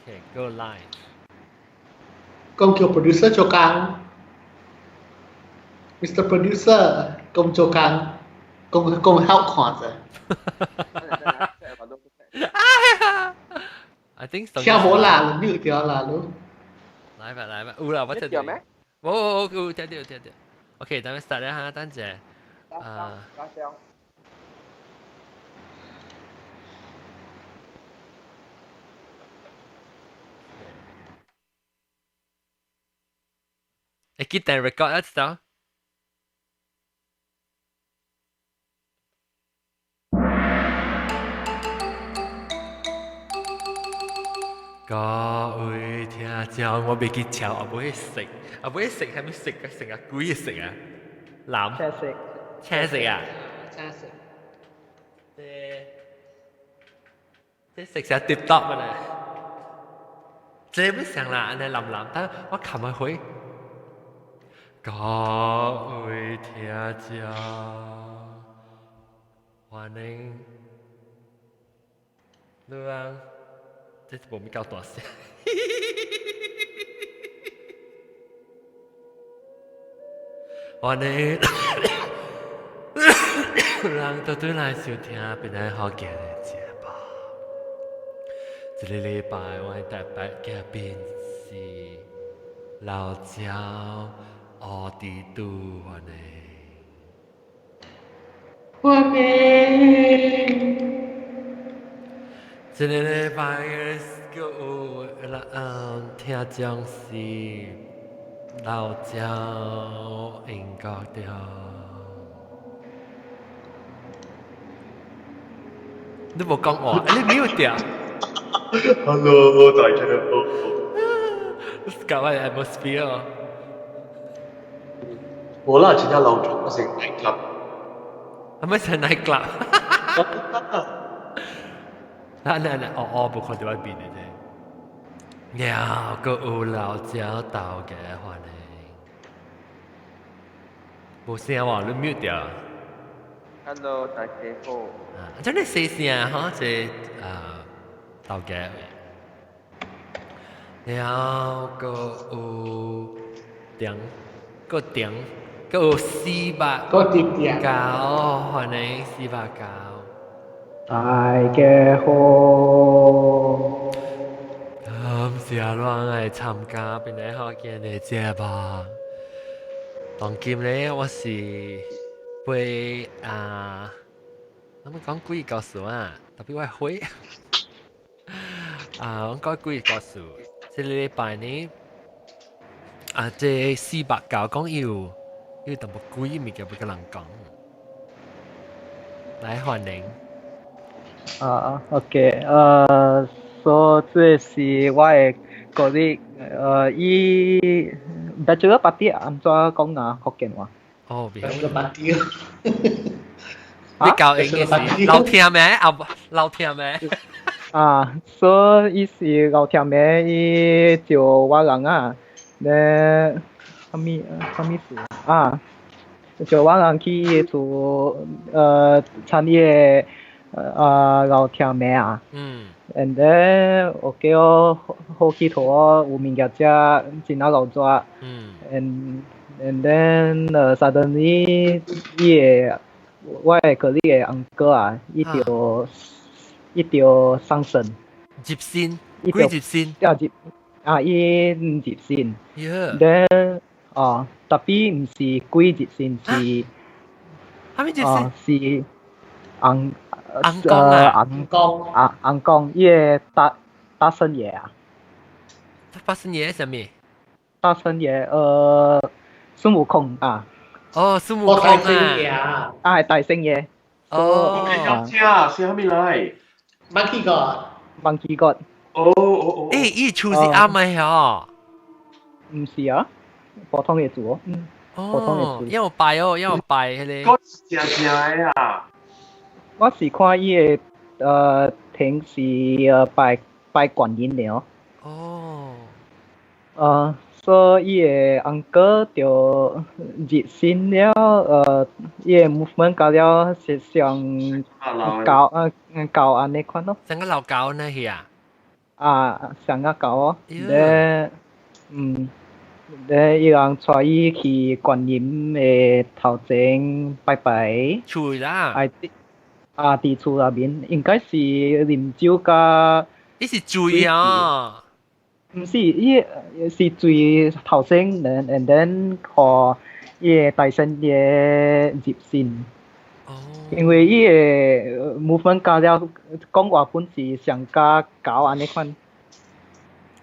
Okay, go live。講叫 producer 做工，Mr. Producer 講做工，講講好看者。 I think 聽無啦，你掉啦，你。來吧來吧，有啦，我聽到。冇冇有聽到聽到。OK，咱們 start 啦哈，等陣。啊。會記得 record 一次。各位聽眾，我未記抄，我袂食，我袂食，係咪食啊？食啊，鬼食啊？藍青色，青色啊？青色。這這食成跌多啊咧？這要上啦，按呢藍藍，但我琴日回。各位聽眾，歡迎你啊！這無咪夠大聲。歡迎人都對來收聽平安好見的節目。這個禮拜我的特別嘉賓是老趙奧迪杜，歡迎。歡迎。這個禮拜的閣有聽眾是老趙英國的。你無講話，你 mute 掉。 Hello，大家好。搞個 atmosphere。無啦，真正老早我是 night club。係咪是 night club？嗱嗱嗱，哦哦，無看到我面的啫。了，閣有老趙豆家歡迎。無聲喎，你 mute 掉。 Hello，大家好。啊，真係細聲吼，這豆家。了，閣有點，閣點，閣有489，閣點點。歡迎489。大家好。感謝咱來參加平安好見的節目。當今咧，我是被啊，咱們講幾個故事啊，特別我會啊，我講幾個故事。這個禮拜呢，啊，這489講有有淡薄鬼物件欲共人講，來歡迎。啊，OK，所以這是我的個人，伊 bachelor party 按怎講啊？福建話。哦，bachelor party。你教英嘅是老聽咩？啊，老聽咩？啊，所以伊是老聽咩？伊招我人啊，咧，啥物啥物事啊？招我人去伊厝，參伊個。老聽咩啊？嗯。 And then 我叫好幾套有物件食，真啊老熱。嗯。 And then suddenly 伊個我的個你的 uncle 啊，伊就伊就喪生。入身。幾入身？啊入啊伊入身。 Yeah。 Then 哦，特別毋是鬼入身，是。啥物入身？是紅。翁公啊，翁公啊，翁公，伊個大大聖爺啊，大聖爺啥物？大聖爺，孫悟空啊。哦，孫悟空啊。啊，係大聖爺。哦。我知啊，是啥物來？Monkey God。 Monkey God。哦哦哦。欸，伊厝是暗的吼？毋是啊，普通的厝。嗯。普通的厝。要拜哦，要拜彼個。閣是正正的啊。我是看伊個平時拜拜觀音的哦。哦。所以伊個 uncle 就入身了，伊個 movement 到了是像狗啊狗按呢款咯。像個老狗呢去啊？啊，上個教哦，咧，咧伊人帶伊去觀音的頭前拜拜。厝啦。啊，佇厝內面應該是啉酒佮。伊是醉啊？毋是，伊是醉頭先，and then 予伊的大神爺入神。哦。因為伊的 movement 加了講話本是上加狗按呢款。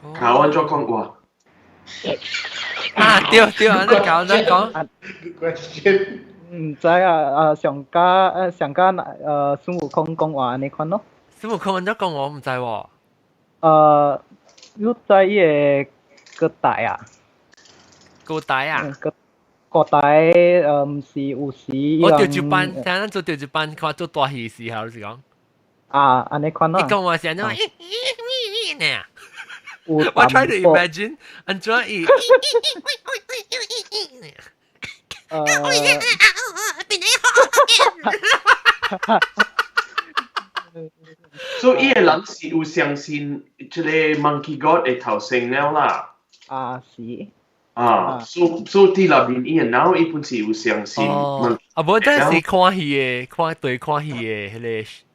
狗按怎講話？啊，對對，按呢講按講。 Question。毋知啊，啊上加上加孫悟空講話按呢款咯。孫悟空按怎講我毋知喎。你知伊個高大啊？高大啊？高高大毋是有時。我調住班，聽咱做調住班，看做大戲時候，就是講。啊，按呢款咯。你講話是按怎？呢？我 try to imagine 按怎伊。所以伊個人是有相信這個 Monkey God 的頭先了啦。啊，是。啊，所以佇內面伊個腦伊本是有相信。哦，啊，無真是看戲的，看對看戲的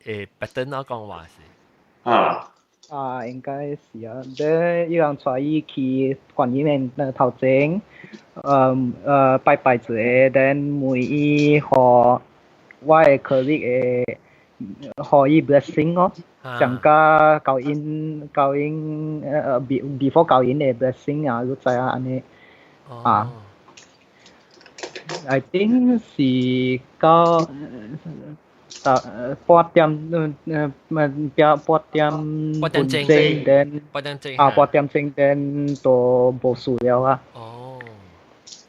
彼個pattern 啊，講話是。啊。啊，應該是啊。咧，伊人帶伊去觀音的頭前，拜拜一下，then 問伊予我的 colleague 的，予伊 blessing 咯，上加交𪜶交𪜶before 交𪜶的 blessing 啊，你知啊按呢啊。I think 是到半點半點半點鐘，then 半點鐘啊，半點鐘 then 都無事了啊。哦，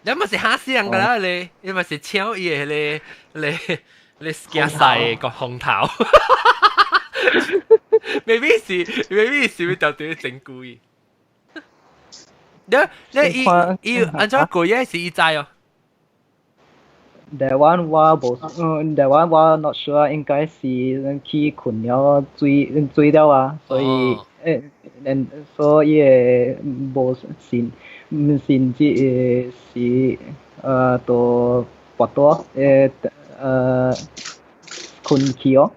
你咪是嚇死人㗎啦你，你咪是搶伊的彼個你你驚曬個風頭。maybe 是 maybe 是會特別整蠱伊。你你伊伊按怎過夜是伊知哦？台灣我無，台灣我 not sure，應該是去睏了醉醉了啊，所以所以無信，毋信這個是都跋倒睏去哦。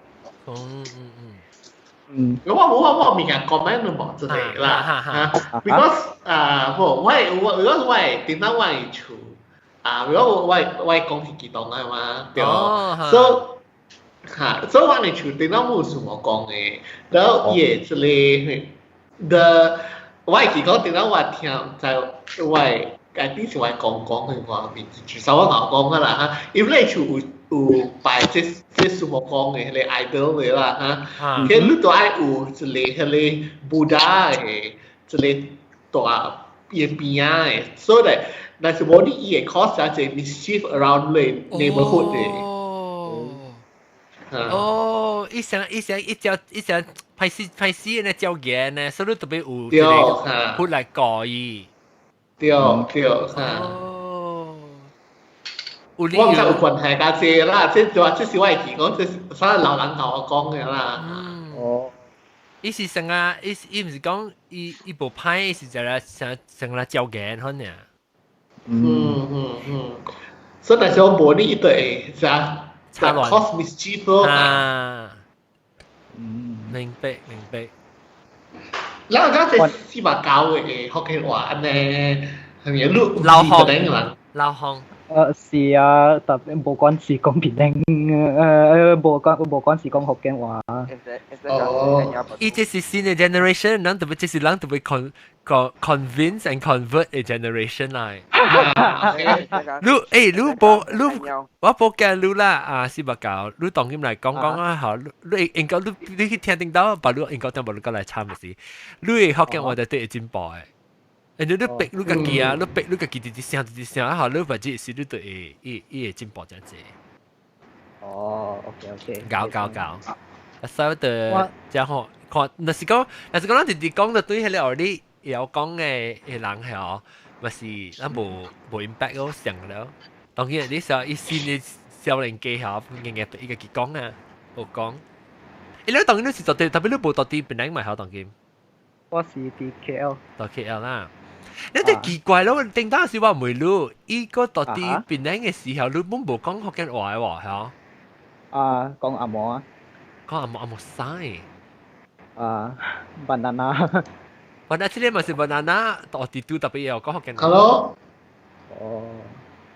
我我我物件 comment 都無這個啦，嚇，because 啊，無我我我我頂當我佇厝。啊，如果我我講是激動啊嘛，對，所以嚇，所以我佇厝頂當冇孫悟空的，然後伊會這個，the 我會記講頂當我聽在我家己是我公公的話，至少我老公啊啦嚇，因為厝有有擺這這孫悟空的彼個 idol 的啦嚇，佢你都愛有一個彼個 Buddha 的一個大伊邊仔的，所以咧。但是無你伊會 cause 一個 mischief around 你 neighborhood 的。哦，哦，伊想伊想一隻一隻歹勢歹勢呢招言呢，所以特別有這個出來教伊。對對嚇。哦。我毋知有關係佮這啦，這就話這是我會記講，這是啥老人共我講的啦。哦。伊是成啊，伊伊毋是講伊伊無歹，伊是就來成成來招言款爾。所以但是我無你伊就會啥 cause mischief 咯。啊。明白明白。咱講這四百九的福建話按呢，係咪？你老行老行。是啊，特別無管是講檳城，無管無管是講福建話。哦。伊這是新的 generation，咱特別這是咱特別 convince and convert a generation 來。你你無你我無驚你啦啊，四百九，你當今來講講啊，好，你應該你你去聽頂到，把你應該聽無你過來參的是，你的福建話就對會進步的。你你逼你家己啊，你逼你家己直直想直直想啊，好，你或者是你就會伊伊會進步真濟。哦，OK OK。搞搞搞，啊，所以就真好看。若是講，若是講，咱直直講就對彼個你會講的的人係哦，嘛是咱無無 impact 咯，想了。當然你說伊新的少年家吼，硬硬對伊家己講啊，無講。伊你當然你是絕對，特別你無到佇檳城嘛，曉當今。我是佇 KL。到 KL 啦。你哋奇怪咯，頂當時我問你，伊個到底檳城嘅時候，你本無講福建話嘅喎，係啊？啊，講紅毛啊。講紅毛紅毛屎。啊，banana。 banana 這個嘛是 banana，到底都特別有講福建話。 Hello。哦。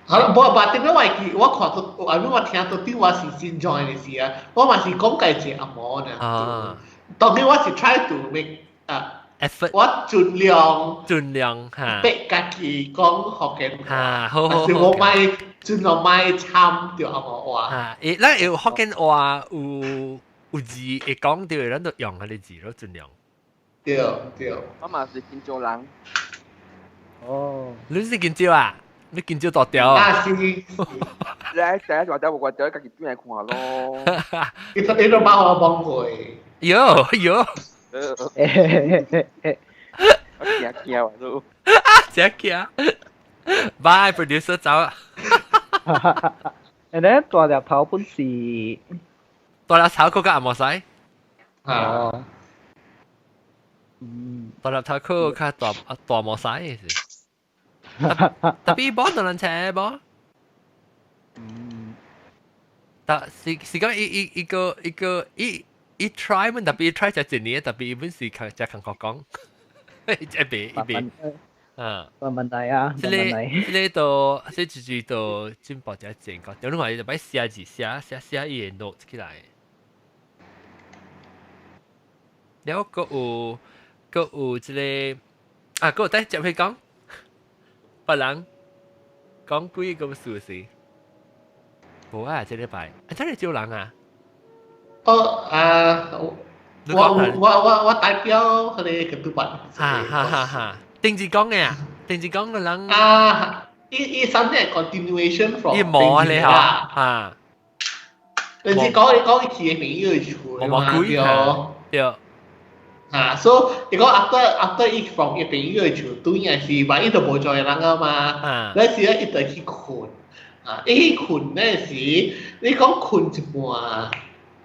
好啦，無白點解我記我看到，I mean 我聽到啲我是先 join 嘅時啊，我嘛是講計一紅毛呢。啊。當然我是 try to make 啊。 effort，我盡量盡量嚇，逼家己講福建話，嚇，好好但是我莫盡量莫參著紅毛話。嚇，誒，咱有福建話有有字會講著，咱就用彼个字咯，盡量。對對。我嘛是金蕉人。哦。你是金蕉啊？你金蕉大條啊？是。你第一大條無大條，家己轉來看咯。你都幫我幫過。喲喲。我驚驚啊都。真驚。Bye producer 走啊。誒，你大粒頭本是大粒頭嗰個紅毛屎。啊。嗯。大粒頭嗰個較大大毛屎嘅是。特別無兩人車無。嗯。但是是講伊伊伊個伊個伊。伊 try 們特別 try 就一年，特別伊本是較才艱苦講，一邊一邊，啊，冇問題啊，這個這個都這一句都進步一前個，你話伊就擺寫字寫寫寫伊個 note 起來，了閣有閣有這個啊，閣有等接去講，別人講幾個事是，無啊，這禮拜啊，真係招人啊！哦啊，我我我我代表彼个ketupat。哈哈哈哈！定志講嘅啊，定志講嘅人啊，伊伊 something continuation from 伊無咧嚇嚇。定志講你講伊去嘅朋友厝嘛對。對。啊，所以伊講 after after 伊 from 伊朋友厝，對應是萬伊都無做人啊嘛，嗰時咧伊就去睏，啊，伊去睏嗰時，你講睏一半。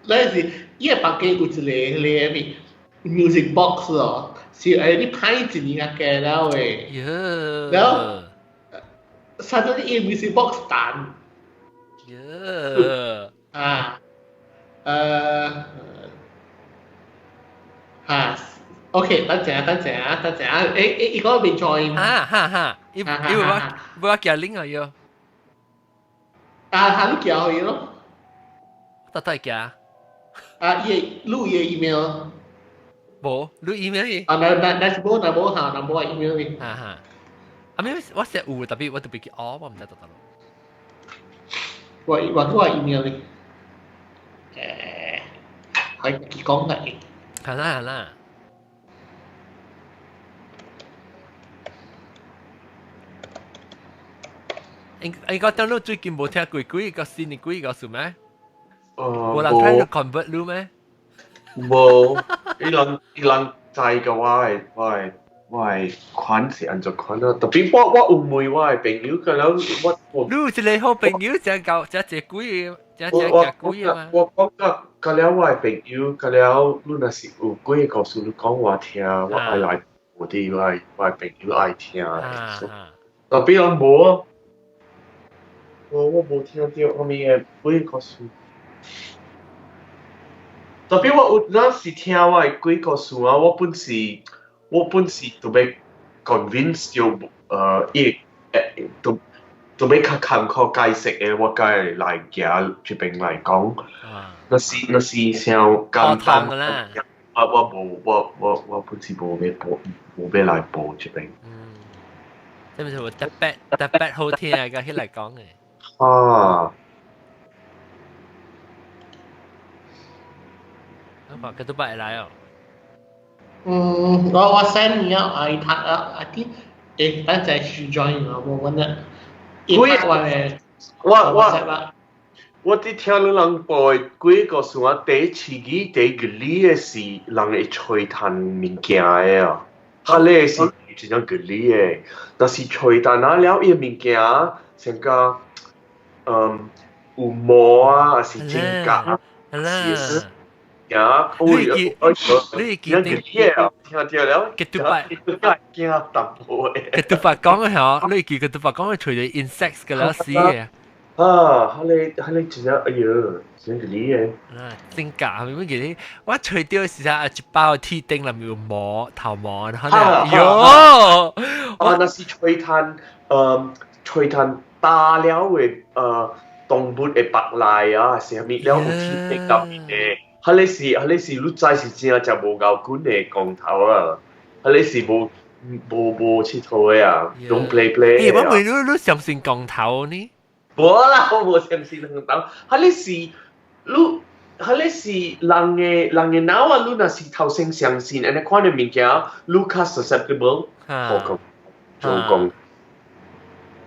嗰時，伊个房間有一個彼个咩 music box 哦，是你拍一年啊加了的，然後，啥子伊 music box 彈，啊，嚇，OK，等陣啊，等陣啊，等陣啊，誒伊講未 join，哈哈哈，伊伊我我寄 link 啊要，啊，哈，你寄予伊咯，得得寄。啊，伊錄伊 email，無，錄 email 伊。啊，那那那是無，那無嚇，那無 email 伊。哈哈。啊，咩？我寫有，特別我特別記，哦，我毋知得得咯。我我我 email 伊。係佢講嘅。係啦係啦。應應該等你最近無聽過幾個新的幾個數咩？無人 try to convert 你咩？無，伊人伊人知嘅我的我的我的款是按怎款啊？特別我我有問我的朋友，個了我我。你有一個好朋友，真夠真濟鬼，真真夾鬼啊嘛！我講甲甲了我的朋友，甲了你若是有幾个故事，你講我聽，我愛來我啲我的我的朋友愛聽。特別人無啊，我我無聽著啥物的幾个故事。特別我有那是聽我的鬼故事啊，我本是我本是特別 convince 到伊都特別較艱苦解釋的，我才會來行這邊來講。若是若是想簡單，我我無我我我本是無欲報無欲來報這邊。嗯，這毋是有特別特別好聽啊，佮彼來講的。啊。我佢都擺來哦。嗯，我我 send 你啊，啊，伊讀啊，啊啲，誒，等陣去 join 我冇揾啦。我我我佇聽你人報幾個事啊，第一次語第一個理的是人會吹彈物件的啊，哈咧是真正個理的，但是吹彈啊了伊物件，像個嗯有毛啊，還是真假，是。啊，你記得聽到了， ketupat 驚淡薄嘅。ketupat 講嘅嗬，你記 ketupat 講嘅除咗 insects 嘅啦死嘅。啊，彼個真正哎喲，真係你嘅。啊，真假係咪記得？我除掉時陣一包鐵釘裏面有毛頭毛，然後呢，喲，啊，那是吹炭，吹炭打了嘅，動物嘅白內啊，是啥物了有鐵釘入面嘅。彼個是你知是真正無咬管的光頭啊，彼個是無𨑨迌的啊，攏 play play。欸，我問你，你相信光頭呢？無啦，我無相信光頭。彼個是你，彼個是人的腦啊！你若是頭先相信按呢款的物件，你較 susceptible 好講做講。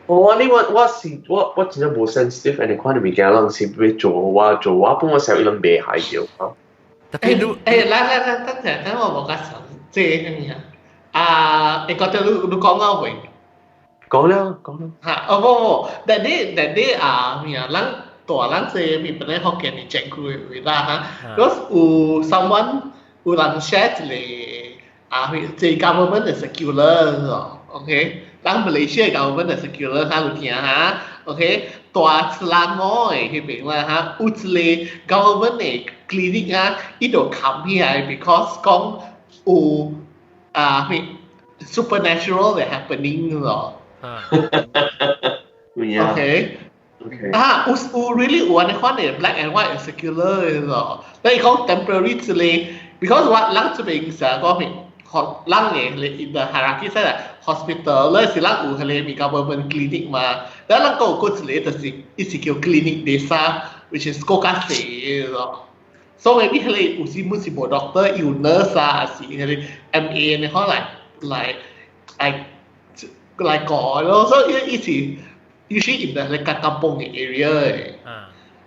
我你我我是我我真正無 sensitive 按呢款的物件，人是欲做我做我本我想伊攏袂害著啊。特別你欸，來來來，等陣等我無較想這個啥物啊？啊，會覺得你講我會。講了講了。嚇！哦無無，但你啊咩啊？咱大咱這邊本來福建的政區的位啦嚇，嗰有 someone 有人 share 一個啊，這 government 的 circular 哦，OK，咱馬來西亞 government 的 circular 哈有聽哈，OK，大雪蘭莪的彼邊啦哈，有一個 government 的 clinic 啊，伊就冚起來，because 講有啊咩 supernatural 的 happening 咯。OK。啊，有 really 有按呢款的 black and white circular 咯，你講 temporary 之類，because 我人這邊成日講咩，人的 in the hierarchy 說 hospital 咧是咱有彼個 government clinic 嘛，然後咱閣有閣一個就是伊是叫 clinic desa，which is 閣較細咯。所以 maybe 彼個有時本是無 doctor 有 nurse 啊，還是彼個 MA 呢可來來來來改咯，所以伊是 usually in the 個 kampung 的 area 的。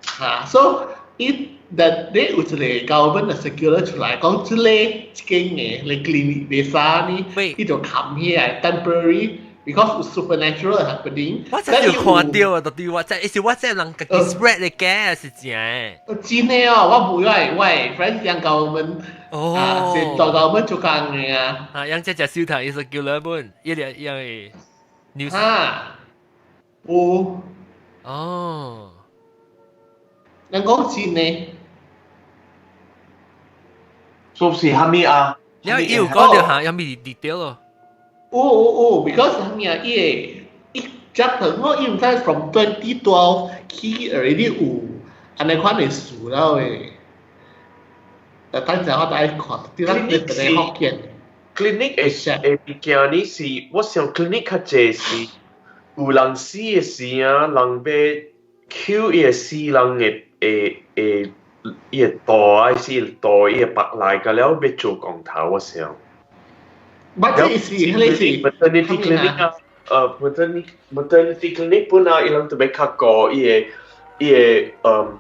嚇，所以伊 that 你有一個 government 的 circular 出來講，這個這間的你 clinic desa 呢，伊就冚起來 temporary because supernatural happening。我真係有看到啊，到底我真係是我真係人家己 spread 的假是真的？真的哦，我無我 friend 講 government 啊，是大 government 做工的啊。啊，樣只隻小頭伊 circular 本，一個一個 news。啊，有。哦。人講真的。說是蝦米啊？你有講到下有咩 detail 咯？有有有，because 蝦米啊？伊個伊只等我伊毋知 from 2012 起 already 有按呢款的事了的。等陣我再看，啲咱你本來福建。 clinic 的物件呢是，我想 clinic 較濟是有人死的時啊，人欲抾伊個死人的的伊個肚啊，是肚伊個腹內個了欲做光頭，我想。不，這是彼個是 maternity clinic 啊，maternity clinic 本來伊人特別較高，伊個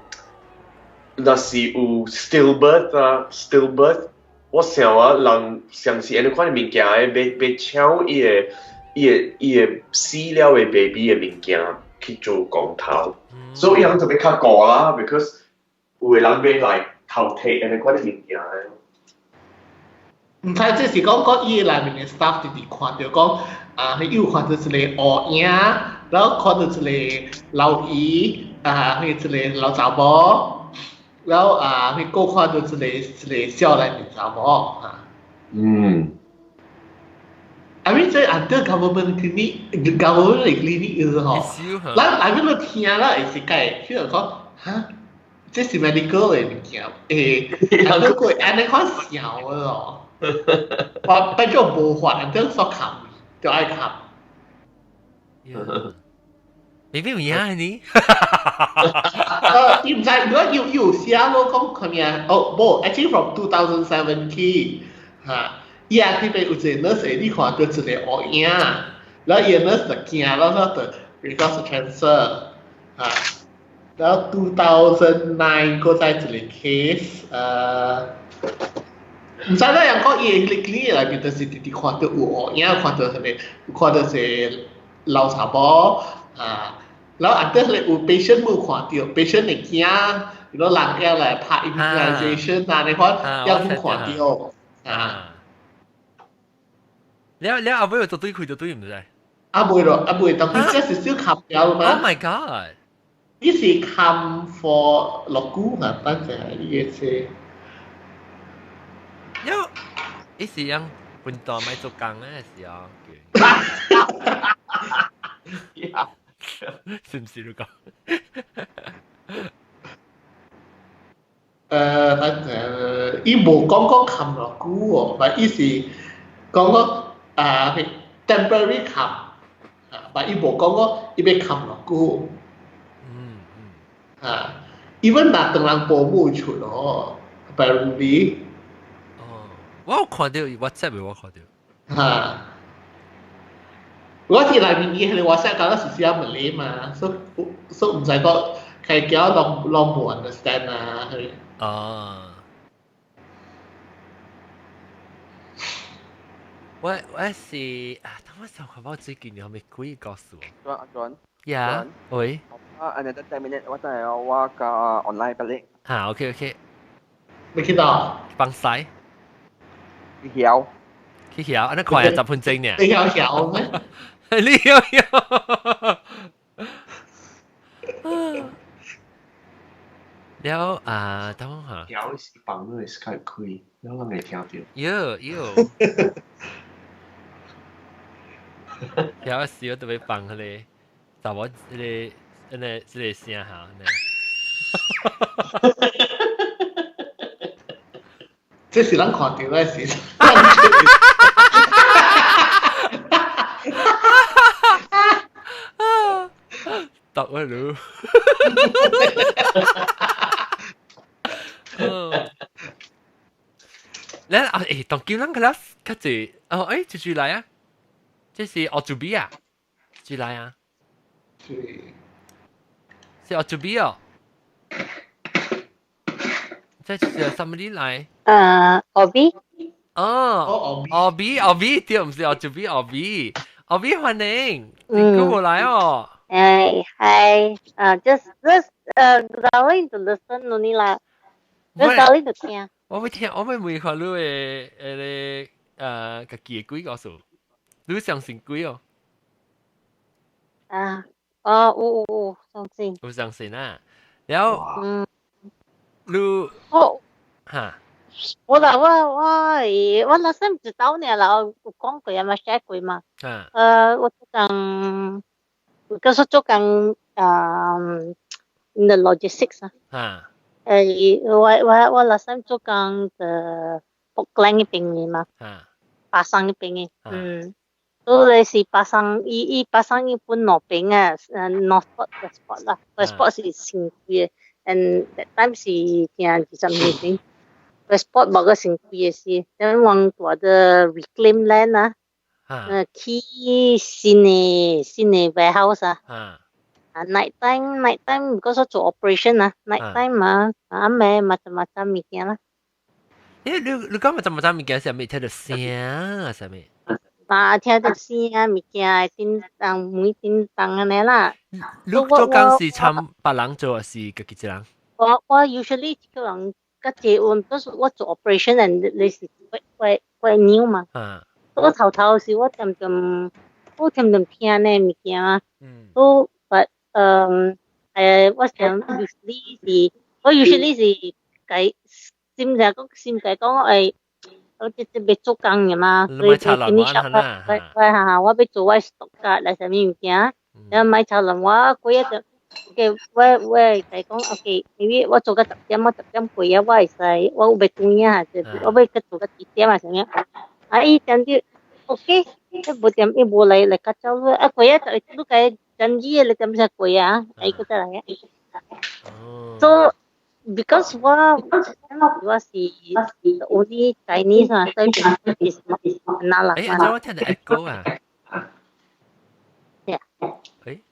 若是有 stillbirth 啊，stillbirth，我想啊，人相信按呢款的物件的，欲搶伊個死了的 baby 的物件去做光頭，所以伊人特別較高啦，because 有的人欲來偷摕按呢款的物件的。毋知這是講講伊內面的 staff 直直看著講，啊，伊有看到一個烏影，然後看到一個老姨，啊，彼一個老查某，然後啊，彼閣看到一個少年的查某，啊。I mean 這 under government clinic，government 的 clinic 就是吼，咱內面都聽啦，會是解，譬如講，哈，這是 medical 的物件，欸，啊，閣會按呢款想的咯。我變做無法，人所冚，就愛冚。你邊有影呢？伊毋知，如果有有寫咯，講啥物啊？哦，無，actually from 2007起，嚇，伊也彼邊有一個 nurse，你看到一個烏影，然後伊個 nurse 就驚，然後就 request transfer，嚇，然後 2009閣再一個 case，毋知啦，人講伊個 clinic 內面就是直直看到有烏影，看到啥物，看到一個老查某，啊，然後啊，得咧有 patient 無看到，patient 會驚，如果人要來拍 immunization 啊，你看有冇看到啊？了了後尾就對開就對唔知。啊未咯，啊未，但係這是小冚了嘛。 Oh my god！呢是冚 for 落股啊，等陣呢個車。因為伊是用本地買做工咧時候，是唔是你講？反正伊無講講冚落久哦，但伊是講講啊 temporary 冚，啊，但伊無講講伊欲冚落久。啊，even 若當人保姆出咯，apparently。哦，我有看到 WhatsApp 我看到。嚇！我佇內面伊彼個 WhatsApp 講是寫馬來嘛，所以所以毋知講開叫攏攏無 understand 啊。哦，我是啊，等我想看我最近有咩鬼故事哦。阿 John，呀，喂。啊，another 10 minute，我真係我個 online 俾你。嚇，OK OK。未去到。放屎。去曉。去曉，按呢看下10分鐘呢。你曉曉咩？你曉曉。了啊，等我下。曉是放你 Skype 開，了人會聽到。喲喲。曉時我特別放彼個，查某彼個，按呢這個聲哈，呢。這是咱看到的是。得啊你。咧啊誒，當叫咱個啦，較濟哦誒，住住來啊，這是奧祖比啊，住來啊，是是奧祖比哦，這是什麼你來？奧比。哦，奧比奧比對，毋是奧祖比奧比，奧比歡迎，你過來哦。誒，hi，just going to listen only 啦，just going to 聽。我欲聽，我欲問看你的彼個家己的鬼故事，你相信鬼哦？啊，哦，有有有，相信。有相信啊？然後，你，我，哈？我啦，我那時毋知道呢啦，有講過啊嘛，寫過嘛。啊。我做工，我做工in the logistics 啊。啊。我那時做工的福蘭嗰邊嘅嘛。啊。巴生嗰邊嘅，嗯。都你是巴生，伊伊巴生伊本那邊啊，North Port West Port 啦，West Port 是新貴嘅，and that time 是聽20年前。West Port 無個新貴嘅是，等往大的 reclaim land 啊，起新的 warehouse 啊。啊，night time night time because 做 operation 啊，night time 啊，啊咩macam-macam 物件啦。欸，你講macam-macam 物件是啥物？聽著聲啊，啥物？啊，聽著聲啊，物件叮當每叮當按呢啦。你做工是參別人做，還是家己一人？我 usually 一個人。個這我都是我做 operation and 你是怪怪怪牛嘛。我頭頭是我恬恬我恬恬聽呢物件啊。都 but 我想 usually 是我 usually 是計心就講心計講我這這欲做工嘅嘛，所以 finish up 我我我欲做我 stock 卡來啥物物件，然後買炒人我過一陣。OK，我會講 OK，maybe 我做個10點，我10點過啊，我會使，我有欲轉啊，我欲去做個幾點啊，啥物？啊，伊點就 OK，伊無點伊無來來較早啊，過啊，就你該真字你點才過啊，伊閣再來啊。So because 我是 only Chinese 嘛，所以是哪啦？誒，阿我聽到 echo 啊。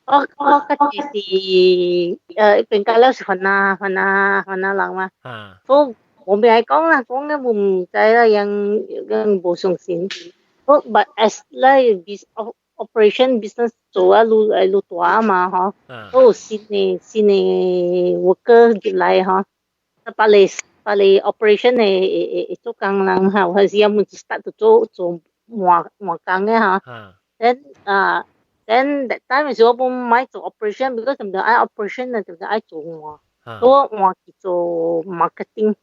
我家己是邊個了是番仔番仔番仔人嘛，所以無咩愛講啦，講了無毋知啦，樣樣無相信。我 but as 咧 operation business 做啊，愈來愈大嘛，嗬，都有新的 worker 入來嗬，啊，別個 operation 的會做工人哈，有時啊，每一 start 就做做換換工的哈。Then 啊，then that time 時我本買做 operation，because 唔就愛 operation 啊，就愛做換，所以換去做 marketing。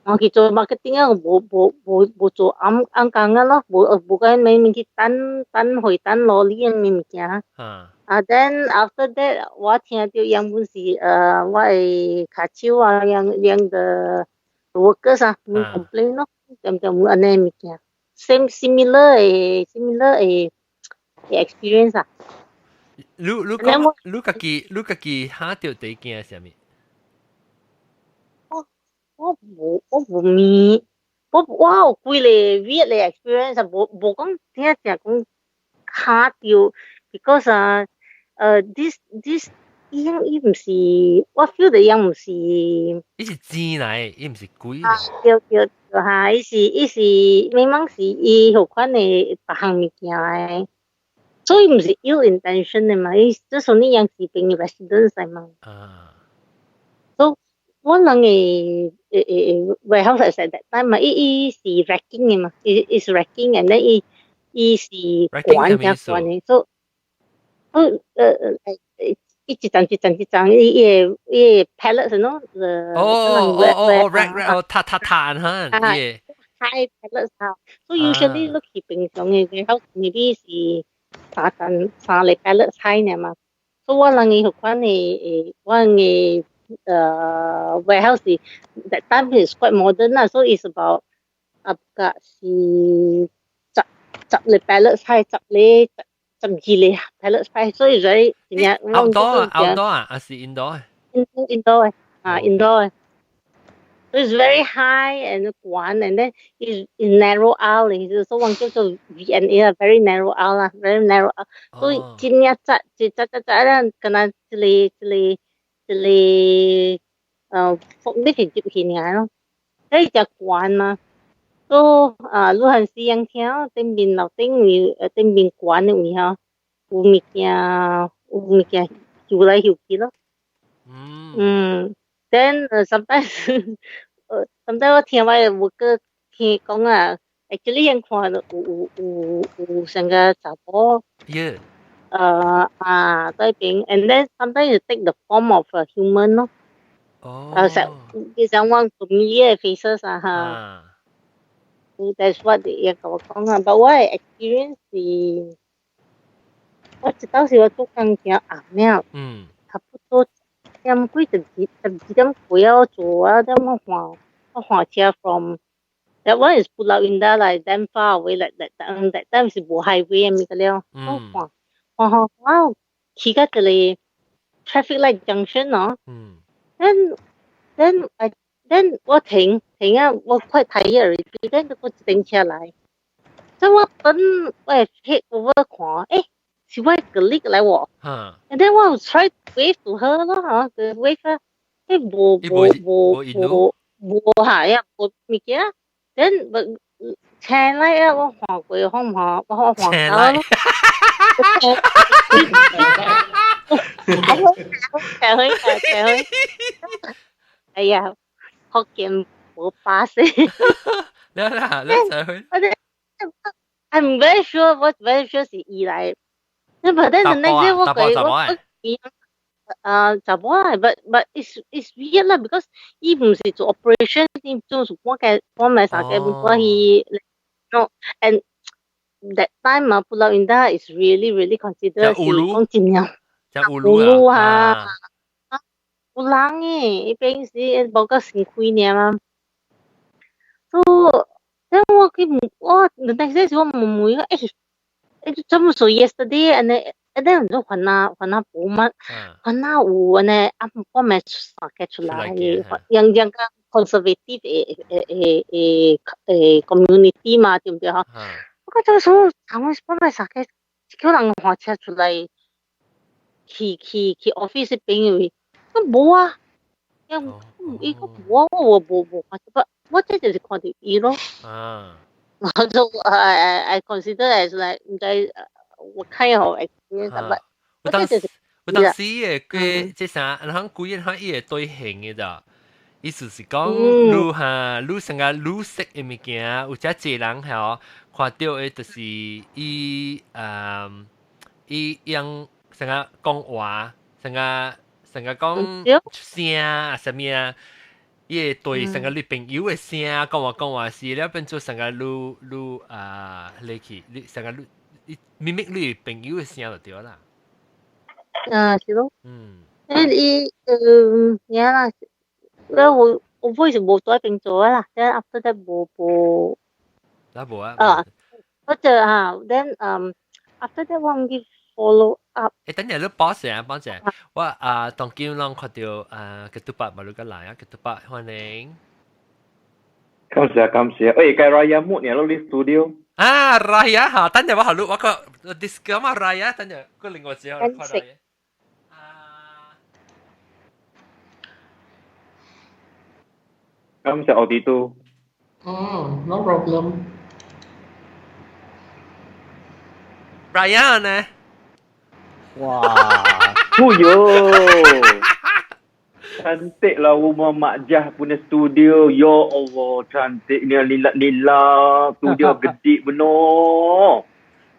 我去做 marketing 啊，無做暗暗工啊咯，無無講咩物去等等回等羅厘樣物件。啊，then after that 我聽到原本是我的跤手啊，樣樣的 workers 啊，會 complain 咯，點點有按呢物件，same similar 的 experience 啊。你講你家己嚇到第一件係啥物？我無物，我有幾个 weird 的 experience，無講聽正講嚇到，because 啊，this 伊毋是，我 feel 到伊毋是，伊是精來，伊毋是鬼。啊，對對對，哈，伊是，明明是伊彼款的別項物件的，所以毋是 ill intention 的嘛，伊只是你樣是邊 residents 嘛。啊。所以我人的warehouse 係 that time 嘛，伊是 racking 的嘛，伊是 racking and then 伊是管加管的，所以，一層一層一層，伊個 pallet 喏，哦，rack rack 哦，塔塔塔哈，伊 high pallet 哈，所以 usually 你去平常的 warehouse maybe 是三層三個 pallet high 呢嘛，所以我人的彼款的我人的warehouse that time is quite modern 啦，so it's about 啊是10個 pallet high 10個12個 pallet high，所以所以真正 outdoor outdoor 啊，還是 indoor？ indoor 啊，indoor。 So it's very high and 懸 and then it's narrow alley，所以講叫做 V&A ，very narrow aisle 啦，very narrow aisle。所以真正窄，一窄窄窄啦，敢若一个風力是入去爾咯，所以就懸嘛。所以啊，你還是樣聽頂面樓頂位，頂面懸的位吼，有物件游來游去咯。嗯，then sometimes 我聽我的 worker 聽講啊，actually 樣看到有成個查某。 啊，對邊，and then sometimes you take the form of a human 咯。哦。啊，實其實我familiar faces 啊哈。That's what 伊共我講啊，but 我的 experience 是，我一到時我做工誠暗了，差不多點幾12點幾啊，我做啊，點我換車 from that one is Pulau Indah like damn far away like that time 是無 highway 物個了，我換換換我去到一個 traffic light junction 喏，then I then 我停停啊，我快睇 already，then 我一頂車來，所以我等我 head over 看，是我 colleague 來喎，and then 我 try to wave to her 咯嚇，佢 wave 啊，無無無無無下呀，無物件，then 車來啊，我看過好唔好？我看到咯。車去車去，哎呀，福建無巴士。來啦，來車去。我 I'm very sure，我 very sure 是伊來。But then the next day 我佢我啊查某啊，but it's weird 啦，because 伊毋是做 operation，伊做是我嘅啥嘅，我去 no and that time 啊，Pulau Indah is really really considered 是講真正就烏魯啊，有人嘅，伊平時無個新開爾嘛，所以我去我 the next day 我問問伊，怎麼說 yesterday and then and then 就煩惱煩惱無乜，煩惱有按呢啊，我咪三個出來，樣樣個 conservative 的 community 嘛，對毋對吼？我覺得說，我咪三個叫人換車出來，去 office 邊位，我無啊，伊個無啊，我無看到，我這就是看到伊咯。我就 I consider as like 毋知。我看好 experience 但我當時嘅佢這啥，然後幾日伊會對型嘅咋。意思是講，你哈，你成個你識嘅物件，有遮濟人吼看到的，就是伊伊用成個講話，成個講聲啊，啥物啊，伊會對成個你朋友的聲講話講話是了變做成個你你啊，你去你成個你你明明你朋友的聲就對啦。啊，是咯。誒，伊呀啦。我我是無在邊做啦，then after that 無無。那無啊。啊，我就啊，then after that 我去 follow up。誒，等陣你報下，報下，我啊，當今攏看到啊，吉都伯嘛，你個來啊，吉都伯歡迎。感謝感謝，誒，該 Raya mood 呢，落嚟 studio。啊，Raya 哈，等陣我好錄，我個 disco 嘛 Raya，等陣個另外一個看 Raya。感謝奧迪都。哦，no problem。 Raya 呢？哇！哦哟，cantik lah rumah Mak Jah punya studio. Ya Allah, cantiknya lilat-lilat. Studio gede benar.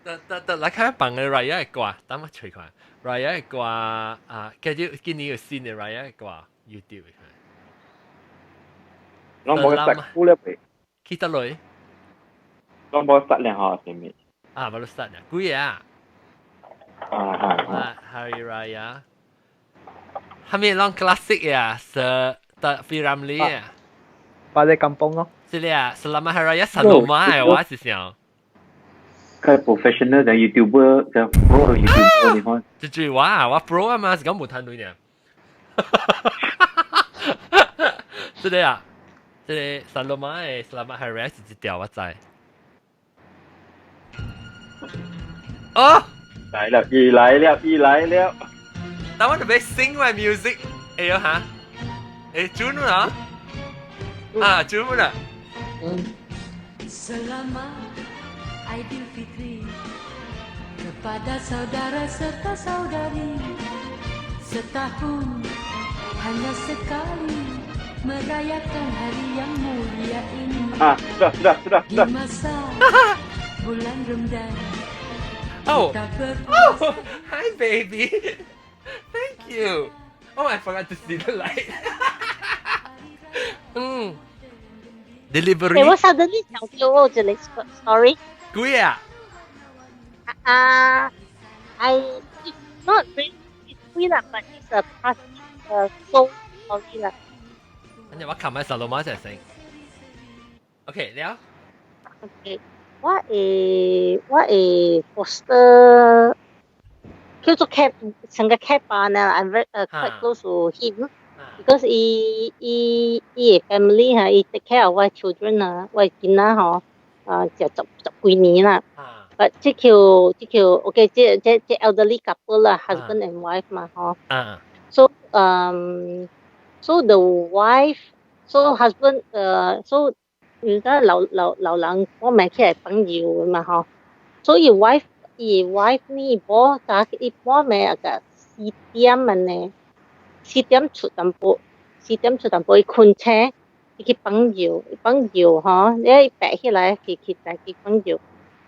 得得得，來看放個 Raya 的歌，等我隨看。Raya 的歌啊，今日今年有新的 Raya 的歌，YouTube。攏無殺苦了呗。去倒來？攏無殺兩下是咪？啊，無殺兩，幾個啊？啊啊啊！Hari Raya，係咪攏 classic 呀？是的，P. Ramlee 啊。 Balik kampung 咯。是咧啊，Selamat Hari Raya Saloma 嘅話是想。佢 professional 嘅 YouTuber，嘅 pro YouTuber 你看。這句話我 pro 啊嘛，是講無談對呢。是咧啊。這個 Saloma 的 Selamat Hari Raya 是一條我知。哦，來了，伊來了，伊來了。但我特別 sing my music，哎呦哈，哎，準啦，啊，準啦。 Selamat Aidilfitri kepada saudara serta saudari. Setahun hanya sekali merayakan hari yang mulia ini. Ah, sudah, sudah, sudah, Di sudah. masa bulan Ramadan. Oh, kita oh, hi baby. Thank you. Oh, I forgot to see the light. Delivery. 誒，我 suddenly 想到我一個 story。幾啊？啊，I it's not really it's 啦，but it's a past soul story 啦。跟住我琴日 Saloma 一齊食。OK，了。 OK，我會 foster 叫做 cat 成個 cat 班啊，I'm very quite close to him because 伊伊伊的 family 哈，伊 take care of 我 children 啊，我囡仔吼，啊，就十幾年啦。But 這叫這叫 OK，這 elderly couple 啦，husband and wife 嘛，吼。So so the wife, so husband so 而家老老老人我咪起來朋友嘛，吼。所以 wife 伊 wife 呢，伊早伊半暝啊個4點啊呢，四點出淡薄，四點出淡薄，伊困醒，伊去放尿，放尿吼，你伊爬起來去去再去放尿，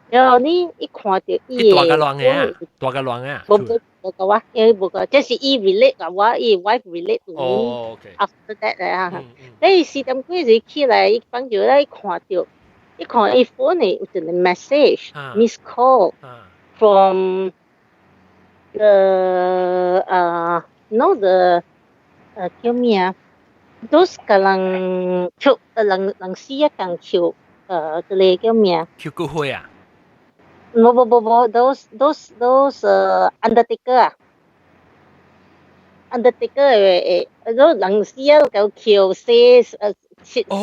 然後呢，伊看到伊大個亂嘅啊，大個亂啊。無無無個我，因為無個，這是伊 relate 啊，我伊 wife relate to me。哦，OK。 After that 咧啊，你4點幾時起來，伊放尿咧，伊看到，伊看伊 phone 呢有一個 message，miss call from the no the 叫咩啊？those 個人求人人死一間求這個叫咩啊？求骨灰啊？無無無無，those undertaker 啊，undertaker 誒誒，嗰人死啊，夠求死切哦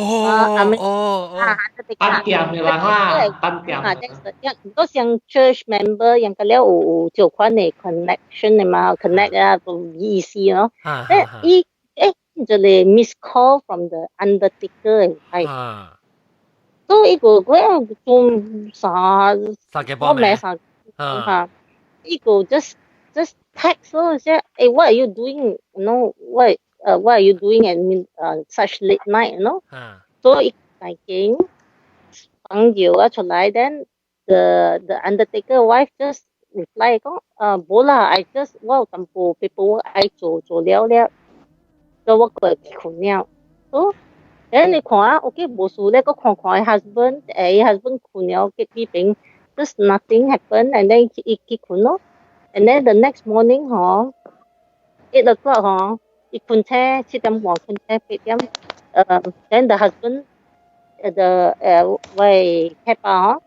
哦啊，飯店嘅人啦，飯店啊，一都像 church member 樣個了有這款的 connection 的嘛，connect 啊，意思咯。誒，伊誒，就係 miss call from the undertaker 係。所以個嗰做啥？啥嘅我咩啥？嚇！伊個 just text 咯，say 誒 what are you doing？ What are you doing at such late night？ 所以大間放藥啊出來，then the undertaker wife just reply 講，無啦，I just 我有淡薄 paperwork 愛做做了了，所以我過去睏了。So then 你看啊，OK 無事咧，閣看看伊 husband，伊 husband 睏了，隔壁邊 just nothing happen and then 伊去睏咯。And then the next morning 嗬，8 o'clock 嗬，伊睏醒7點半睏醒8點，then the husband the 喂聽爸嗬，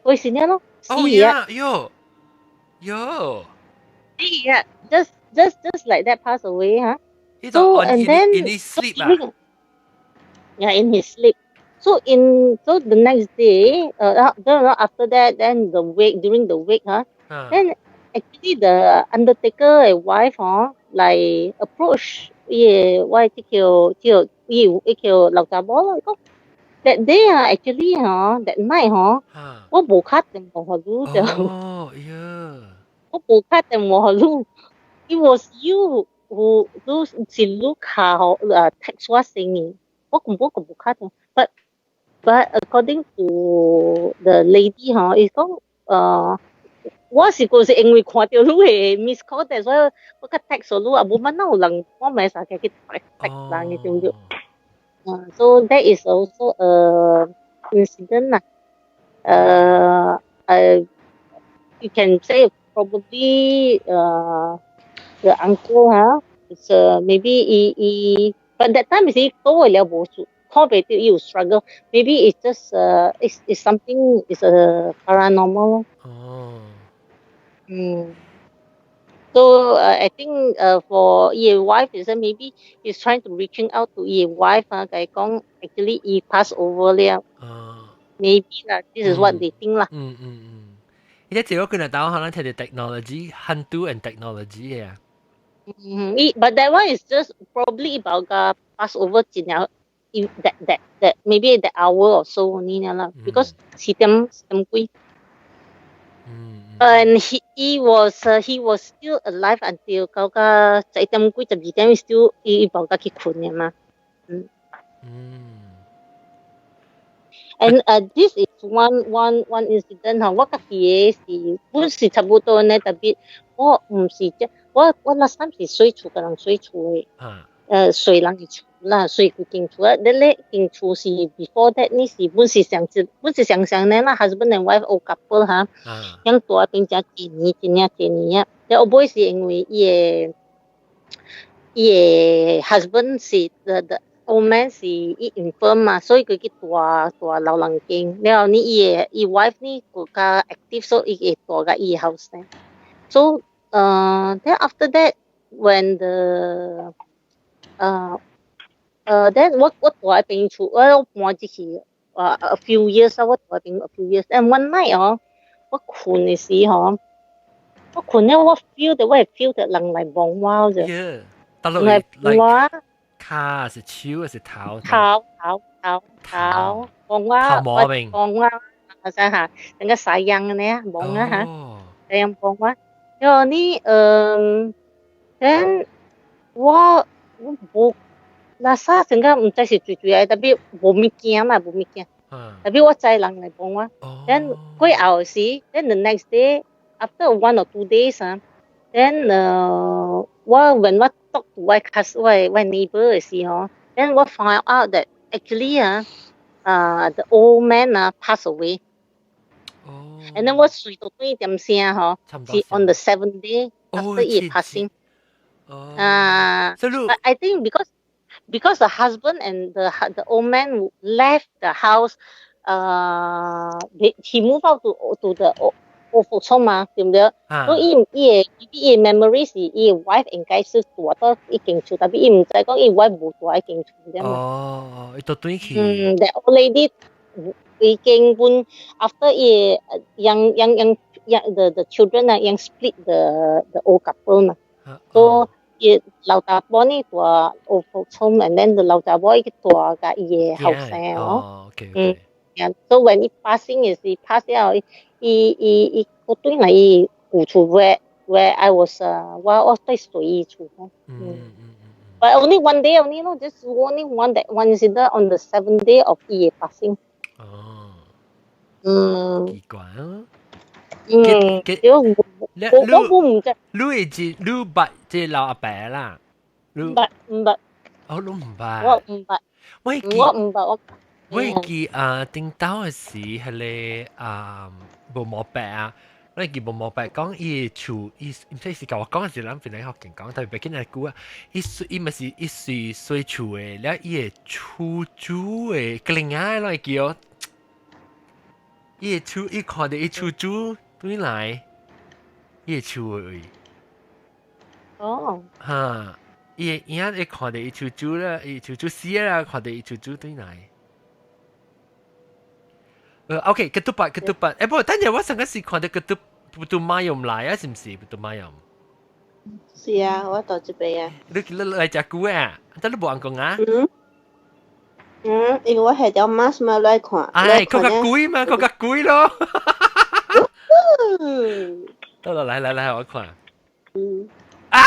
過身了咯，死啊！喲喲，死啊！Just like that pass away 哈。So and then in his sleep 啊 Yeah, in his sleep. So the next day, then after that, then the wake during the wake, huh? Then actually the undertaker 的 wife 嗬來 approach 伊個我這叫叫伊伊叫老查某咯，講 that day 啊，actually 嗬，that night 嗬，我無敲電話予你就，哦，喲，我無敲電話予你，it was you who 你是你敲text 我先嘅，我根本就無敲電，but according to the lady 嗬，伊講我是個是因為看到你的 miss call，所以我較 text 你啊，無乜哪有人我咪使去 text 人嘅對唔對？So that is also a incident 啦。You can say probably the uncle 哈，is maybe 伊伊，but that time 是倒了無數，看袂到伊有 struggle。Maybe it's just it's something is a paranormal 咯。哦。 So I think for 伊的 wife is maybe he's trying to reaching out to 伊的 wife 啊，共伊講 actually 伊 pass over 了。Maybe 啦，this is what they think 啦。嗯嗯嗯。而家這個佢嚟打可能睇到 technology，hantu and technology 嘅。嗯，but that one is just probably about 個 pass over 一了，that maybe that hour or so only 啦，because 4點4點幾。And he was still alive until 到個11點幾12點，still 伊無甲去睏的嘛。嗯。And this is one incident 吼，我家己的是本是差不多呢，特別我毋是這，我 last time 是睡厝，共人睡厝的。睡人的厝啦，睡規間厝啊。你咧間厝是 before that 呢是本是上一本是上上呢啦，husband and wife old couple 哈，響住變成一年一年一年啊。了後尾是因為伊的 husband 是 the old man 是伊 infirm 嘛，所以佢去住住老人間。了後呢，伊的伊 wife 呢閣較 active，所以伊會住佮伊的後生。So then after that when the then 我住喺邊厝，我搬入去a few years 啊，我住喺邊 a few years。And one night 哦，我睏的時候，我睏了我 feel 到我會 feel 到人來摸我啫。 Yeah，得落嚟我跤是手還是頭？頭頭頭頭，摸我頭毛面摸我，啊啥哈，那個西洋呢，摸啊哈，西洋摸我。然後呢，then 我無，那啥成個毋知是最最愛，特別無物件嘛，無物件。特別我知人來幫我。Then 過後時，then the next day after 1 or 2 days 啊，then 我 when 我 talk to 我 cous 我 neighbor 的時候，then 我 find out that actually 啊，the old man 啊 pass away。And then 我睡到幾點聲嗬，是 on the seventh day after 伊 passing。啊，but I think because the husband and the old man left the house, he moved out to the old folks home 嘛，對唔對？所以伊伊的伊的 memory 是伊的 wife 應該是住到一間厝，但係伊毋知講伊 wife 無住喺間厝點嘛。哦，伊都轉去。嗯，the old lady 已經本 after 伊養養養養 the children 啊，養 split the old couple 嘛。所以老查某呢住 old folks home，and then the 老查某伊去住佮伊的後生哦。嗯，yeah，so when 伊 passing 的時 pass 了，伊伊伊過轉來伊舊厝 where I was 我對隨厝。嗯。But only one day only no, just only one that one incident on the seventh day of 伊 passing。哦。嗯。奇怪啊。嗯。我唔知。你會知你捌這老阿伯啦？唔捌唔捌。哦，你唔捌。我唔捌。我我唔捌我。我記啊，頂頭嘅時係咧啊，無毛伯啊。我記無毛伯講伊厝，伊毋知是共我講是咱本來福建講，特別緊來久啊。伊伊嘛是伊是洗厝的，了伊會厝主的，個另外來叫，伊會厝伊看著伊厝主對來，伊會厝的位。哦。哈，伊會影會看著伊厝主啦，伊厝主死啦，看著伊厝主對來。OK，ketupat ketupat。誒，不，等陣我上個時看到 ketupat putu mayam 來啊，是唔是 putu mayam？是啊，我到這邊啊。你你來食久啊？但你無人講啊？嗯。嗯，因為我下條 mask 嘛來看。哎，更較貴嘛，更較貴咯。得啦，來來來，我看。嗯。啊！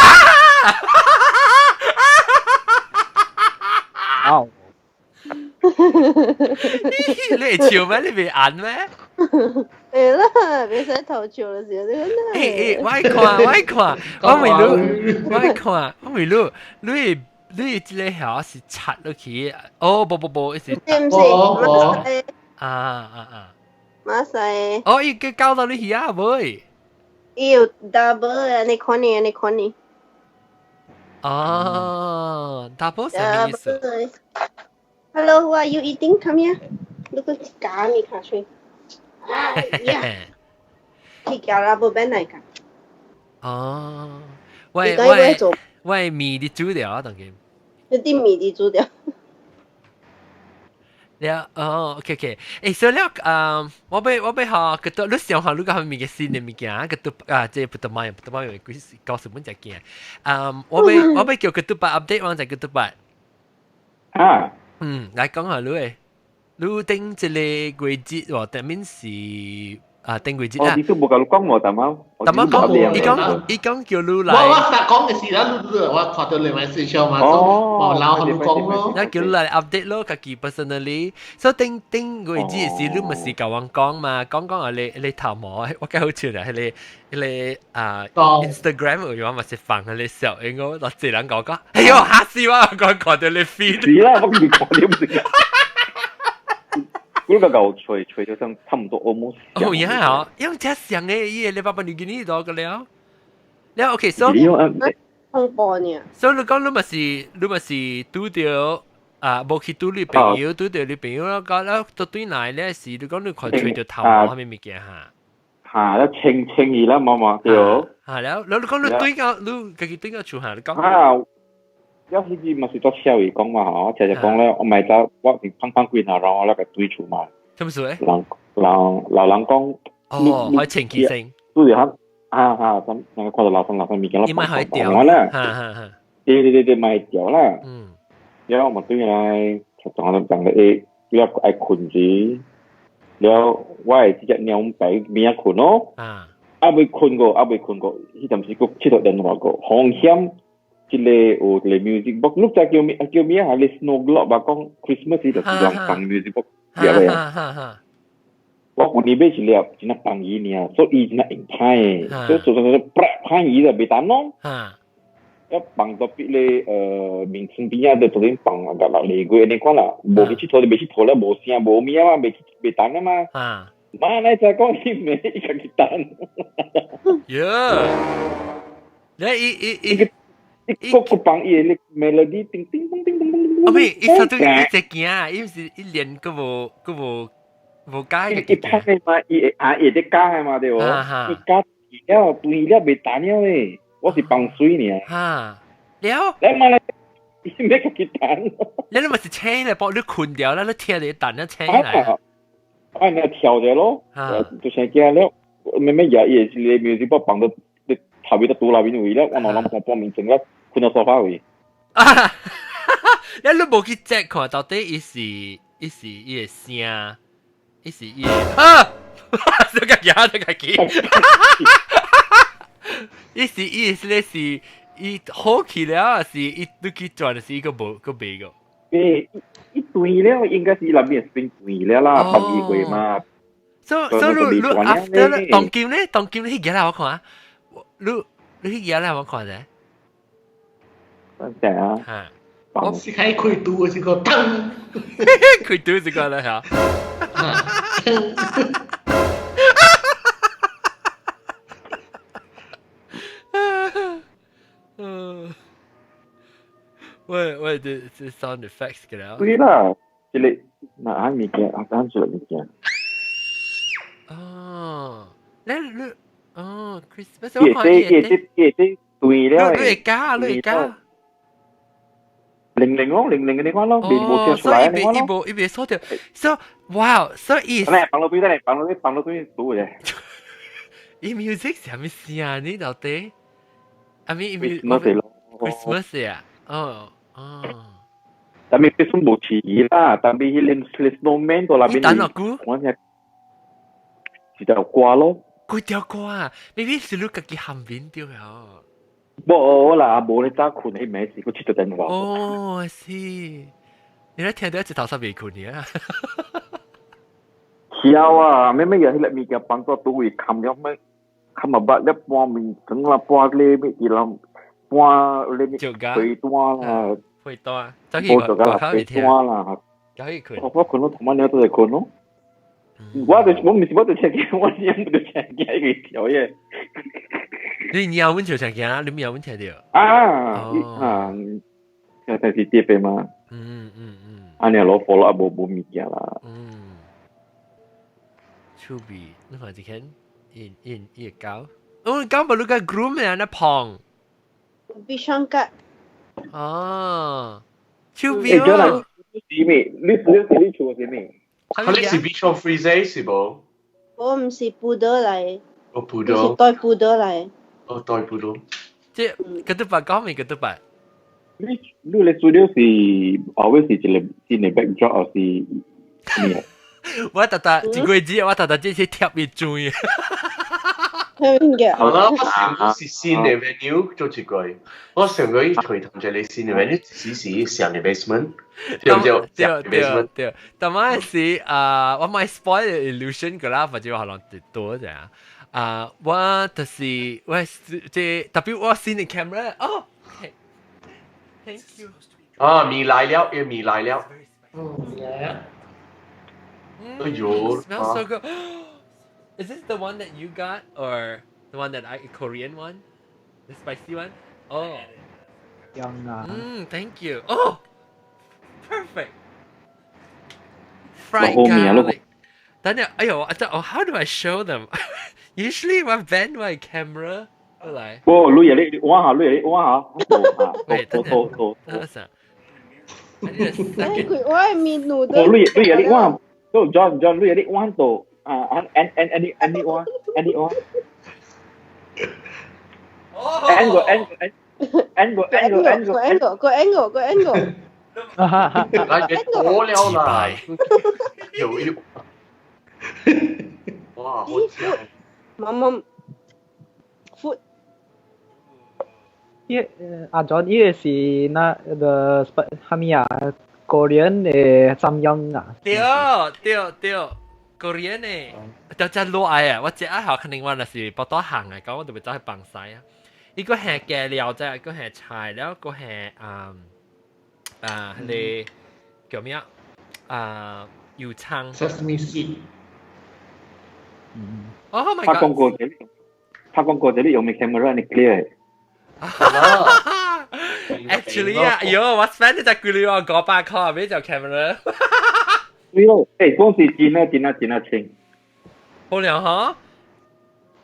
哦。你會笑咩？你未眼咩？會啦，袂使偷笑就是。欸欸，我愛看，我愛看，我問你，我愛看，我問你，你你這個曉是插落去？哦，不不不，是。是唔是？啊啊啊！馬西。哦，伊個搞到你去啊，妹。伊有 double 的，你看你，你看你。哦，double 啥意思？ Hello, who are you eating? Come here. Look at 咖你看水。哎呀，去叫 rubber band 來看。哦，喂喂喂，麵你煮掉啊，當佢。一啲麵你煮掉。了哦，OK OK，誒，所以了，我欲學個都，你想下你個物嘅新的物件，個都啊，這不得買，不得買，幾九十蚊只件。我欲叫個都把 update 完就個都把。啊。嗯，來講下你誒，你頂這個月節喎，頂面是啊，頂月節啊。你都無共你講喎，大媽。大媽講，伊講伊講叫你來。我講嘅時啦，你我看到你 message 嘛，我鬧你講咯。那叫你來 update 咯，家己 personally。所以頂頂月節時，你咪是共我講嘛，講講啊，你你頭毛，我記好笑啦，迄個迄個啊 Instagram 有話咪是放迄個小影我，落一人講講，哎呦嚇死我！我看到你 feed。是啦，我唔看你唔是。我個牛吹吹到像差唔多 almost。哦，也好，因為這像嘅，伊個你爸爸你給你多個了。了 OK，所以恐怖呢。所以你講你咪是你咪是拄著啊，無去拄你朋友，拄著你朋友啦，講了到對來咧是你講你看吹著頭毛啥物物件哈？嚇，了清清伊啦，毛毛對。嚇了，你講你對到你家己對到厝嚇，你講。啊，了彼時嘛是做笑伊講嘛吼，常常講咧，我咪走，我是胖胖幾下，然後我那個對厝嘛。什麼事咧？人人老人講，哦，可以清氣聲。對啊，啊啊，咁那個看到老生老生物件，你咪可以掉啦。哈哈哈。對對對對，咪掉啦。嗯。然後我對來，就講講咧，欸，你愛睏時，了我會直接尿白邊仔睏咯。啊。啊未睏過，啊未睏過，彼陣時閣佚佗電話過，風險。這個有一個 music box，你知叫咩？叫咩啊？你 Snow Globe 吧，講 Christmas 時就是人放 music box 入來啊。我舊年買一粒，真係放伊爾，所以伊真係用歹的，所以做做做，啪歹伊就袂當咯。一放到別咧，面床邊仔就昨天放啊，六個月，你看啦，無去佚佗就袂佚佗了，無聲無物啊嘛，袂袂當啊嘛。媽，你再講伊袂伊家己等。喲，你伊伊伊。伊個個放伊的 melody，叮叮咚叮咚咚咚。啊，唔，伊頭拄一隻鏡，伊毋是一連閣無閣無無加伊拍的嘛，伊會啊，伊會加的嘛對無？伊加了，對了袂彈了誒，我是放水爾。哈，了。你媽咧，伊欲家己彈。你你咪是請來幫你睏掉啦，你聽著彈了請來。啊，你跳者咯，就先驚了，慢慢也伊是 music 幫放到你頭尾都拄內面位了，我兩人半半面床了。睏到沙發位。啊！你你無去 check 看到底伊是伊是伊的聲，伊是伊的啊！這個牙這個記。伊是伊是咧是伊好起了，是伊都去轉是伊個無個袂個。誒，伊斷了，應該是伊那邊變斷了啦，12歲嘛。所以你你 after 當今咧，當今你去來我看啊，你你去來我看者。等陣啊。我是開開肚是個噔，開肚是個啦嚇。嗯，喂喂，這這 sound effects 嘅啦。對啦，這個那按物件，啊，按出來物件。哦，你你哦，Christmas 我看見。這這這對了。你會加，你會加。零零咯，零零嘅地方咯，未冇跳出來嘅地方咯。所以伊無伊袂鎖掉，所以哇，所以。嚟，放落邊嚟，放落邊，放落邊數嘅。伊 music 是啥物聲啊？你到底？I mean Christmas 咯。 Christmas 啊？哦哦。但係 Christmas 無似啦，但係彼個 snowman 到那邊。等落久？我聽一條歌咯。幾條歌啊？maybe 是你家己含面對啊。無啦，無咧早睏，彼暝時閣接到電話。哦，是。你咧聽到一頭煞未睏去啊？曉啊，咩咩嘢？彼個物件放到倒位冚了咩？冚啊捌了半面，整啦半咧咩？伊人半咧咩？被單啦。被單，走去外口去聽。啦。走去睏。我睏咯，同晚了都會睏咯。我就我毋是我就聽見，我是就聽見伊個條嘢。你鳥阮就聽見，你鳥阮聽著。啊啊，聽是碟的嘛。嗯嗯嗯。按呢攞 follow 啊，無無物件啦。嗯。趣味，你看一間，伊伊伊會搞。哦，搞無你個 groom 啊，那胖。必上格。哦，趣味哦。是咩？你你你厝是咩？你是 Bichon Frise 是無？我毋是布袋來。哦，布袋。是帶布袋來。哦，帶布袋。這個都白講咪個都白。你你嘅資料是後尾是一個新的 backdrop 還是咩？我特特一個字，我特特這是貼伊嘴。好啦，我想講是新的 venue 做一個，我想講伊推同一個新的 venue，只是上的 basement，對唔對？對對對，但係是啊，我咪 spoil illusion 個啦，或者我可能多啫。啊，我就是我這特別我新的 camera 哦，thank you。啊，米來了，又米來了。嗯，來啊。哎呦，smells so good. Is this the one that you got or the one that I Korean one? The spicy one? Oh. 香啊。 Thank you. Oh, perfect. Fried garlic. 等陣，哎呦，我 how do I show them? Usually 我 bend my camera 過來。哦，你也你玩下，你也你玩下。喂，等陣，等陣。我係面露的。哦，你你也你玩，都 John John，你也你玩到。啊，按按按你按你玩，按你玩。按個按個按個按個按個按個個按個個按個。來，別多了啦！有有。哇，好正！媽媽，food。伊阿 John 伊個是那個啥物啊？Korean 的三樣啊？對對對。Korean 呢，就真落愛啊！我這愛好肯定我若是報多行嚟講，我就會走去放西啊。伊個係雞料啫，個係菜了，個係啊啊，迄個叫咩啊？啊，油葱。 Sesame seed。嗯。 Oh my god！拍廣告這裡，拍廣告這裡用咩 camera 你 clear？ Actually 啊，喲，我 spend 一隻幾兩500塊買隻 camera。對咯，誒，講是真啊真啊真啊清。好了哈。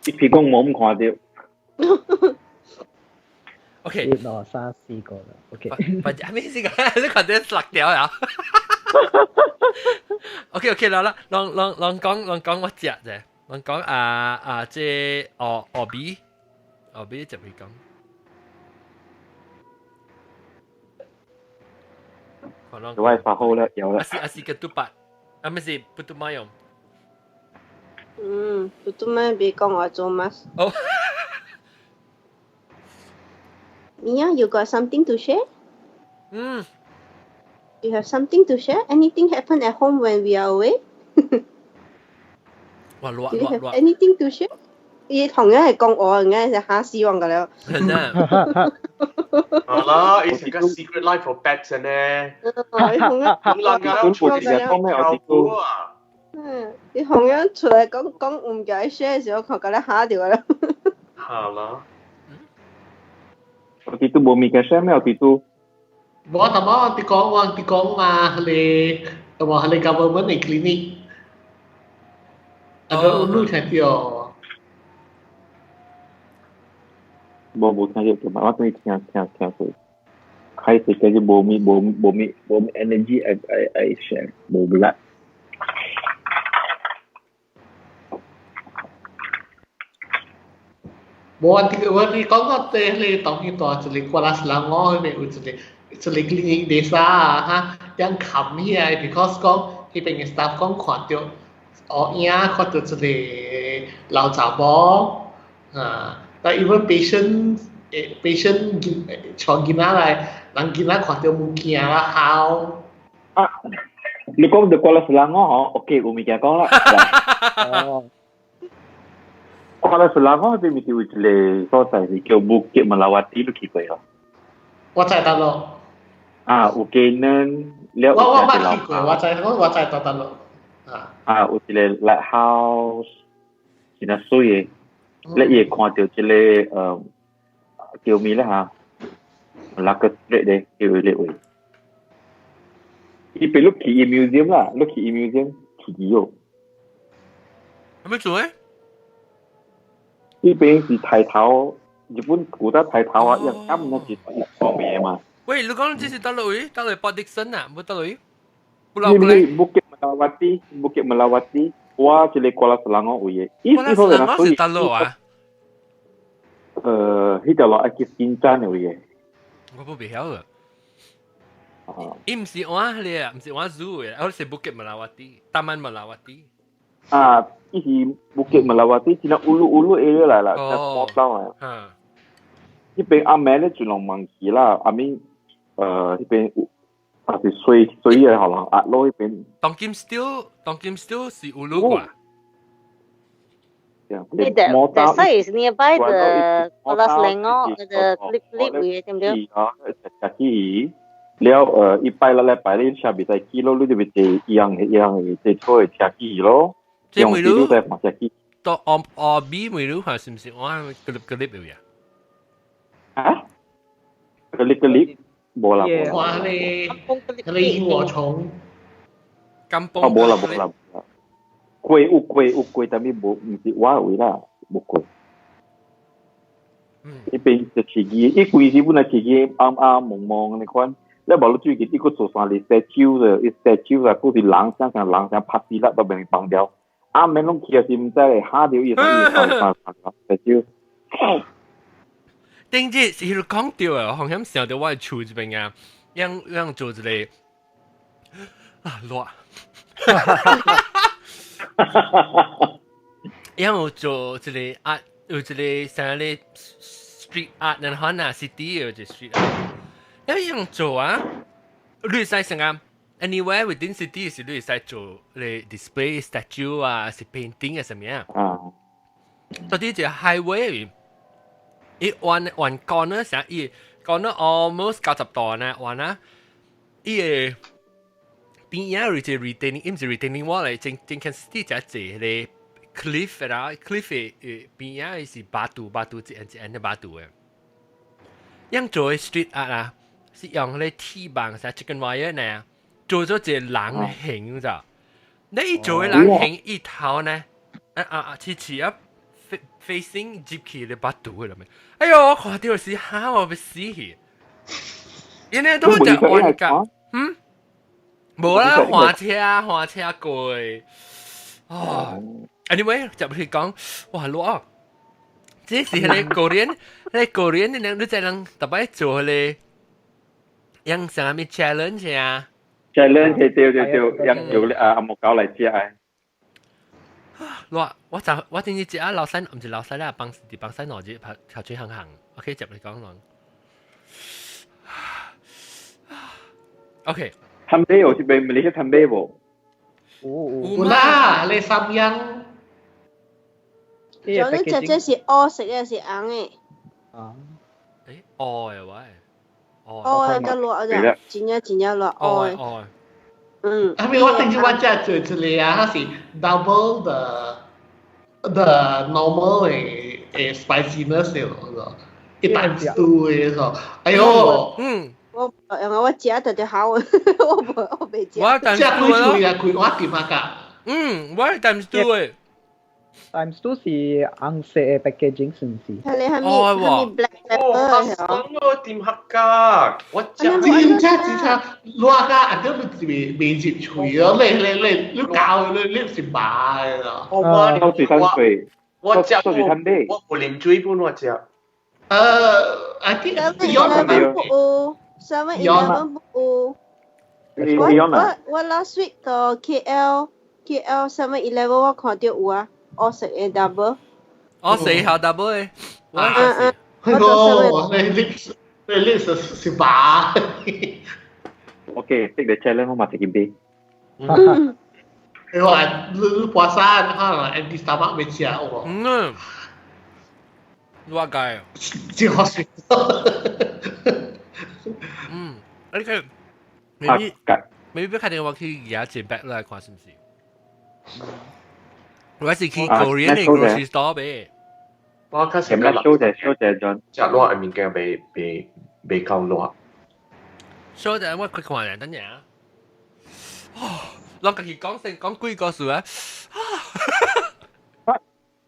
一皮講冇咁看到。 OK。一、二、三、四個啦。OK。反正咩事個？你看到落掉呀？OK OK，啦啦，攏攏攏講攏講我食啫，攏講啊啊，這學學味，學味就會講。我發好了，有了。啊是啊是個嘟八，啊唔是不嘟馬用。嗯，不嘟馬別講我做乜。哦， Mia, you got something to share? 嗯。 You have something to share? Anything happen at home when we are away? 哇，熱 Do you 熱 have 熱！ anything to share? 伊同樣係講我，應該係嚇死我㗎了。真係。好啦，伊是個 secret life of pets 呢。伊同樣咁人家出嚟講咩？我啊。嗯，伊同樣出來講講唔記得 share 嘅時候，看甲你嚇到了。好啦。 Waktu itu bumi ke share 咩？Waktu itu 無淡薄佇講我佇講嘛，彼個淡薄彼個 government 的 clinic，啊個有聽到。無無聽到，我等聽聽聽過。開始嘅就無咪無無咪無咪 energy I share 無力。無我佇我佇講我佇彼個當彼大一個瓜拉斯蘭我彼邊有一個一個 clinic desa 啊，哈，樣冚起來，because 講彼邊的 staff 講看到烏影，看到一個老查某啊，但 even patient patient 帶囡仔來，人囡仔看到物件啦哭。啊，你講到 Kuala Selangor 嗬，OK，有物件講啦。哦。 Kuala Selangor 邊咪有一個所在是叫 Bukit Melawati，你去過哦？我知得咯。啊，有技能了。我我捌去過，我知我我知得得咯。啊。啊，有一個 lighthouse，真係水的，你會看到這個叫咩咧嚇？那個 street 咧叫咩位？伊邊你去伊 museum 啦，你去伊 museum 去幾哦？係咪做咧？呢邊是抬頭，日本古代抬頭啊，一啱那是一方面嘛。喂，你講這是佗位？佗位 Port Dickson 啊，冇佗位？呢呢 Bukit Melawati, Bukit Melawati，我這個 Kuala Selangor 位嘅。 Kuala Selangor 是佗落啊？彼條路愛去金山的位嘅。我不袂曉啊。伊毋是換彼個，毋是換 zoo 的，我是 Bukit Melawati，Taman Melawati。啊，伊是 Bukit Melawati，真係 ulu ulu area 來啦，真small town 啊。彼邊暗暝咧盡量望去啦，阿面彼邊有，啊是水水嘅可能壓落彼邊。當今 still 當今 still 是 ulu 啩？ The site is nearby the Kuala Selangor the clip clip 位對唔對？啊，食去了一拜六禮拜你車袂使去咯，你就咪坐一樣一樣坐車的車去咯。這每路在看車去。到澳澳 B 每路看是唔是我個個個嘅呀？啊？個個個無啦無啦。看彼個彼個螢火蟲。金哦，無啦無啦。過有過有過，但係無，毋是我位啦，無過。彼邊就飼雞，伊規時本來飼雞暗暗濛濛按呢款，了無你最近伊閣做三日 statue 的，伊 statue 啊，閣是人像像人像拍死啦，都袂放掉。暗暝攏去啊，是毋知會嚇著伊，伊放放放 statue。頂日是彼講著啊，好像想著我的厝這邊啊，樣樣做一個啊熱。因為有做一個 art，有一個啥個 street art，然後啊 city 有一個 street art。因為用做啊，你會使成啊，anywhere within city 是你會使做咧 display statue 啊，是 painting 啊，啥物啊。啊。到底一個 highway，伊彎彎 corner 啥，伊 corner almost 90度呢，彎啊，伊個。邊仔有一個 retaining，伊毋是 retaining wall 嚟，正正間 city 只一個 cliff 啦，cliff 的邊仔是 batu batu 一按一按的 batu 的。樣做的 street art 啊，是用咧鐵網啥 chicken wire 呢，做咗一個人形咋？你做的人形伊頭呢？啊啊啊！似似啊，facing 入去咧 batu 的啦咩？哎喲，我看到時嚇我欲死去！因為都只彎角，嗯？無啦，換車換車過去。哦，anyway 就去講，哇，熱啊！這是彼個 Korean，彼個 Korean 你你知人逐擺做彼個，用啥物 challenge 啊？challenge 對對對，用用啊阿木狗來食的。熱，我就我頂日食啊老細，毋是老細啦，幫佇幫細兩日拍頭水行行，OK，接你講講。OK。坦白哦，這邊馬來西亞坦白無？有啦，你三樣。仲你隻隻是烏色嘅，是紅嘅。啊。誒，烏嘅喂。烏嘅較熱啫，真正真正熱烏嘅。嗯。後面我頂次我食做一個啊，它是 double the normal 嘅 spiciness 咯，一 times two 嘅咯。哎喲。嗯。我因為我食特別好，我無我袂食。我 times 食幾喙啊？幾我點啊？㗎？嗯，我係 times two 嘅。 Times two 是紅色嘅 packaging 是唔是？係你係咪係咪 black pepper 係哦，我點客家，我食真正真正熱甲啊！你未未入喙咯，你教你是麻的咯。我我水三水，我食我水三杯，我有啉水本我食。I think 7-Eleven 不有，7-Eleven 不有。我 last week 到 KL 7-Eleven 我看到有啊。我食嘅 double，我四下 double 嘅，嗯嗯，我你 lips 是麻。 OK，take the challenge 我嘛一杯。你話你跋山可能 empty stomach 未食喎。嗯，我解。真好食。嗯，而且 maybe maybe 開電話去而家前 back 來看是唔是？我是去 Korean 嘅 grocery store 唄。我較時啦，小姐小姐陣，食熱嘅物件袂袂袂夠熱。小姐，我佢看人等陣啊。哦，咱家己講成講幾個數啊？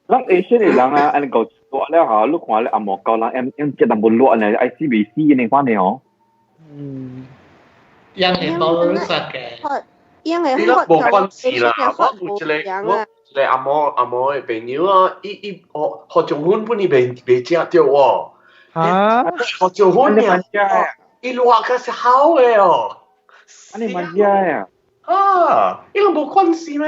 咱 Asian 嘅人啊，按呢個熱了嚇，你看咧阿毛高人，用用食淡薄熱呢，愛死袂死呢款的哦。嗯。樣嘅 tolerance 嘅。樣嘅你都無關係啦，我有一個我。一個阿嬷阿嬷的朋友啊，伊伊學學種粉本伊袂袂食著喎。嚇！學種粉爾，伊熱較是好的哦。按呢蠻食啊！啊，伊攏無關係咩？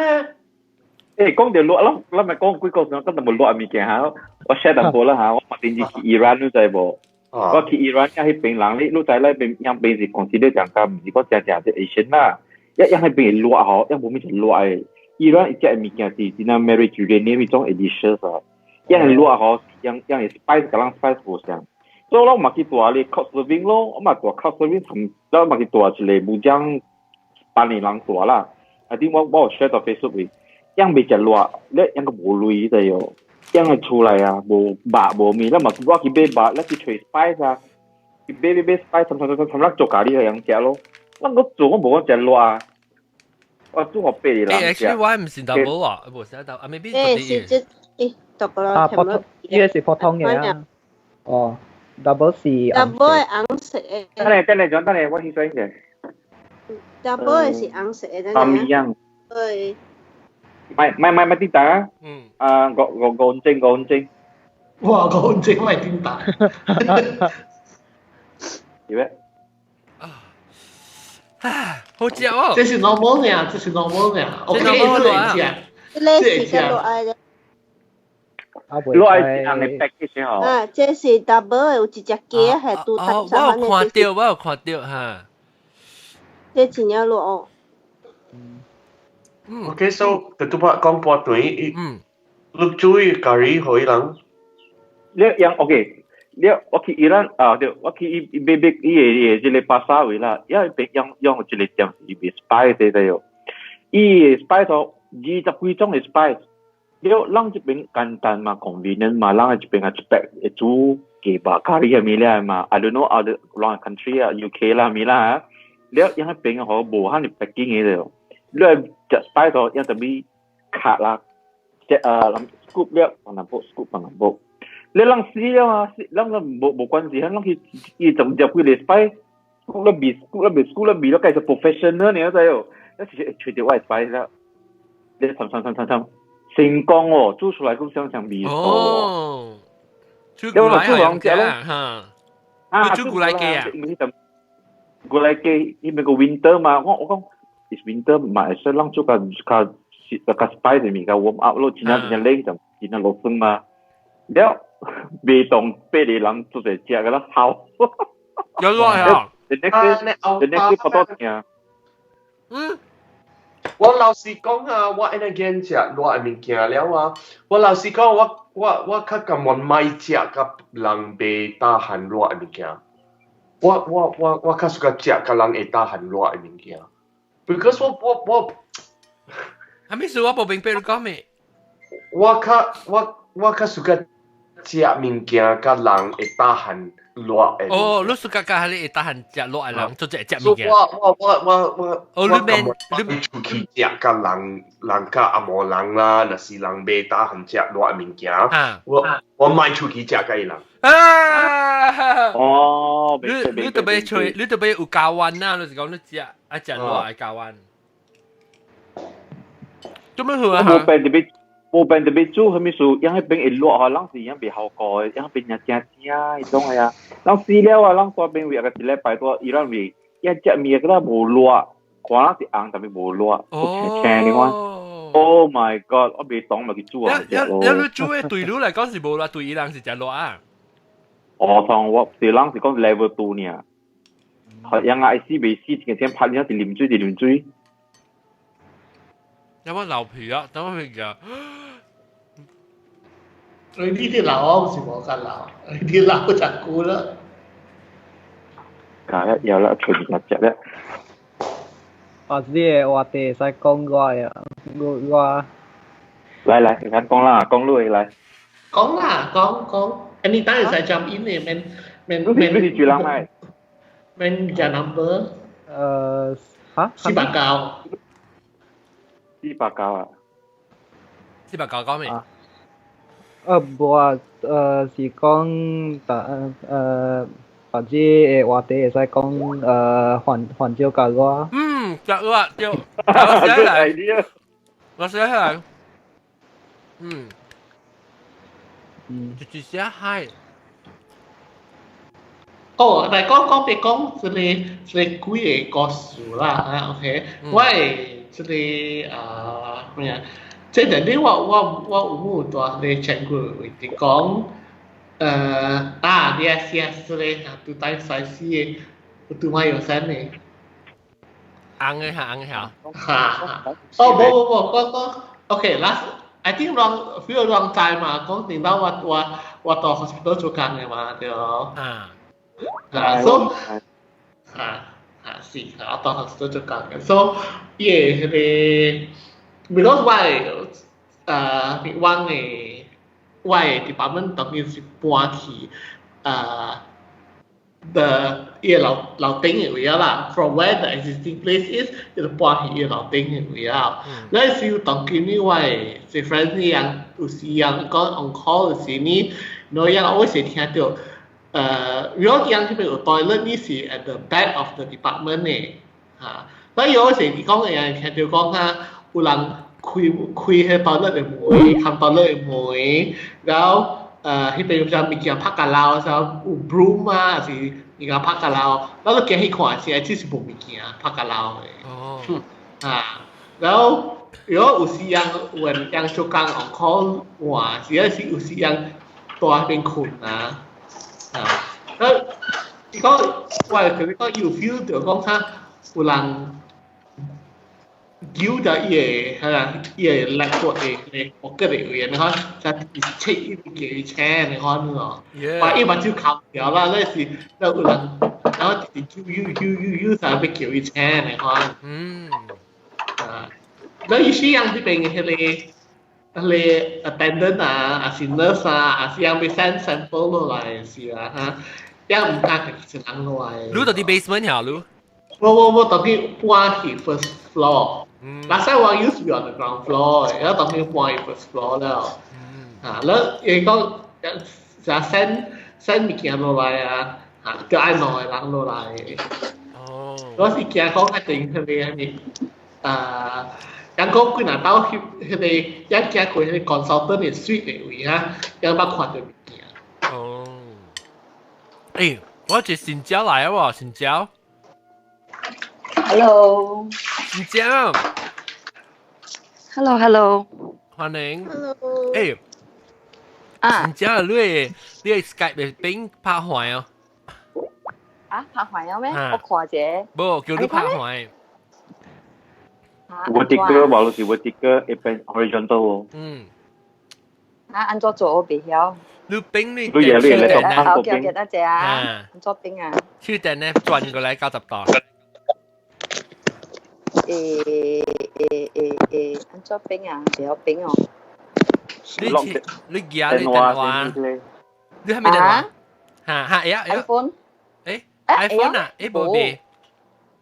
欸，講到熱，咱咱咪講幾個時，講淡薄熱的物件嚇。我 share 淡薄啦嚇，我嘛頂次去伊蘭，你知無？我去伊蘭，遐彼邊人，你你知咧邊樣邊是 consider 講較毋是講誠正是 Asian 啦。一樣彼邊熱吼，樣無物是熱的。伊蘭伊食的物件是真正 Mediterranean 彼種 delicious 啊，樣熱吼，樣樣 spice 佮咱 spice 無相。所以我嘛去蹛咧 couch surfing 咯，我嘛蹛 couch surfing 同，我嘛去蹛一個武將班的人蹛啦。I think 我有 share 到 Facebook 裡，樣袂食熱，你樣閣無鐳的喲，樣會出來啊，無肉無物，咱嘛我去買肉，咱去揣 spice 啊，去買買買 spice，摻摻摻摻，咱做咖喱來樣食咯。咱閣做我無講食熱啊。我做予八個人食。欸，actually 我毋是 double 啊，無是 double，啊 maybe 欸，是這欸，double 啊，普通，呢個是普通嘅啊。哦，double 是 double 係紅色嘅。等下等下，等下，我去洗者。 double 的是紅色的，三樣。對。買買買買叮當啊！嗯。啊，五五五分鐘五分鐘。哇，五分鐘買叮當。是咩？啊，好食哦！這是 normal 呢，這是 normal 呢。OK，這會食。這個是較落愛的。落愛是紅的 package 吼。啊，這是 double 的，有一隻雞係拄哦，我有看到，我有看到哈。這真正熱哦。 OK，so 就拄擺講半頓，你煮咖喱予伊人。你樣 OK，你我去伊蘭啊，對，我去伊買買伊个伊个這个巴沙位啦，因為用用一個店是伊賣 spice 的喲，伊个 spice 哦，二十幾種的 spice，了咱這邊簡單嘛，convenient 嘛，咱這邊啊一百會煮雞肉咖喱啥物了嘛，I don't know other country 啊，UK 啦物啦，了因彼邊吼無遐爾 packing 的喲，你食 spice 哦，要特別卡啦，食啊 scoop 了，放淡薄 scoop 放淡薄。你人死了啊！死人個無無關係，人去伊就入幾個 spice，scoop 了味，scoop 了味，scoop 了味了，計是 professional 你知哦？一是揣著我的 spice 了，你摻摻摻摻摻，成功哦，煮出來閣相像味哦。煮過來係用食咯，嚇！啊，煮過來雞啊？過來雞，因為個 winter 嘛，我我講，is winter 嘛，會使人做較較較 spice 的物較 warm up 咯，真正真正冷就真正落霜嘛。了，袂當八個人做者食個啦，好。有熱啊！The next day，the next day 好多聽。我老實講啊，我按呢見食熱的物件了啊，我老實講，我較甘願莫食佮人袂 tahan 熱的物件。我較喜歡食佮人會 tahan 熱的物件。Because 我係咩事？我無明白你講咩？我較喜歡食物件佮人會 tahan 熱的。哦，你喜歡佮你會 tahan 食熱的人做這食物件。我我我我我哦，你免你出去食佮人佮紅毛人啦，若是人袂 tahan 食熱的物件，我莫出去食佮伊人。啊！哦，你特別出，你特別有加彎啊！你是講你食啊食熱愛加彎。做咩好啊？無變特別，無變特別煮，啥物事？樣彼邊會熱吼，人是樣袂效果，樣邊也正正彼種的啊。人死了啊，人蹛邊位個一禮拜多，伊咱位一食物個無熱，看人是紅，但是無熱，青青你看。Oh my god！我袂懂嘛去煮啊。你煮的對你來講是無熱，對伊人是誠熱啊。哦，同我對人是講 level 2 爾，樣啊，死袂死，一個天拍你是啉水就啉水。有冇流皮啊？等我去㗎。你呢啲流我是冇咁流，你啲流就久啦。加一有啦，隨便食咧。或者話題會使講我啊，我。來來，你看講啦，講落來。講啦，講講，anytime 會使 jump in 嘅，免免免。你是住人咪？免加 number。嚇？489。 489啊！ 489講咩？無啊，是講，或者的話題會使講，環境較熱。嗯，較熱對。我寫來，我寫來。嗯。嗯。就寫海。哦，來講講別講，這個這個幾個故事啦，啊，OK，我會這個啊咩啊？這陣呢，我有冇蹛咧前過位置講，啊，yes yes，這個啊，拄帶帥死的，有拄買有山的。紅的嚇，紅的嚇。哈，哦，無無無，我講，OK，last I think wrong few wrong time 嘛，講定到我到 hospital 做工的嘛，對。啊。啊，so 啊啊是，我到 hospital 做工的，so 伊個彼個，because 我我的 department 當然是搬去the 伊個樓頂的位啦，from where the existing place is，伊就搬去伊個樓頂的位啊。那時當今呢，我的這 friend 呢樣有時樣講 on call 的時呢，我樣我是聽到。如果樣這邊有 toilet 呢是 at the back of the department 呢，嚇。所以有時你講嘅人聽到講啊，有人開開彼 toilet 的門，冚 toilet 的門，然後彼邊有啥物件拍甲漏，啥有 broom 啊，還是物件拍甲漏，然後你行去看時，只是無物件拍甲漏的。哦。啊，然後如果有時人有人做工 on call 換，是有時人蹛彼邊睏啊。啊，啊，伊講，我同你講，有 feel 到講較有人揪著伊個，係啊，伊個肋骨的骨骼的位，你看，才切一直叫伊請，你看喏，把伊目睭哭掉啦，那是那有人，然後直直揪揪揪揪才欲叫伊請，你看。啊，那伊是樣這邊彼個 attendant 啊，還是 nurse 啊，還是樣欲 send sample 落來是啊，哈，樣毋敢家己一人落來。你佇 basement 遐你？我當去搬去 first floor。Last time 我 used to be on the ground floor，然後當去搬去 first floor 了。啊，แล้ว伊講，就 send 物件落來啊，啊，叫愛兩個人落來。哦。我是驚講一定彼個啥物啊。人講幾若兜彼彼個，一行過彼個 consultant 的 suite 的位啊，人捌看著物件。哦。欸，我一新椒來啊喎，新椒。 Hello。新椒。 Hello，Hello。歡迎。 Hello。欸。啊。新椒，你的 Skype 的邊拍壞哦。啊，拍橫有咩？我看者。無，叫你拍橫。 vertical 無就是 vertical 一邊 horizontal 哦。嗯。啊，按怎做我袂曉。你冰你你嘢你你啊，OK OK，多謝啊。按怎冰啊？手電呢轉過來90度。欸，按怎冰啊？袂曉冰哦。你你舉你電話，你係咪電話？嚇嚇，會啊 iPhone。誒，iPhone 啊，誒無未。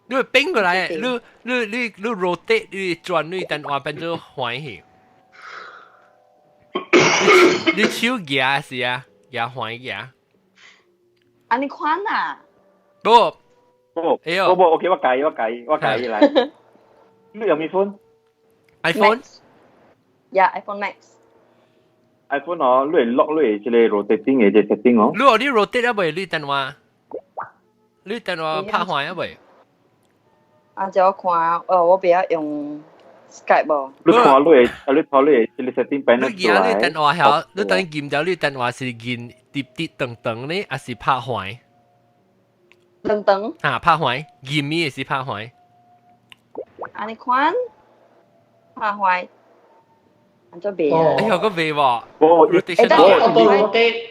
你會冰過來，你 rotate 你轉你電話變做橫去。你手舉是啊，舉橫舉。按呢款啊？不，不，哎呦，不不，OK，我改來。你用咩 phone？ iPhone。 Yeah, iPhone Max。 iPhone 哦，你會 lock 你這個 rotating 的這 setting 哦。你話你 rotate 啊未？你電話，你電話拍橫啊未？啊，就我看，哦，我袂曉用 Skype 無。你看你的，啊，你看你的這個 setting panel 你舉你電話曉，你等撳掉你電話是鍵直直長長呢，還是拍橫？長長。啊，拍橫，鍵咪是拍橫。按呢款，拍橫。按怎袂啊？哎呦，個袂喎。無，rotation。我都 rotate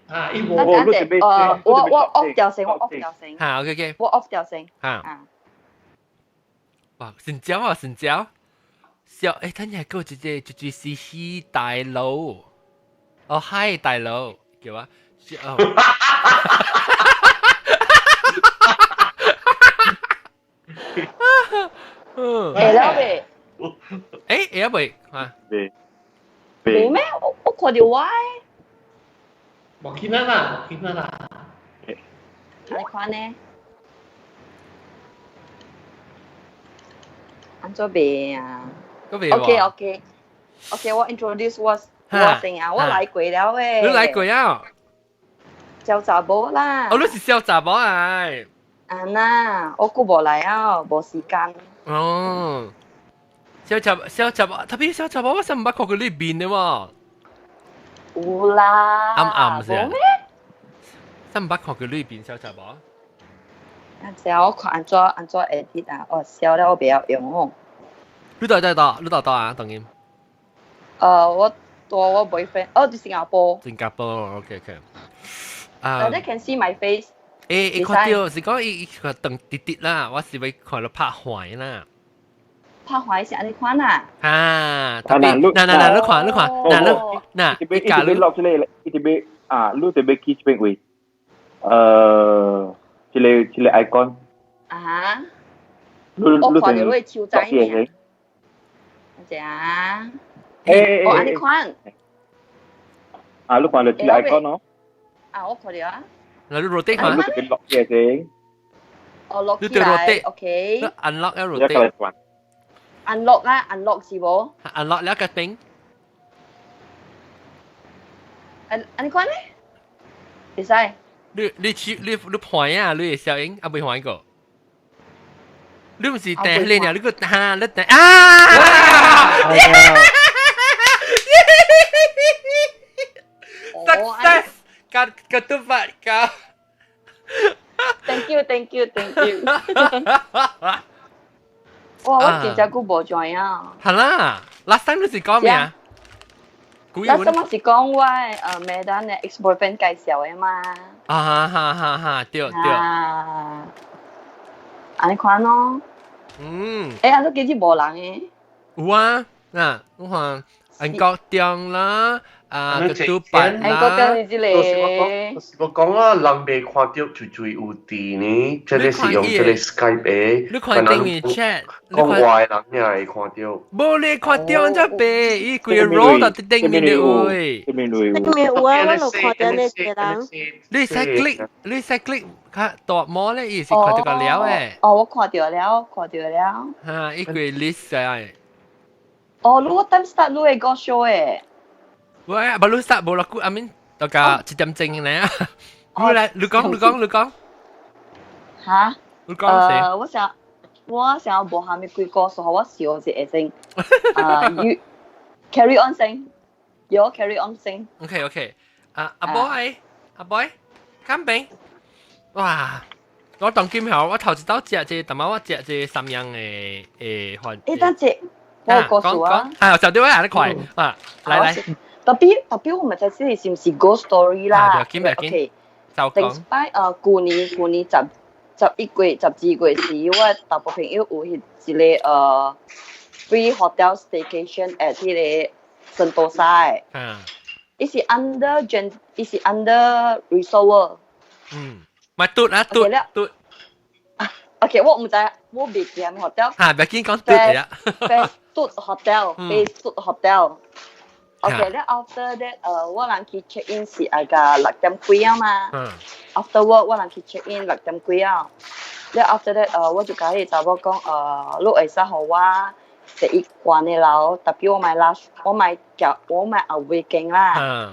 啊，伊無。等陣，我 off 掉先，我 off 掉先。嚇，OK OK。我 off 掉先。嚇。哇，成交啊，成交。小，誒，等下個一個就是是大佬。哦，嗨，大佬，叫啊。哦。嗯。會了未？誒，會啊未？嚇。未。未咩？我看到我。無見啦，無見啦。你看呢？按怎袂啊？OK OK OK，我 introduce 我我先啊，我來過了誒。你來過啊？小查某啦。哦，你是小查某啊？啊那，我閣無來啊，無時間。哦。小查小查某，特別小查某，我真毋捌看過你面的喎。有啦。暗暗是啊。真毋捌看過你面小查某。啊，只我看按怎按怎 edit 啊，哦，燒了我袂曉用哦。你到底到？你到到啊？當然。我帶我 boyfriend，哦，佇新加坡。新加坡，OK OK。啊。They can see my face。欸，伊看到是講伊伊看長直直啦，我是欲看到拍橫啦。拍橫是按呢款啊？啊，特別，嗱嗱嗱，你看你看，嗱你嗱，伊特別落出來，伊特別啊，你特別去這邊位，這個 icon。啊？我看到你的手仔爾。只啊？欸，哦，按呢款。啊，你看到這個 icon 哦？啊，我看到啊。嗱，你 rotate 看。你特別落起來先。哦，落起來，OK。你 unlock 了 rotate。 unlock 啊，unlock 是無？unlock 了個頂。按按呢款呢？會使。你手你你盤啊，你的小英啊未還過。你毋是掟你爾，你閣哈你掟啊！Success！甲甲拄發膠。 Thank you, thank you, thank you。哇！我真正久無 join 啊。係啦，last time 你是講咩啊？last time 我是講我Medan 的 ex boyfriend 介紹的嘛。啊哈哈哈，對對。啊，按呢款咯。嗯。欸，按怎今日無人的？有啊，嗱，我看韓國中啦，啊，個拄板啦。韓國中是這個。就是我講啊，人未看到最最有佇呢，這個是用這個 Skype 的。你看頂面 chat，講話的人也會看到。無你看到這白，伊規個 row 都佇頂面的位。頂面有。頂面有啊，我就看到那個人。你使 click，你使 click 較大模咧，伊是看到個了的。哦，我看到了，看到了。哈，伊規 list 的。哦，你 what time start 你會個 show 的？喂，無你 start 無落久，I mean 大家1點鐘咧。你來，你講，你講，你講。哈？你講先。我想無蝦米鬼故事，我笑一下先。啊，you carry on 先，you carry on 先。 OK OK，啊阿 boy，阿 boy，乾杯！哇，我當今後我頭一道食這，但係我食這三樣的誒飯。誒，等陣我告訴啊。啊，就對我行得快啊！來來。特別特別，我咪知是唔是 ghost story 啦。OK。就講。擺舊年11月、12月時，我大部朋友有彼一个free hotel staycation at 彼个聖淘沙的。伊是 under gen，伊是 under resort。咪嘟啊嘟嘟。 OK，我毋知，我未記 hotel。嚇，別緊講嘟嚟啊。 Fast hotel，Fast hotel。OK，咧 after that，我人去 check in 是愛個6點幾啊嘛。After work 我人去 check in 六點幾啊。咧 after that，我就共彼个查某講，你會使予我第一關的樓，特別我買 last，我買夾，我買後尾間啦。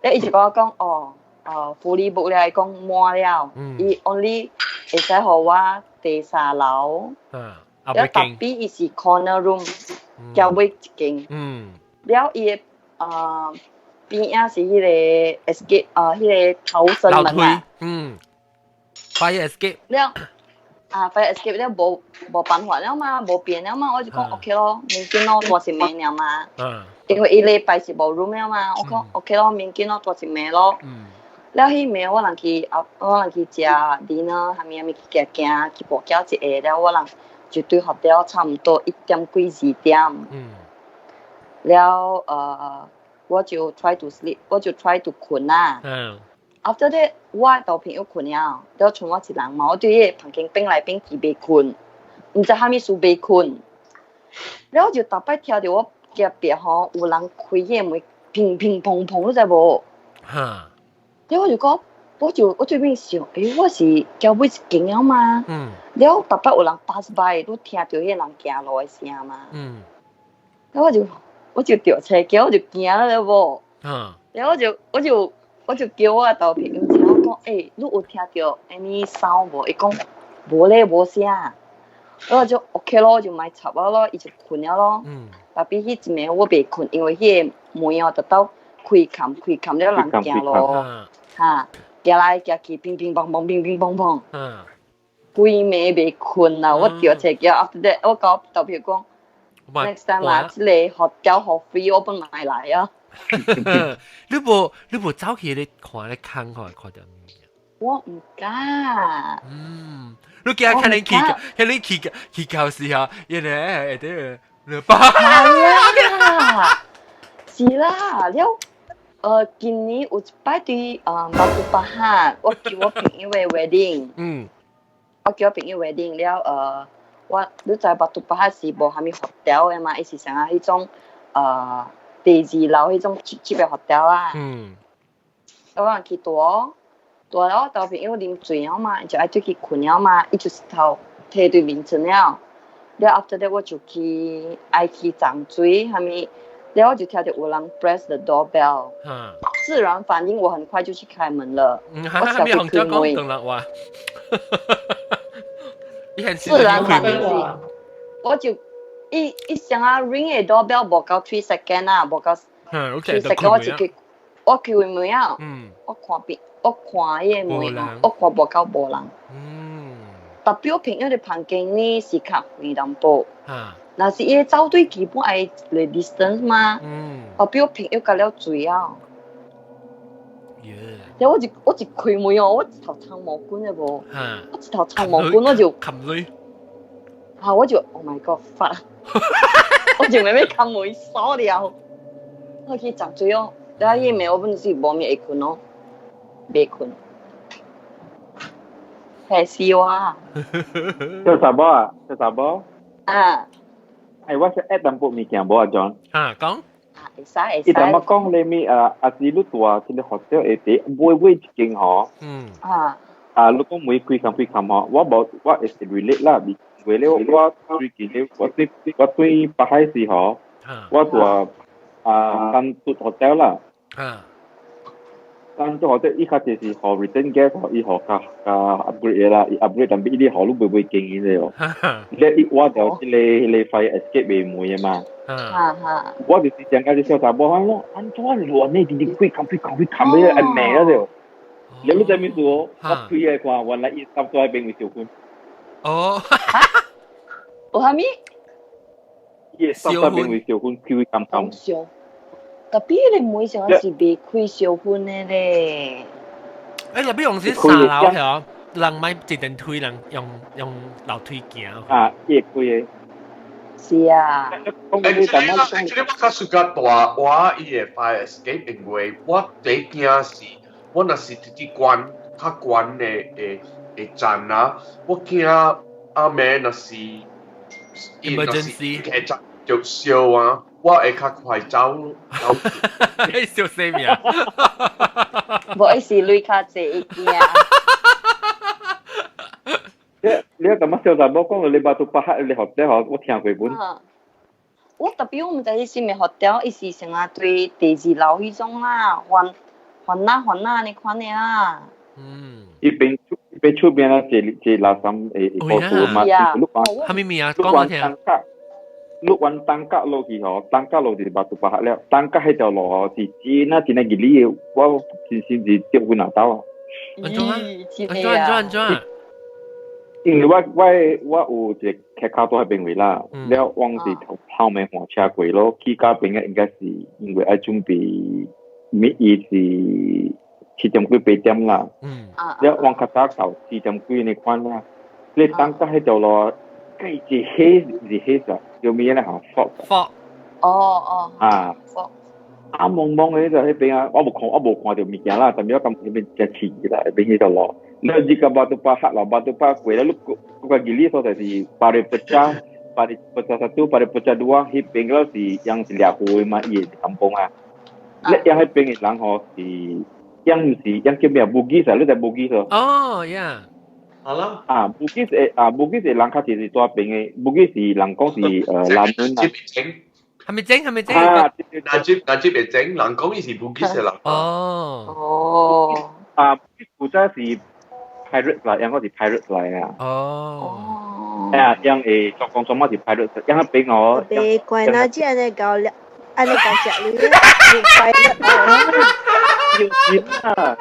咧伊就共我講，哦，fully book 了，伊講滿了，伊 only 會使予我第三樓。了特別伊是 corner room，交尾一間。了伊的邊仔是彼个 escape 彼个逃生門啊。嗯，fire escape。了啊，fire escape 了無辦法了嘛，無變了嘛，我就講 OK 咯，明天咯，大一暝爾嘛。因為伊禮拜是無 room 了嘛，我講 OK 咯，明天咯，大一暝咯。了彼暝我人去啊，我人去食 dinner，啥物啥物去行行，去步行一下了，我人就對 hotel 差毋多1點幾2點。了我就 try to sleep，我就 try to 睏啦。After that，我的朋友睏了，了剩我一人嘛，我對彼个房間變來變去袂睏，毋知啥物事袂睏。了我就逐擺聽著我隔壁吼有人開彼个門，乒乒乓乓，你知無？了我就講，我對面想，欸，我是交尾一間了嘛？了逐擺有人 pass by，你聽著彼个人行路的聲嘛？了我就著車叫，我就驚了無？了我就叫我的豆朋友，我講，欸，你有聽著 any sound 無？伊講無咧，無聲。我就 OK 咯，就莫插我咯，伊就睏了咯。特別彼一暝我袂睏，因為彼个門哦，直到開冚開冚了人行路，哈，行來行去，乒乒乓乓，乒乒乓乓。規暝袂睏啦，我著車叫，after that 我共我豆朋友講，next time 啊，這個 hotel 予 free 我本來來啊。你無走去你看你看看看著物件？我毋敢。嗯，你驚看你去，看你去去到時候，因為會得你爸。係啊，是啦，了，今年有一擺對 Batu Pahat，我叫我朋友的 wedding。我叫我朋友 wedding 了，我你知 Batu Pahat 是無啥物 hotel 的嘛，伊是像啊彼種第二樓彼種 cheap cheap 的 hotel 啊。我人去住，住了我兜朋友啉醉了嘛，伊就愛出去睏了嘛，伊就是頭提對面床了。了 after that 我就去愛去沖水，啥物，了我就聽著有人 press the doorbell。自然反應，我很快就去開門了。我小去開門。哇！自然反應是，我就一一聲啊 ring 的 doorbell 無夠 3 second 啊，無夠 3 second 我就去，我開門啊。我看邊，我看彼個門，我看無夠無人。特別我朋友的房間呢是較遠淡薄。若是伊走對基本愛一個 distance 嘛。特別我朋友甲了醉啊。然後我一開門哦，我一頭長毛管的無，我一頭長毛管我就冚鐳。啊！我就 Oh my God 發，我就慢慢冚門鎖了，我去沖水哦。然後彼暝我本是無咩會睏哦，袂睏。係是我。做查某啊？做查某？啊。哎，我是 add 淡薄物件無啊，John。啊，講。會使會使。伊淡薄講你咪啊，啊是你住這个 hotel 會佇尾尾一間吼。啊，你講每開冚開冚吼，我無我會是 relate 啦，因為咧我最近咧我對北海時吼，我住啊單獨 hotel 啦。單獨 hotel 伊較濟是予 return guest 伊予較較 upgrade 啦，伊 upgrade 但係伊予你尾尾間彼個哦。咧伊我就這個 fire escape 的門的嘛。我就是講甲這小查某，我按怎亂呢？直直開冚開冚開冚咧，按暝了就。你都知咩事哦？我推來看，原來伊搭在邊位燒薰。哦，有啥物？伊會搭在邊位燒薰，氣味甘甘。燒，特別你每上是袂開燒薰的咧。欸，特別用是三樓係人咪一電推，人用樓梯行。啊，伊會開的。是啊。欸，這個我較屬較大，我伊會 fire escape，因為我第一驚是，我若是直直關較懸的站啊，我驚阿妹若是 emergency 站就燒啊，我會較快走。你笑死咩啊？無，伊是鐳較濟，伊驚。你感覺小查某講你 Batu Pahat 你學咧我聽過本。我特別我毋知伊是毋學掉，伊是成啊對第二樓彼種啦，還還哪還哪按呢款的啦。嗯。伊邊邊出邊啊，一一垃圾會故事嘛，你講。啥物物啊？講我聽。你往 Tangkak 落去吼，Tangkak 落就是 Batu Pahat 了。Tangkak 彼條路吼是真啊真啊熱的，我真心是著阮阿兜啊。按怎啊？按怎按怎按怎？因為我有一個客卡住彼邊位啦，了我是頭後面換車過咯，去到邊個應該是因為愛準備，咪伊是7點幾8點啦，了我較早到4點幾呢款啦，你 Tangkak 彼條路，計是黑是黑色，叫咩咧？嚇，fog。 fog。哦哦。啊。 fog。啊濛濛的就彼邊啊，我無看著物件啦，但是我感覺彼邊真刺激啦，彼邊彼條路。你入到 Batu Pahat 啦，Batu Pahat 過了，你個吉利所在是 Parit Pecah，Parit Pecah 1，Parit Pecah 2，彼邊了是樣是獵戶的嘛，伊的 kampung 啊。你樣彼邊的人吼是，樣毋是樣叫咩 Bugis 啊？你知 Bugis 無？哦，yeah。好啦。啊，Bugis 的啊，Bugis 的人較濟是住邊的，Bugis 是人講是男人啊。係咪整？係咪整？啊，納吉會整，人講伊是 Bugis 的人。哦。哦。啊，古早是 pirate 來，樣個是 pirate 來啊。哦。哎呀，樣會做工做乜是 pirate，樣個俾我。別怪那只按呢搞了，按呢搞食你，pirate。要錢啊！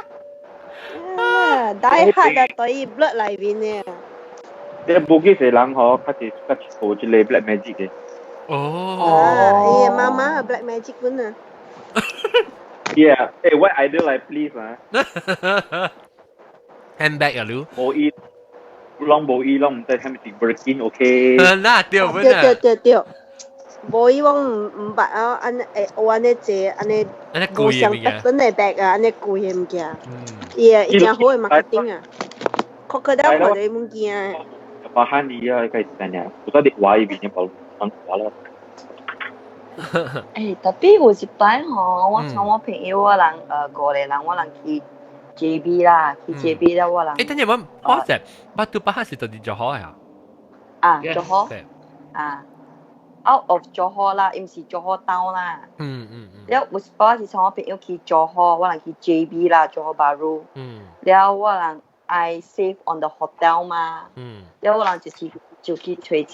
啊，大黑啊，對 blood 內面呢。你 Bugis 的人吼，較濟較學這個 black magic 的。哦。啊，伊媽媽 black magic 本啊。 Yeah，欸，我 idol 來 please 啊。 Handbag 啊，你？無伊，攏無伊，攏毋知啥物是 Birkin，OK？那對本啊。對對對對，無伊我毋捌啊，按呢會學按呢濟按呢無相本的 bag 啊，按呢貴的物件。伊啊，伊誠好的 marketing 啊，crocodile 看著伊物件。巴漢尼啊，開始等下，有早佇話伊邊包講話了。欸，特別有一擺吼，我參我朋友我人五個人，我人去 JB 啦，去 JB 了我人。欸，等陣我 pause，Batu Pahat 是到佇柔佛啊？啊，柔佛。啊，out of 柔佛啦，伊毋是柔佛 town 啦。了有一擺是參我朋友去柔佛，我人去 JB 啦，Johor Bahru。了我人愛 save on the hotel 嘛。了我人就是就去揣。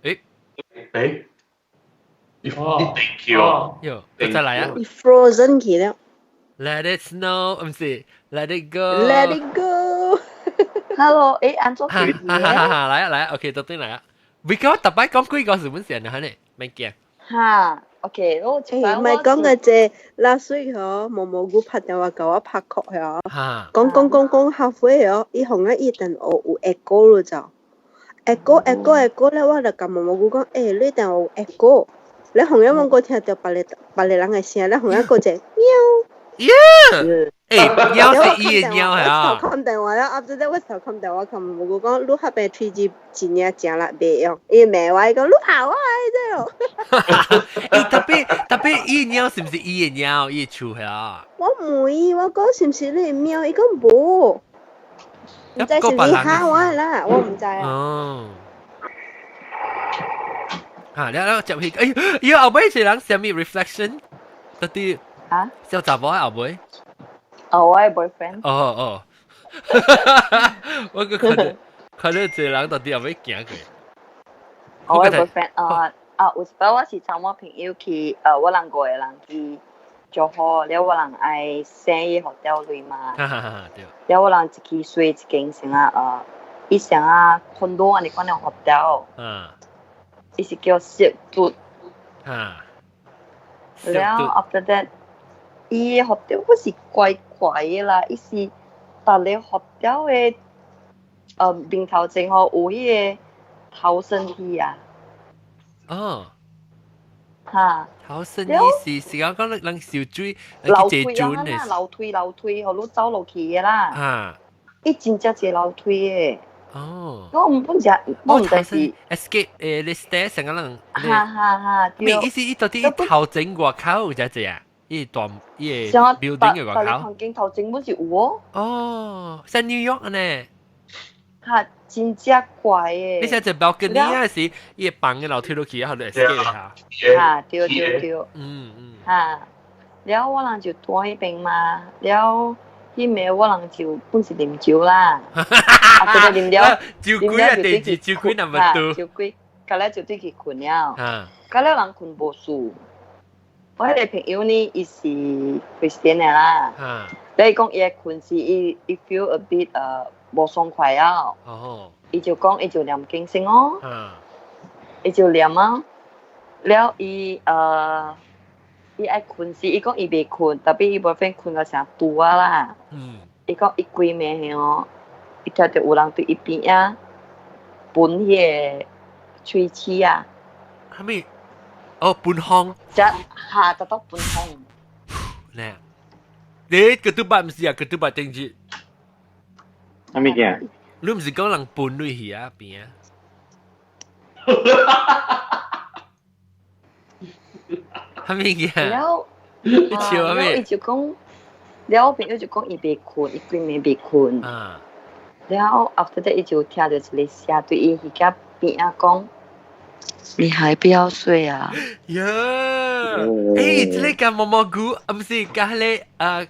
欸？欸？你定叫？喲，再來啊！你 frozen 去了。 Let it snow，毋是 Let it go。 Let it go。 Hello，欸，按怎？哈哈哈！來啊來啊，OK，到底來啊。為個我逐擺講幾個是本線啊，呢，免驚。哈，OK，我欸，唔係講個這 last week 嗬，毛毛菇拍電話共我拍曲嗬，講講講講 halfway 嗬，伊予我伊電話有 echo 咯就，echo echo echo 咧，我就共毛毛菇講，欸，你電話有 echo，你予我問過聽著別个別個人的聲，你予我講一個喵。耶！欸，貓是伊的貓係啊。我頭冚電話了，after that 我頭冚電話冚毛毛菇講，你彼邊 3G 真正誠力袂用，伊罵我，伊講你跑我這哦。欸，特別特別，伊貓是毋是伊的貓？伊的厝係啊？我問伊，我講是毋是你的貓？伊講無，毋知是毋是嚇我啦，我毋知啊。哦。啊，了了接去，哎，伊後尾是人啥物 reflection？到底啊？小查某後尾？哦，我的 boyfriend。哦哦。我閣看到一個人到底後尾行過。我的 boyfriend 啊啊，有一擺我是參我朋友去，我人五個人去就好，了我人愛 send 伊 hotel 鐳嘛。哈哈哈，對。了我人一去睡一間先啊，伊成啊 condo 按呢款的 hotel。伊是叫雪嘟。了 after that，伊的 hotel 不是怪怪的啦，伊是逐个 hotel 的面頭前吼有彼個逃生梯啊。哈。逃生意是是講講人游水，樓梯啊，樓梯樓梯，予你走落去的啦。伊真正一個樓梯的。我毋本只，我毋知是 escape 你 stairs 成個人。哈哈哈。咩意思？伊到底頭前外口有只只啊？伊大伊個 building 嘅外口。環境頭前本是有哦。哦，在 New York 呢。哈，真正怪的。你寫只 balcony 啊，是伊會放個樓梯落去，然後就 escape 下。哈，對對對。哈，了我人就住彼邊嘛，了。彼暝我人就本是啉酒啦，啊，對對啉了，酒鬼啊，第二酒鬼那麼多，酒鬼，後來就對去睏了，後來人睏無事。我彼個朋友呢，伊是 Christian 的啦，你講伊睏時，伊 feel a bit 無爽快啊，伊就講伊就念經先哦，伊就念啊，了伊伊愛睏時，伊講伊袂睏，特別伊 boyfriend 睏到成拄啊啦。伊講伊規暝吼，伊聽著有人對伊邊仔噴彼個喙齒啊。啥物？哦，噴風。只下就到噴風。呢？你個拄捌毋是啊？個拄捌定住。啥物件？你毋是講人噴落去啊邊啊？啥物件？了，你笑啥物？伊就講，了我朋友就講伊袂睏，伊規暝袂睏。了 after that 伊就聽著一個聲對伊彼個邊仔講：你還不要睡啊？呀！欸，這個佮毛毛菇，啊毋是佮彼個啊，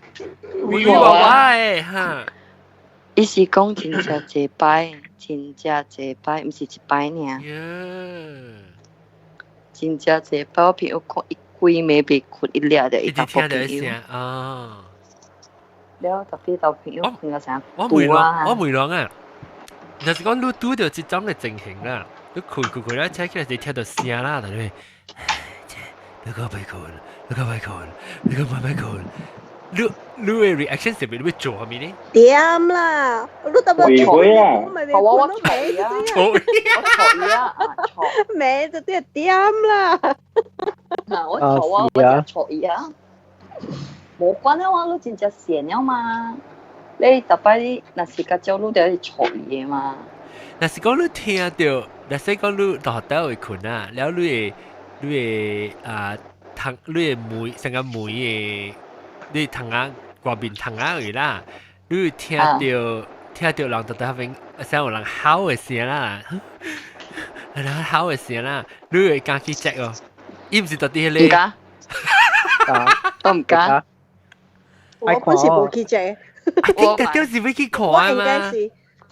娃娃的哈。伊是講真正濟擺，真正濟擺，毋是一擺爾。真正濟擺，我朋友講伊規暝袂睏，伊掠著伊查某朋友。啊！了特別老朋友睏到成我問人，我問人啊，就是講你拄著這種的情形啦，你睏睏睏咧，醒起來就聽著聲啦，但係，你個袂睏，你個袂睏，你個袂睏，你的 reaction 是咪你欲做啥物呢？點啦，你特別會啊！我我錯啊！我錯啊！錯，咩就啲點啦？我錯啊！我就錯伊啊！無關啊！我你真正閒了嘛？你逐擺你若是較少，你就去錯伊的嘛。若是講你聽著，若是講你到學校會睏啊，了你會啊，窗你會門成個門的，你窗仔外面窗仔位啦，你會聽著人佇佇彼邊，像有人吼的聲啦，人吼的聲啦，你會敢去 check 哦？伊毋是佇佇彼個？毋敢，我毋敢。我本是無去 check。我特就是欲去看嘛。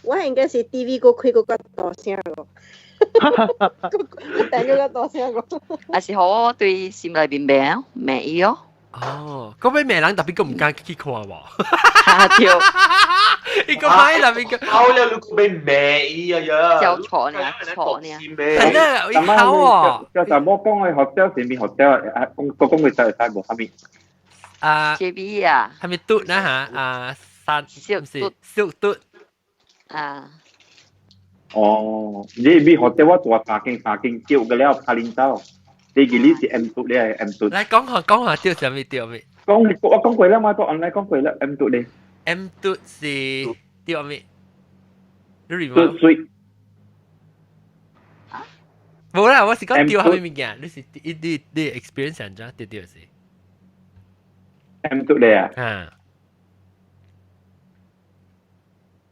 我應該是 TV 閣開閣較大聲個，閣訂閣較大聲個。還是予我對心內面罵罵伊哦。哦，閣欲罵人，特別閣毋敢去看無。哈對。伊閣歹特別閣。好了，你閣欲罵伊啊呀！叫錯呢，錯呢。係啦，伊好哦。叫查某講的學校是咩學校？啊，講講會使會使無啥物。啊。 JB 啊。係咪嘟啦嚇？啊，山唔是小嘟。啊。哦，你咪學校我做三間三間叫個了，拍領導。你記你是 M 嘟，你係 M 嘟。來講下講下叫啥物叫咩？講我講過啦嘛，都 online 講過啦，M 嘟咧。 M 嘟是叫咩？你嘟水。無啦，我是講叫啥物物件？你是你 experience 按怎對對是？M 嘟咧啊？啊。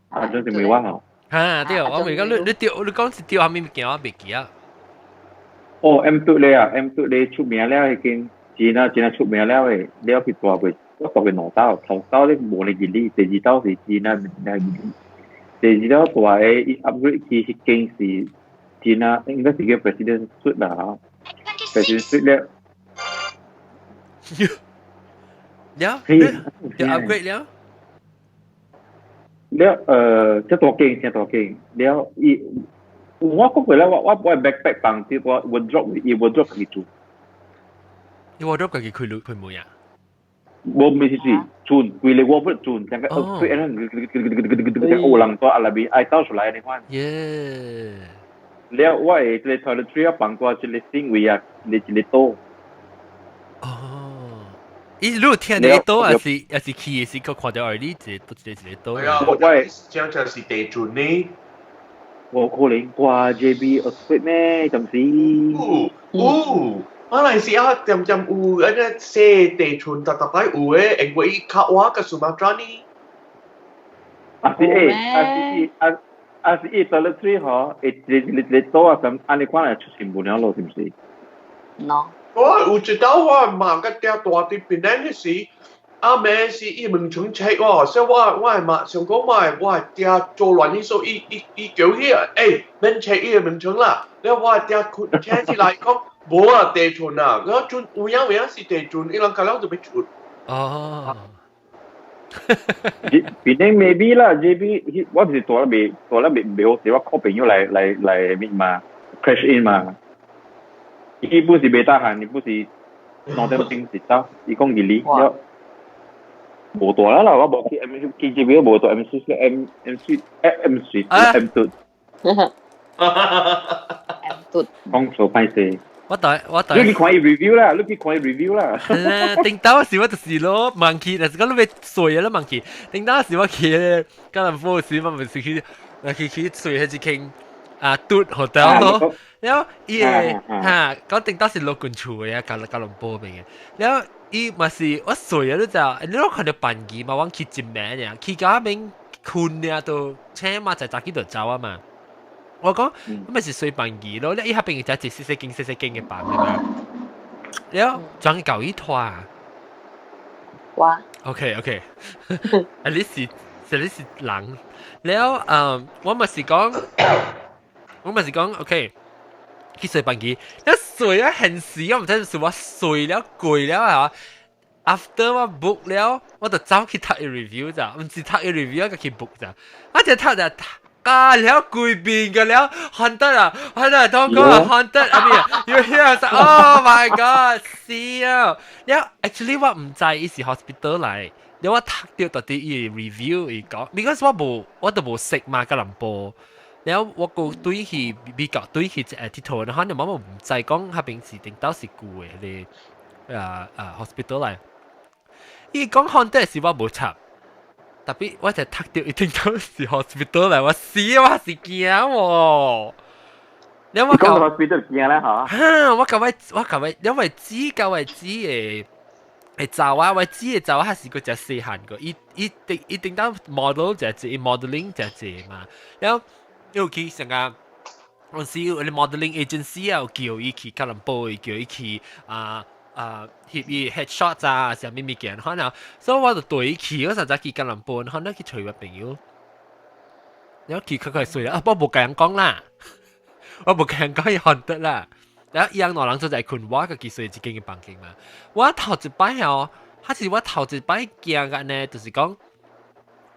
啊，就是沒我吼。哈，對，我未講你你叫你講是叫啥物物件，我袂記啊。哦，M 嘟咧啊，M 嘟咧出名了已經，真啊真啊出名了的，了去大過，我大過兩道，頭道咧無咧熱力，第二道是真啊真啊熱力，第二道大的伊 upgrade 去彼間是真啊，應該是叫 President Suite 啦，President Suite 了。了，你 upgrade 了？了這大間，真大間。了，伊我講過咧，我 backpack 放啲我 wardrobe，伊 wardrobe 自己做。伊 wardrobe 自己開門開門啊？無唔是是轉，規個 wardrobe 轉，成個開安尼，有人在內面愛走出來你看。耶！了，我的這個 toiletry 啊放過一個新位啊，一個一個桌。哦，伊你有聽到桌，還是去的時閣看到你一個一個一個桌？係啊，我正正是地陣呢。無可能掛 JB earthquake 咩？暫時。有有，馬來西亞點點有，那個細地震，逐逐擺有的，因為伊較倚佮蘇馬達呢。啊是欸，啊是伊啊啊是伊 toiletry 吼，會一個一個一個桌啊，咁按呢款來出新聞了咯，是毋是？No。我有一道我媽佮嗲大佇檳城彼時，阿暝是伊門窗切我，所以我的媽想講我的嗲做亂去，所以伊伊伊叫起來，欸，免切伊的門窗啦。了我的嗲困醒起來講，無啊地震啊，我陣有影有影是地震，伊人甲了就欲出。哦。檳城 maybe 啦，JB 我是大了未大了未未好勢，我 call 朋友來來來咩嘛，crash in 嘛。伊本是袂得閒，伊本是2點鐘是走，伊講二里，了無大啦啦，我無去 M 去 JB 無大 M C M M C M C M 嘟。 M 嘟。講錯歹勢。我對我對。你去看伊 review 啦，你去看伊 review 啦。頂當時我就是咯，忘記，但是講你欲睡啦忘記。頂當時我去吉隆坡時，我咪是去去去睡彼一間啊嘟 hotel 咯。了伊個嚇，講頂當時落近厝的啊，吉隆坡邊的。了伊嘛是我睡啊，你知，你攏看著班機嘛，我去一暝爾，去到邊睏爾都請嘛就早起就走啊嘛。我講，咁咪是睡班機咯，你伊彼邊就一細細間細細間的房的嘛。了，轉舊伊拖。我。 OK OK，啊你是，你是人。了，嗯，我咪是講，我咪是講，OK。去睡班機，一睡啊現時我毋知是我睡了攰了啊。After 我 book 了，我就走去讀伊 review 咋，毋是讀伊 review，我去 book 咋。我就讀就加了規邊個了，haunted 啊，haunted 當講 haunted 啊咩？You hear oh my god，死啊！了 actually 我毋知伊是 hospital 來，了我讀著到底伊 review 伊講，because 我無我都無識嘛，吉隆坡。了我個對去美國對去一個鐵佗，然後你媽媽毋知講彼邊是頂到是舊的彼個啊啊 hospital 來。伊講 haunted 是我無插，特別我就讀著一定到是 hospital 來，我死我是驚喎。你我講 hospital 驚啦嚇。哈！我甲我因為知甲我知的會走啊，我知的走啊，還是個只細漢個，伊伊定伊定當 model 就係 modeling 就係嘛，然後又去成個。有時有 modeling agency 啊，有叫伊去吉隆坡，叫伊去啊啊翕伊 headshot 啊，啥物物件，可能，所以我就對伊去，我實在去吉隆坡，可能去揣我朋友，然後去佢佢睡啦，啊，我無共人講啦，我無共人講伊 haunted 啦，然後伊人兩人就在睏，我家己睡一間的房間嘛，我頭一擺哦，還是我頭一擺驚個呢，就是講，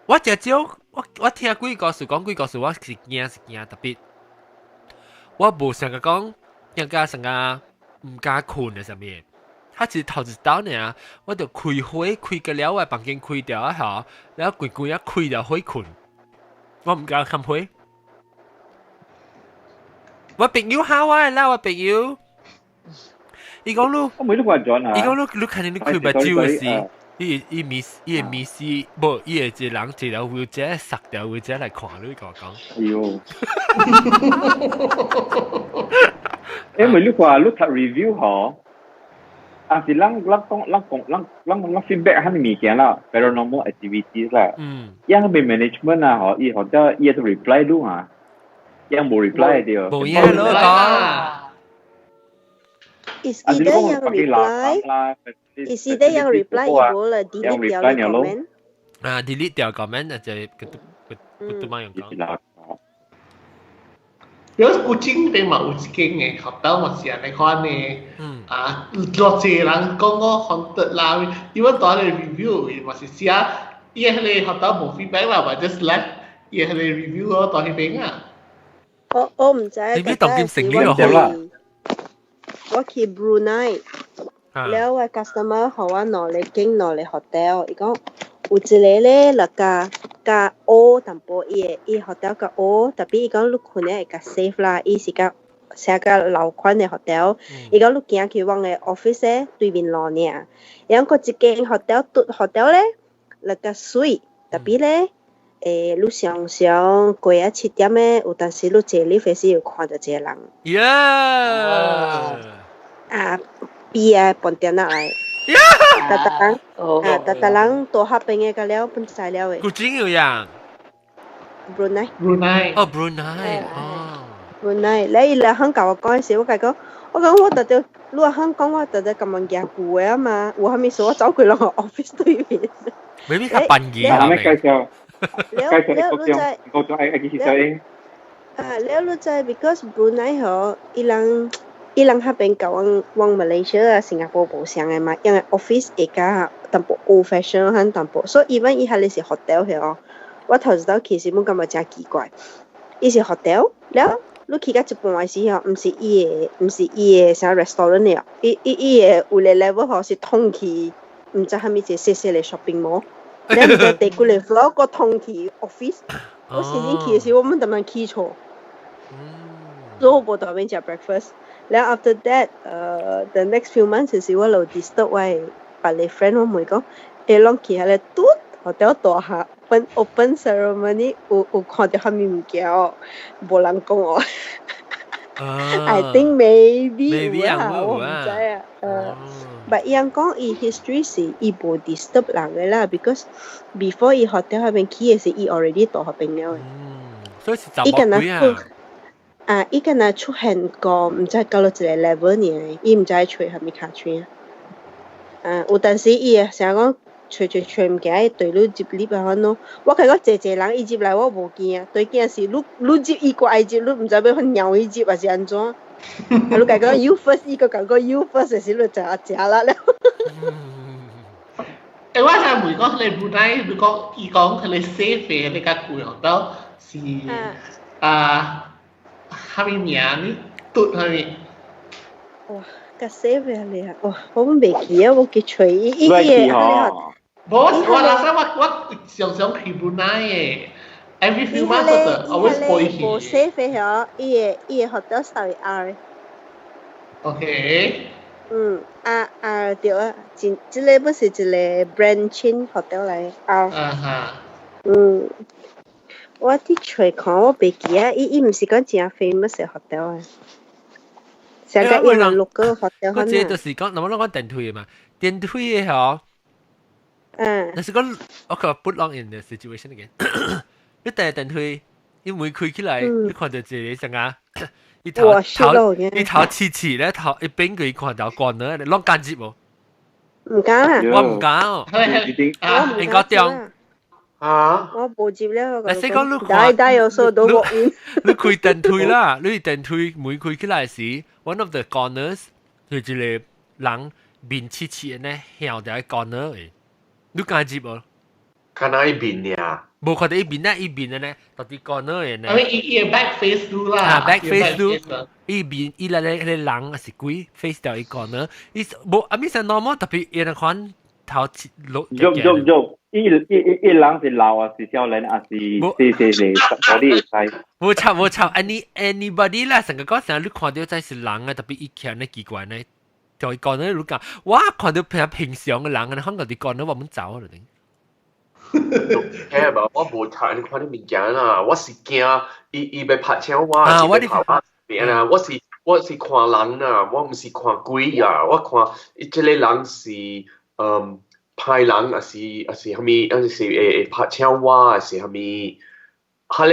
我誠少，我聽鬼故事講鬼故事，我是驚是驚，特別。我無想個講，驚甲成個毋敢睏的啥物，他是頭一道爾，我就開火開個了，我房間開掉啊吼，然後規規啊開掉火睏，我毋敢冚火。我朋友嚇我啦，我朋友，伊講你，我每都話咗伊講你，你看見你開目睭的時，伊伊咪伊的咪是無，伊會一個人坐了 wheelchair 塞掉 wheelchair 來看你，共我講。哎喲！因為你看你讀 review 嗬，啊是咱咱講咱講咱咱咱 feedback 彼物件啦，paranormal activities 啦。樣邊 management 啊，嗬，伊或者伊都 reply 你啊，樣無 reply 對。無嘢咯講。 Is either 樣 reply，is either 樣 reply 伊無啦 delete 掉個 comment。啊，delete 掉 comment 就佢都佢都冇用講。比如古晉邊嘛有一間嘅學校嘛是按呢款嘅，啊，偌濟人講我 haunted 啦，因為當你 review 嘛是寫伊迄個學校無 feedback 啦，或者 left 伊迄個 review 咯，到彼邊啊。我毋知。你邊當今成立好啦。我去 Brunei，了我 customer 予我兩个間兩個 hotel，伊講有一個咧，就較較烏淡薄，伊的伊 hotel 較烏，tapi 伊講你睏咧會較 safe 啦，伊是較寫較老款的 hotel，伊講你行去阮的 office 咧對面路爾，然後閣一間 hotel 拄 hotel 咧，就較媠，tapi 咧，你常常過啊7點咧，有當時你坐 lift 的時有看著一個人。啊，邊啊，半點仔來。逐逐人，啊，逐逐人大學邊的甲了，本知了的。古晉有樣。 Brunei。 Brunei。哦，Brunei，哦。 Brunei，你伊來肯共我講的時，我共伊講，我講我特著，你若肯講我特著咁樣行舊的啊嘛，有啥物事我走過攏 office 對面。未必較笨嘢啊！咩介紹？介紹你高中，高中愛愛去小英。啊，了你知，because Brunei 吼，伊人伊人彼邊佮阮阮馬來西亞、新加坡無相的嘛，因為 office 會較淡薄 old fashion 很淡薄，所以 even 伊彼个是 hotel 遐，我頭一道去時，阮感覺誠奇怪，伊是 hotel，了你去到一半的時候，毋是伊的，毋是伊的啥 restaurant 的，伊伊伊的有個 level 吼是通去，毋知啥物一個細細的 shopping mall，了毋知第幾個 floor 閣通去 office，我先進去的時，我們淡淡起錯，所以我無佇彼邊食 breakfast。了 after that，the next few months 是我就 disturb 我的別個 friend，我問講，攏去彼個拄 hotel 大廈 open ceremony 有有看著啥物物件哦，無人講哦。I think maybe 有啊，我毋知啊。But 伊人講伊 history 是伊無 disturb 人的啦，because before 伊 hotel 彼邊起的時，伊 already 住彼邊了的。所以是查某鬼啊。啊！伊敢若出現過，毋知到佗一個 level 爾，伊毋知揣啥物卡喙。啊，有當時伊會成日講揣揣揣物件，伊對你入入啊款咯。我感覺濟濟人伊入來我無驚，最驚是你你入伊過愛入，你毋知欲去鳥伊入還是按怎。啊，你共講 you first，伊閣共講 you first 時，你就食力了。欸，我想問講，你 Brunei，你講伊講佢哋 safe 嘅，你較貴到是啊。啥物名呢？嘟啥物？哇，較 safe 嘅你啊！哇，我袂記啊，我記揣伊伊個。無，我那時我我常常去 Brunei 嘅，every few months 我 always 飛去。無 safe 嘅嗬，伊個伊個 hotel start with R。 OK。嗯，啊啊對啊，真這個不是一個 brand chain hotel 來啊。啊哈。嗯。我佇揣看，我袂記啊，伊伊毋是講誠 famous 的 hotel 啊。上個伊人六個 hotel 我這就是講，那麼攏講電梯嘛，電梯的嗬。但是講，我可 put 攏 in the situation again。你搭電梯，伊門開起來，你看著一個啥啊？伊頭頭伊頭刺刺咧，頭一邊佢看到關了，你攏敢入無？毋敢啊！我毋敢哦。應該中。啊！我無入了。嗱，先講你看，大有數都冇用。你開電梯啦，你電梯門開起來時，one of the corners 就一個人面刺刺的呢，向佇 corner 的，你敢入無？看哪一邊呀？無看著伊面啊，伊面的呢，佇佇 corner 的呢。啊，伊伊 back face 拄啦。啊，back face 拄，伊面伊來咧彼個人抑是鬼 face 掉伊 corner，伊無啊，咪成 normal，特別伊那款頭落。喐喐喐！伊伊伊人是老啊，是少年啊，是是是是，我你會知。無錯無錯，anybody 啦，成個講成日你看著這是人啊，特別伊徛呢奇怪呢，就伊講呢，你講，我看著平平常的人啊，可能佇講呢，我們走了。聽無，我無睇你看啲物件啦，我是驚伊伊欲拍槍我，啊，我你拍我啊，我是我是看人啊，我毋是看鬼啊，我看伊這個人是嗯。歹人，抑是抑是啥物，抑是會會拍槍我，抑是啥物，彼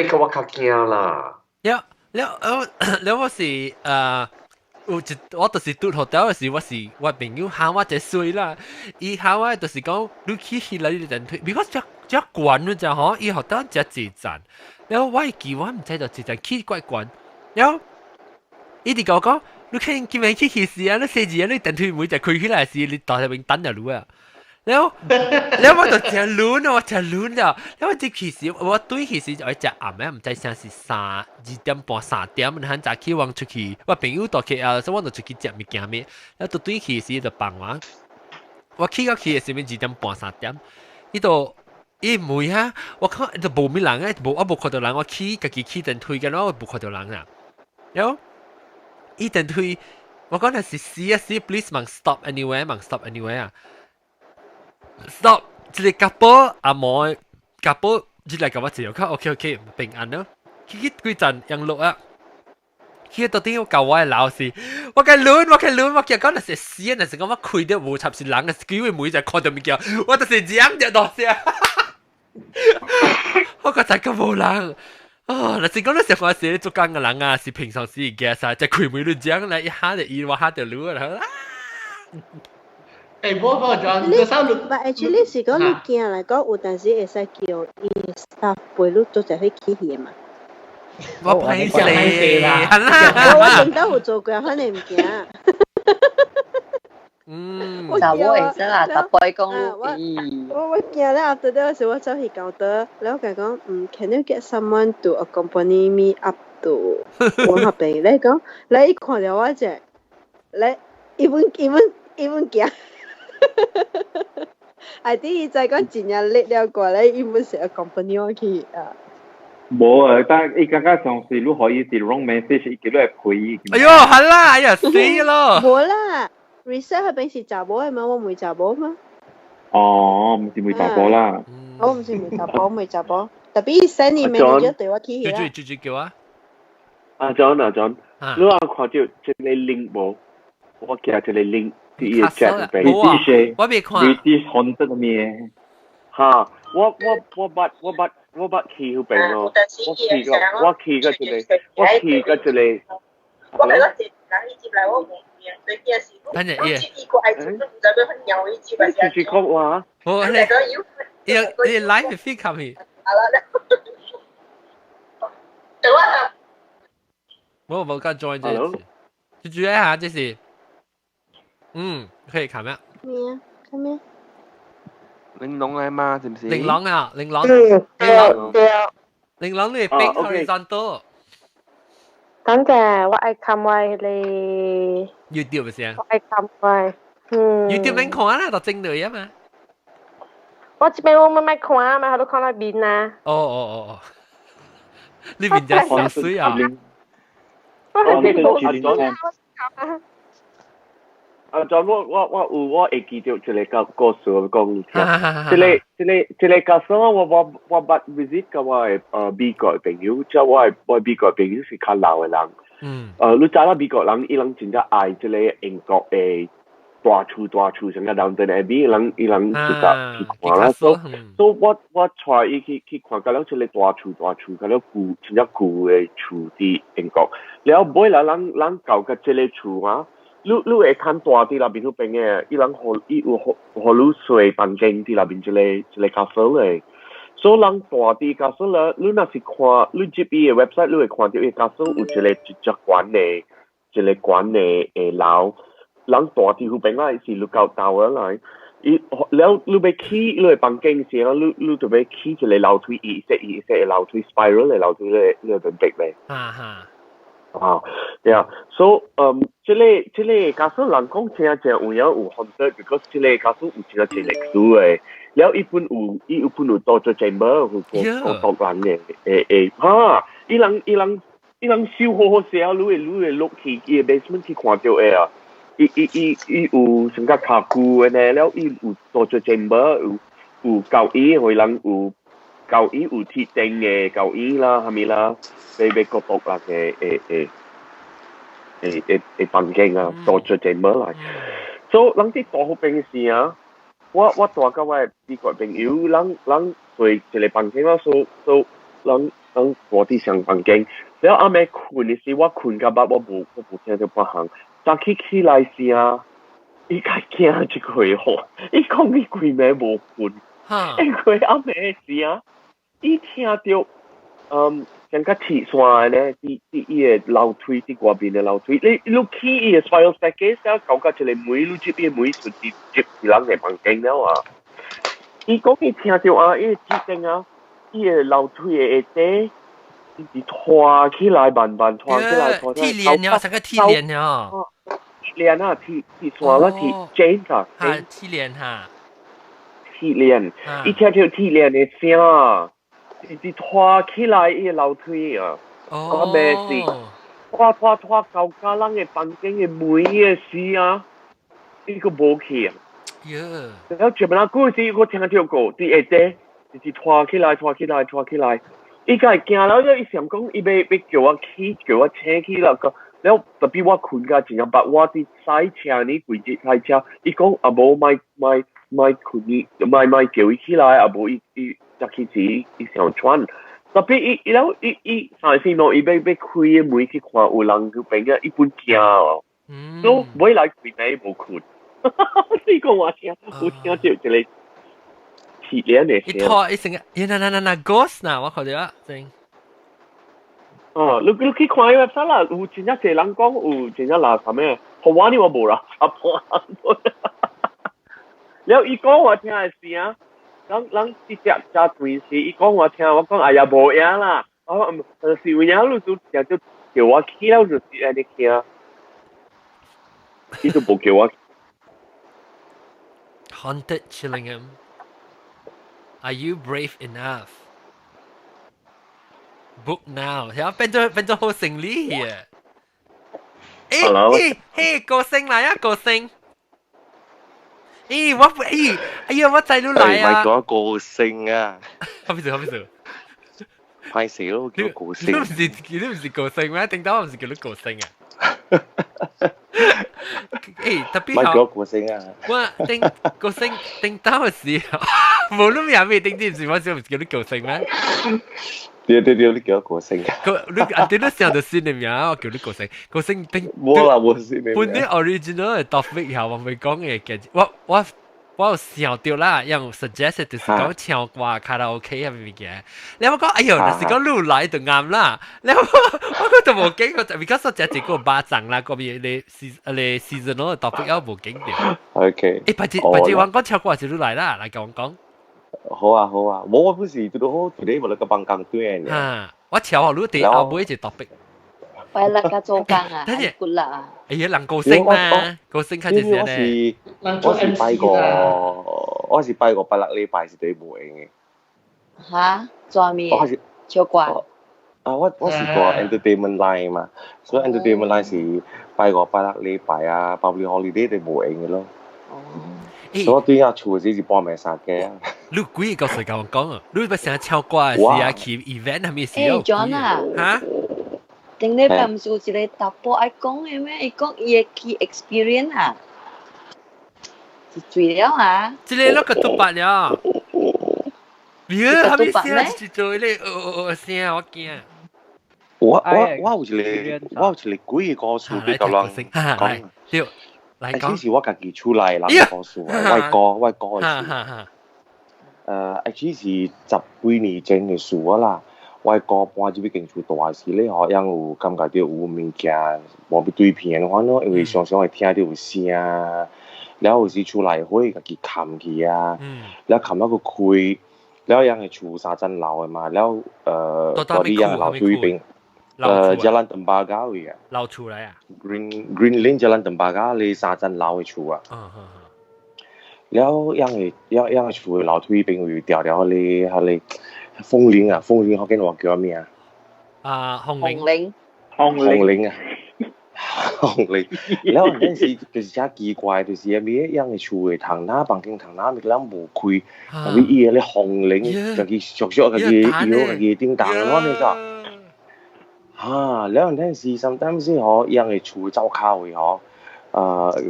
個我較驚啦。了了了了，我是有一我就是拄 hotel 的時，我是我朋友喊我一歲啦，伊喊我就是講你去彼來你電梯，because 遮遮懸你知吼，伊 hotel 遮濟層，了我會記我毋知就濟層起怪懸，然後伊直甲我講，你看今日去去時啊，你四字啊，你電梯門就開起來時，你到入面等就滷啊。然後，然後我就真亂，我真亂了。然後我這其實我對其實就係食暗嘅，毋知啥是2點半3點，你很早起往出去，我朋友到去啊，所以我就出去食物件咩。然後對其實就傍晚，我去到去嘅時面2點半3點，伊就伊問啊，我看就無咩人啊，無我無看到人，我去家己去電梯嘅，我無看到人啊。然後伊電梯，我講係是死啊死，please 忙 stop anywhere，忙 stop anywhere 啊。Stop！這個夾波阿毛夾波，這來甲我坐，較 OK OK 平安咯。去去幾陣樣落啊？去到底我教我的老師，我該亂，我該亂，我驚講那是死，那是講我開到無插是人嘅，機會每就看到物件，我就是這樣就多聲。我覺得個無人。哦，若是講你食飯時做工嘅人啊，是平常時嘅啥，就開門你講來一下就伊，我下就亂啦。誒，無無就你手你，but actually 是講你驚來講，有陣時會使叫伊 staff 陪你做一去起去嘛。我歹勢啦，我我頂到有做過，反正毋驚。嗯，查某會使啦，逐擺講我我驚咧，after that 時我走去交代，然後佢講，嗯，can you get someone to accompany me up to 我那邊？你講，你一看到我只，你伊本伊本伊本驚。I think 伊知講真正叻了過咧，伊本是 accompany 我去啊。無啊，但伊感覺上是你可以是 wrong message，伊叫你來陪伊。哎喲，好啦，哎呀，死咯！無啦，research 嗰邊是查某的嘛，我唔查某嘛。哦，毋是問查某啦。我毋是問查某，問查某。特別 send manager 對我去啦。住住住叫啊！阿 John 阿 John，你有看到這個 link 無？我寄這個 link 佇伊個 chat 入邊。冇啊，我未看。 British haunted 咩？哈，我我我捌我捌我捌去彼邊咯，我去過我去過一個，我去過一個。我感覺人伊接來我無明，所以驚是。等陣伊。伊個愛接，都毋知欲去鳥伊接來。是講話。我你你你 live feed 冚去。好啦，等我。我無甲 join 這次，就注意下這是，嗯，可以看咩？咩啊？看咩？玲瓏來嘛，是毋是？玲瓏啊，玲瓏，嗯，對對。玲瓏你變 horizontal。等陣，我愛看我迄個。 YouTube 先。我愛看我，嗯。 YouTube 免看啦，就正對啊嘛。我這邊我慢慢看啊嘛，我都看到面啊。哦哦哦哦，你面真係水啊！我係冇啊。阿 John，我我我有我會記得一個故事，我講你聽。這個這個這個假設我我我捌 visit 過我的美國的朋友，即我的我美國的朋友是較老的人。嗯。你知影美國人伊人真正愛這個英國的大厝大厝，像個倫敦的伊人伊人就甲去看啦。所以所以我我帶伊去去看，甲了這個大厝大厝，甲了舊真正舊的厝佇英國。了尾來人人到甲這個厝啊。你你會看大佇內面彼邊的，伊人予伊有予予你睡房間佇內面這個這個 castle 的，所以人大佇 castle 咧，你若是看你入伊的 website，你會看到伊 castle 有一個一隻懸的，一個懸的的樓，人大佇彼邊來是你到 tower 來，伊了你欲起你的房間時，你你就欲起一個樓梯，伊說伊說樓梯 spiral 的樓梯咧，你就逼咧。哈哈。啊，對啊，所以嗯，這個這個假使人講真正有影有 haunted，because 這個假使有真正歷史的，了伊本有伊有本有多做 chamber 有孤獨人的，會會哈，伊人伊人伊人修好好勢啊，你會你會落去伊的 basement 去看著的啊，伊伊伊伊有成個卡舊的呢，了伊有多做 chamber 有有交椅，予人有交椅有鐵釘的交椅啦，啥物啦。俾俾個獨立嘅誒誒誒誒誒房間啊，多出這麼來。所以人佇大學邊時啊，我我帶甲我的美國朋友，人人坐一個房間咯，所所人人坐佇上房間。了暗暝睏的時，我睏到捌，我無我無聽著別項。早起起來時啊，伊較驚一個吼，伊講伊規暝無睏。因為暗暝時啊，伊聽著嗯。像個鐵線咧，佇佇伊个樓梯，佇外面的樓梯，你你去伊个 spiral staircase 了，到到一個門，你這邊門出直接人的房間了啊！伊講伊聽著啊，伊個鐵燈啊，伊个樓梯的下底，伊是拖起來，慢慢拖起來，拖起來。鐵鏈了，成個鐵鏈了。鐵鏈啊，鐵鐵線啦，鐵 chain 啊。哈，鐵鏈哈。鐵鏈，伊聽著鐵鏈的聲啊！直直拖起來伊个樓梯啊，我咩事？拖拖拖到家人的房間的門的時啊，伊閣無去啊。然後前面那久時，我聽著過佇下底，直直拖起來，拖起來，拖起來。伊個會驚了，伊想講伊欲欲叫我起，叫我醒起來個。了特別我睏甲真正捌我佇駛車呢，規日開車，伊講啊無莫莫莫睏伊，莫莫叫伊起來，啊無伊伊。才開始伊上傳，特別伊伊了伊伊啥時喏，伊欲欲開個門去看有人去邊啊，伊本驚哦，都尾來開門無睏，你講我聽，有聽著一個鐵鏈的聲。伊拖伊成個，咦那那那那 ghost 呐，我看著啊，真。哦，你你去看伊 website 啦，有真正濟人講有真正垃圾咩？予我呢我無垃圾破。了伊講我聽的聲。人人直接加電視，伊講我聽，我講哎呀無影啦，我是有影，你就定就叫我起了，就是按呢聽，伊就無叫我。 Haunted Chillingham, are you brave enough? Book now，然後變做變做好勝利嘅。誒誒嘿，歌星來啊，歌星！咦，我咦，哎呀，我仔都來啊！唔係講個性啊，後面做後面做，歹勢咯，叫個性。你唔是你唔是個性咩？頂到我唔是叫你個性啊！誒，特別唔係叫個性啊！我頂個性頂到嘅時候，無論咩咩頂啲唔是我唔是叫你個性咩？對對對，你叫個性。個你啊，對你想到新的名，我叫你個性，個性頂。冇啦，冇新的。本啲 original 的 topic 下，我未講嘅，我我我有想到啦，用 suggest 就是講唱歌卡拉 OK 係咪物件？你我講，哎呦，若是講你來就啱啦。你我我都無經過，because 我食一個巴掌啦，嗰邊你 你 seasonal topic 我無經到。 OK。誒，白只白只我講唱歌是你來啦，來共我講。好啊好啊，冇我本是做到好，對你無咧個幫工對嘅。啊，我超你第後尾一 topic。拜六甲做工啊，骨力啊。哎呀，人高升嘛，高升較濟我是我是拜個，我是拜個拜六禮拜是對無閒嘅。哈？做咩？我是唱歌。啊，我我是做 entertainment line 嘛，所以 entertainment line 是拜五拜六禮拜啊，public holiday 都無閒嘅咯。所以對啊，厝時是半暝三更啊。你幾個歲甲我講啊？你捌成日唱歌的時啊，去 event 係咪時？誒，John 啊。哈？頂禮拜毋是有一個查埔愛講的咩？伊講伊的去 experience 啊，是醉了啊。這個那個獨白了。你係咪聲是做咧？哦哦聲，我驚。我我我有一個，我有一個鬼故事比較人講。對，來講。這是我家己厝內人的故事，我哥我哥的事。誒，是十幾年前的事啊啦。我哥搬入去間厝大時咧，吼，樣有感覺到有物件無對片的款咯，因為常常會聽著有聲，了有時厝內火家己冚去啊，了冚啊閣開，了樣的厝三層樓的嘛，了嗰啲樣樓對邊，Jalan Tembaga 位啊，樓厝來啊，Green Green Lane Jalan Tembaga 咧三層樓的厝啊，了樣的樣樣的厝的樓梯邊有條條咧，彼個。風鈴啊，風鈴福建話叫咩啊？啊，紅鈴，紅鈴啊，紅鈴。然後嗰陣時就是真奇怪，就是啥物樣的厝的窗仔房間窗仔物攏無開，但是伊個咧風鈴，家己熟熟家己搖家己叮當，我你知？哈，然後嗰陣時 sometimes 吼，樣的厝走跤位吼，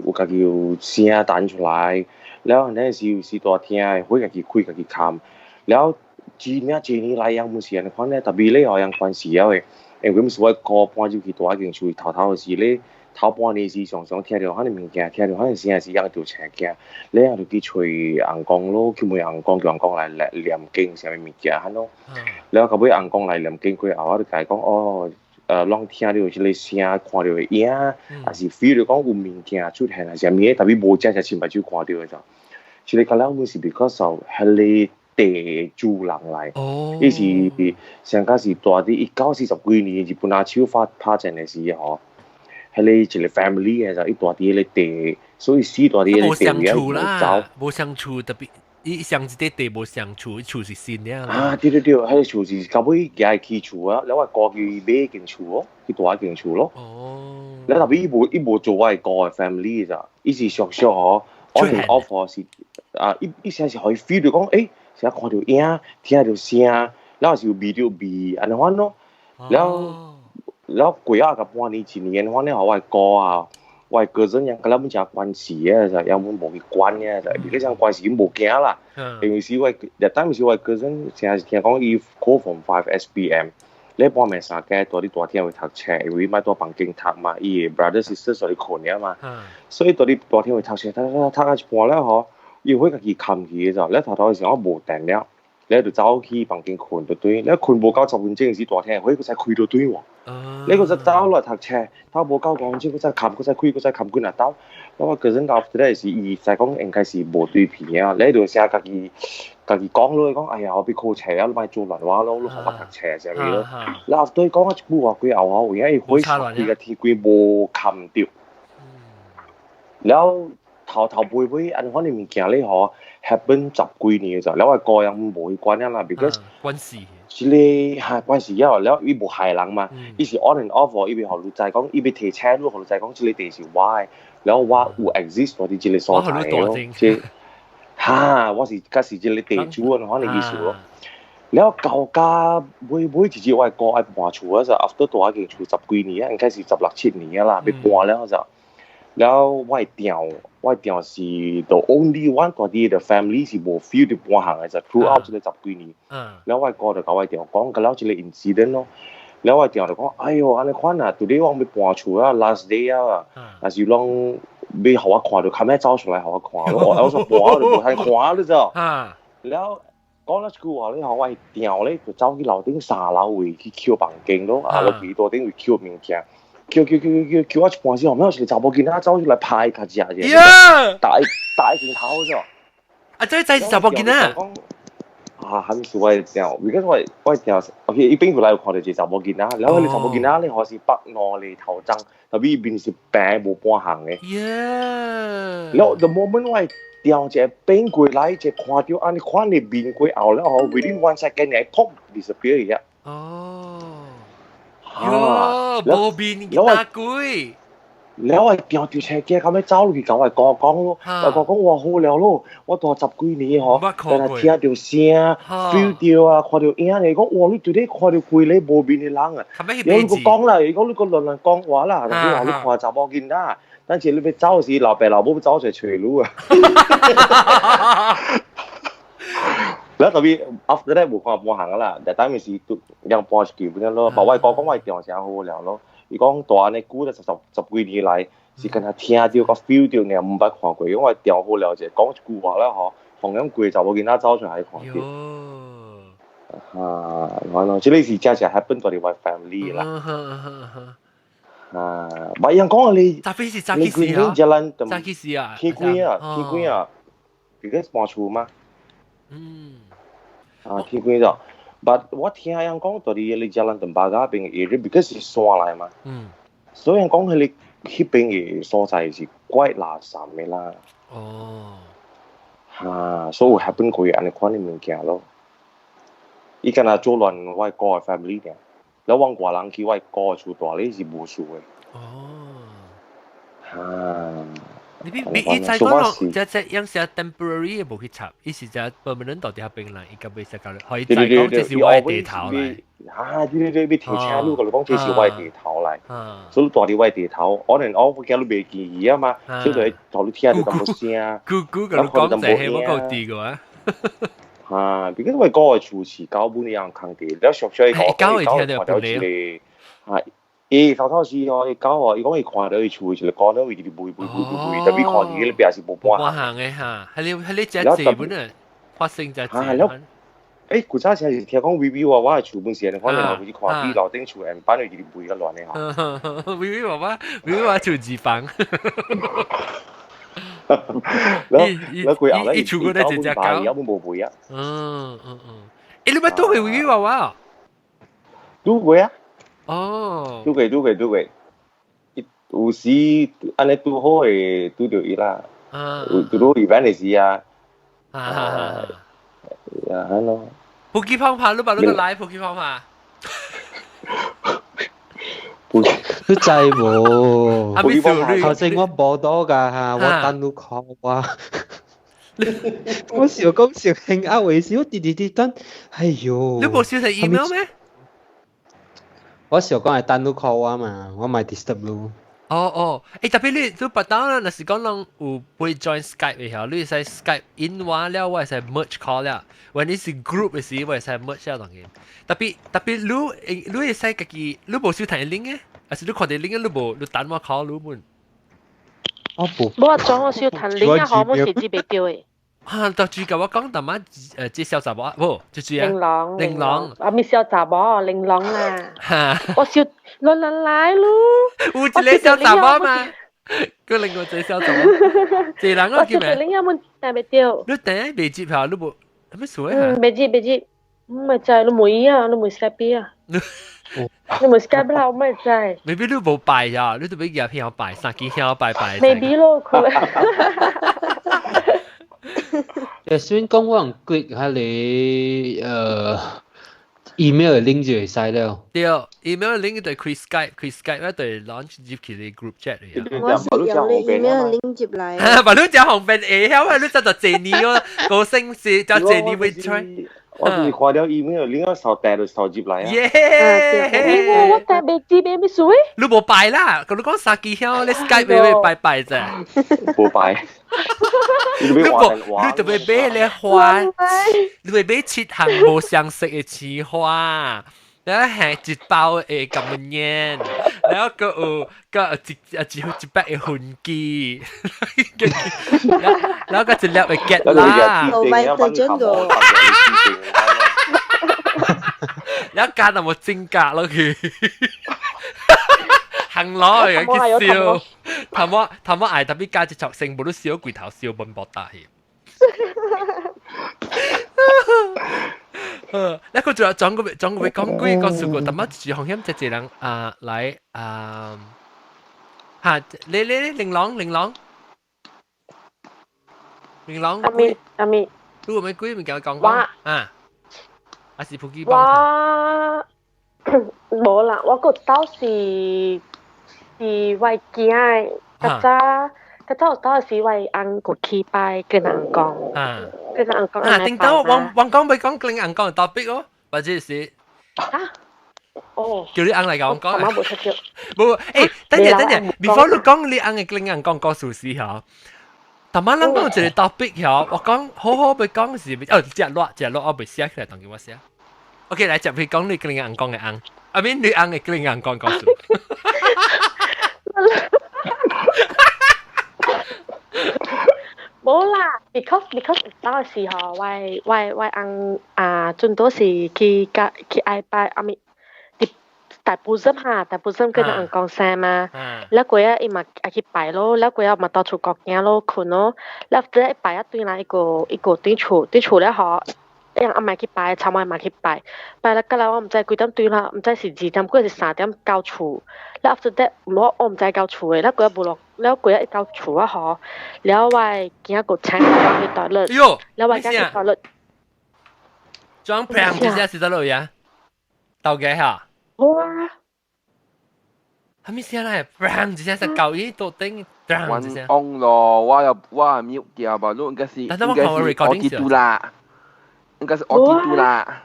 有家己有聲彈出來，然後嗰陣時有時大廳的火家己開家己關，然後。幾年幾年來樣毋是按呢款咧，特別咧吼樣關係了的，因為毋是我哥搬入去大間厝頭頭的時咧，頭半年時常常聽著彼個物件，聽著彼個聲時，人就青驚，你人就去揣翁公咯，去問翁公，叫翁公來來念經啥物物件，彼咯。了後尾翁公來念經過後，我就共伊講哦，攏聽著這個聲，看著個影，抑是 feel 著講有物件出現，抑是啥物的，特別無真正親目睭看著的就。這個到了阮是 because of 彼個地主人來，伊是上較是住佇1940幾年日本阿手發拍戰的時吼，彼個一個 family 的就伊住佇彼個地，所以死住佇彼個地無相處啦，無相處特別，伊上一個地無相處，厝是新的啊，對對對，彼個厝是到尾寄起厝啊，了我哥去買間厝哦，去住間厝咯。哦。了特別伊無做我哥的 family 咋，伊是熟熟吼，on and off 是啊，伊伊成是予伊 feel 著講，欸，成看著影，聽著聲，了是有味著味，按呢款咯。了了過啊個半年一年，反正予我哥啊，我哥陣樣佮咱們誠關係的，就樣阮無去管的，就而且這關係無驚啦。因為是我，當時我哥陣成是聽講伊考 Form 5 SPM，你半暝三更蹛佇大廳位讀冊，因為伊愛蹛房間讀嘛，伊的 brother sister 蹛佇睏爾嘛，所以蹛佇大廳位讀冊，讀讀讀到一半了吼，伊會家己冚去的就，了頭頭的時候我無電了，了就走去房間睏就對，了睏無夠10分鐘時，大廳火閣再開就對喎。你閣再走落來讀冊，讀無夠5分鐘，閣再冚，閣再開，閣再冚幾若兜。了我個人 after that 是伊知講應該是無對皮啊，你就成家己家己講咯，講哎呀我欲考冊啊，你莫做亂我咯，你予我讀冊啥物咯。了 after 講一句話過後啊，有影伊火開個天規無冚著。了頭頭尾尾按款的物件咧吼，happen 十幾年就，了我個人無去管啦，because 關係。這個哈關係了，了伊無害人嘛，伊是 on and off，伊欲予你知講，伊欲提醒你，予你知講這個地是我的，了我有 exist 佇這個所在咯，這哈我是才是這個地主按款的意思咯。了到家尾尾一日我的哥愛搬厝啊，就 after 蹛彼間厝十幾年啊，應該是十六七年啊啦，欲搬了就。了我的丈，我的丈是 the only one 蹛佇 the family 是無 feel 著搬行的，就 throughout 這個十幾年。了我的哥就共我的丈講，到了這個 incident 咯。了我的丈就講，哎喲，按呢款啊，today 我欲搬厝啊，last day 啊，若是攏欲予我看著，較欲走出來予我看。我我說搬就無通看你知無？了講了一句話咧，予我的丈咧就走去樓頂三樓位去抾房間咯，啊，落去樓頂位抾物件。抾抾抾抾抾我一半時，後尾有一個查某囡仔走出來拍伊較食者，打打伊拳頭啫。啊，這這是查某囡仔。啊，啥物事我會聽，because 我我聽，OK，伊變過來有看著一個查某囡仔，然後彼個查某囡仔咧，好是北兩個頭鬃，特別伊面是白無半項的。然後 the moment 我調一個變過來，一看著按呢款的面過後了後，within one second 來砰 disappear 去。哦。喲，無面囡鬼。了我定著車驚，到尾走落去共我哥講咯，我哥講哇好了咯，我蹛十幾年吼，但係聽著聲，feel 著啊，看著影咧，講哇你對咧看著規個無面的人啊，然後你閣講啦，伊講你閣亂亂講話啦，你話你看查某囡仔，等陣你欲走時，老爸老母走出來揣你啊。了特別 after that 無看搬行啦，但當時都兩搬出去本咯，把我哥講我定誠好了咯。伊講蹛按呢久了十十十幾年來，是敢若聽著佮 feel 著爾，毋捌看過，因為定好了者講一句話了吼，逢樣規個查某囡仔走出來看著。啊，我咯，這個是真正 happen 佇我 family 啦。啊，莫樣講你，早起是早起時啊，早起時啊，天光啊，天光啊，because 搬厝嘛。啊，天光咗。But 我聽人講，佇你 Jalan Tembaga 邊 area，because 是山來嘛。所以人講彼個彼邊的所在是怪垃圾的啦。哈，所以有 happen 過按呢款的物件咯。伊敢若做亂我哥的 family 爾，了阮外人去我哥的厝蹛咧是無事的。哈。你你你伊知講這這樣是 temporary 無去插，伊是只 permanent 到佇彼邊來，伊個袂使搞，予伊知講這是我的地頭來。啊，對對對，欲提醒你，共你講這是我的地頭來，所以你蹛佇我的地頭，可能我驚你袂記伊啊嘛，所以就會予你聽著淡薄聲。姑姑共你講這係我夠知個啊。哈，because 我哥的厝是九本樣空地，了熟悉伊個，狗會聽著看著一個，啊，伊頭頭時哦，伊講哦，伊講伊看到伊厝一個講到伊直背背背背背，特別看見伊邊是無半行嘅嚇，係你隻字本啊，發生隻字。誒，古早時是聽講微微娃娃厝本時，可能後去看比樓頂厝人搬去直背個亂的嚇。微微娃娃，微微娃娃厝二房。然後佢後來伊厝嗰啲一隻狗，有冇無背啊？嗯嗯嗯，誒，你捌拄過微微娃娃？拄過啊！哦，拄過拄過拄過，有時按呢拄好會拄著伊啦。有拄到 event 的時啊。啊啊，係咯。普吉方法，你把那個來普吉方法。你知無？頭先我報道㗎嚇，我等你 call 我。我想講想興啊，為時我直直直等，哎喲！你無收到 email 咩？我想講係等你 call 我嘛，我咪 disturb 你。哦哦，誒特別你別當啦，若是講人有會 join Skype 嘅時候，你會使 Skype in 話了，我會使 merge call 了。when 你是 group 嘅時，我會使 merge 了當然。特別特別你你會使家己，你無收睇 link 嘅，還是你看到 link 你無你等我 call 你們？我無。無裝我收睇 link 啊，好，我是接袂到嘅。啊！就住甲我講，淡仔這小查某，無就住啊。玲瓏，玲瓏，啊，咪小查某，玲瓏啦。我笑，來來來咯。有一個小查某嘛？佮另外一個小查某，一個人我叫咩？我玲有冇訂袂到？你訂未接下，你無，咩事啊？嗯，未接未接，唔係就係你冇啊，你冇 Skype 啊。你冇 Skype 啦，我咪知。未必你無拜呀，你都俾入片拜，三支香拜拜。未必咯，佢。誒，雖然講我用 click 彼個email 的 link 就會使了。對，email link 就開 Skype，開 Skype 咧就 launch 入去你 group chat 嚟。我是用你 email link 入來。把你講方便會曉啊，你真就這年哦，高升是就這年會 try。我就是看到 email link 我手掟就手入來啊。耶！我掟未知咩咩事？你無拜啦，佢你講三支香，你 Skype 會拜拜啫。無拜。你無，你特別買咧花，你會買七項無相識的鮮花，然後係一包的感恩煙，然後閣有閣有一一一百的魂機，然後閣一粒的結啦，然後加淡薄指甲落去，行攞嚟去燒，頭毛頭毛愛特別加一撮成部都燒櫃頭燒本薄大去。你個仲有轉個轉個講幾個數個，但乜住風險隻隻人啊來啊嚇，你你玲瓏玲瓏玲瓏，阿咪阿咪，你有咩鬼物件講講啊？還是普吉幫？我無啦，我個到是是我囝的，較早較早有當時我翁過去拜跟人講，跟人講啊，頂到王王講未講跟人講特別哦，或者是啊，哦，叫你翁來講講，我無出招，無，誒，等陣等陣，before 你講你翁的跟人講故事時吼，逐擺人講一個 topic 吼，我講好好欲講是，哦，食熱食熱，我未寫起來，當叫我寫。OK，來接去講你跟人講的翁，I mean 你翁的跟人講故事。無啦，because 當時吼，我我我翁啊，陣多是去甲去愛拜阿咪，佇大埔鎮哈，大埔鎮跟翁講聲嘛，了過仔伊嘛愛去拜咯，了過仔嘛到處國行咯，困咯，了後一拜啊轉來一個一個轉厝轉厝了吼。伊阿媽去拜，尋晚嘛去拜，拜了過來我毋知幾點轉啦，毋知是2點幾是3點到厝。了 after that 我我毋知到厝的，了過無落，了過一到厝啊吼，了我囝閣請我去 toilet，了我囝去 toilet。裝平這下是得落呀？到嘅嚇？哇！係咪先咧？砰！一聲是舊衣到頂，砰一聲。我咯，我又我係 mute 掉吧，你應該是應該是我記住啦。應該是我記住啦。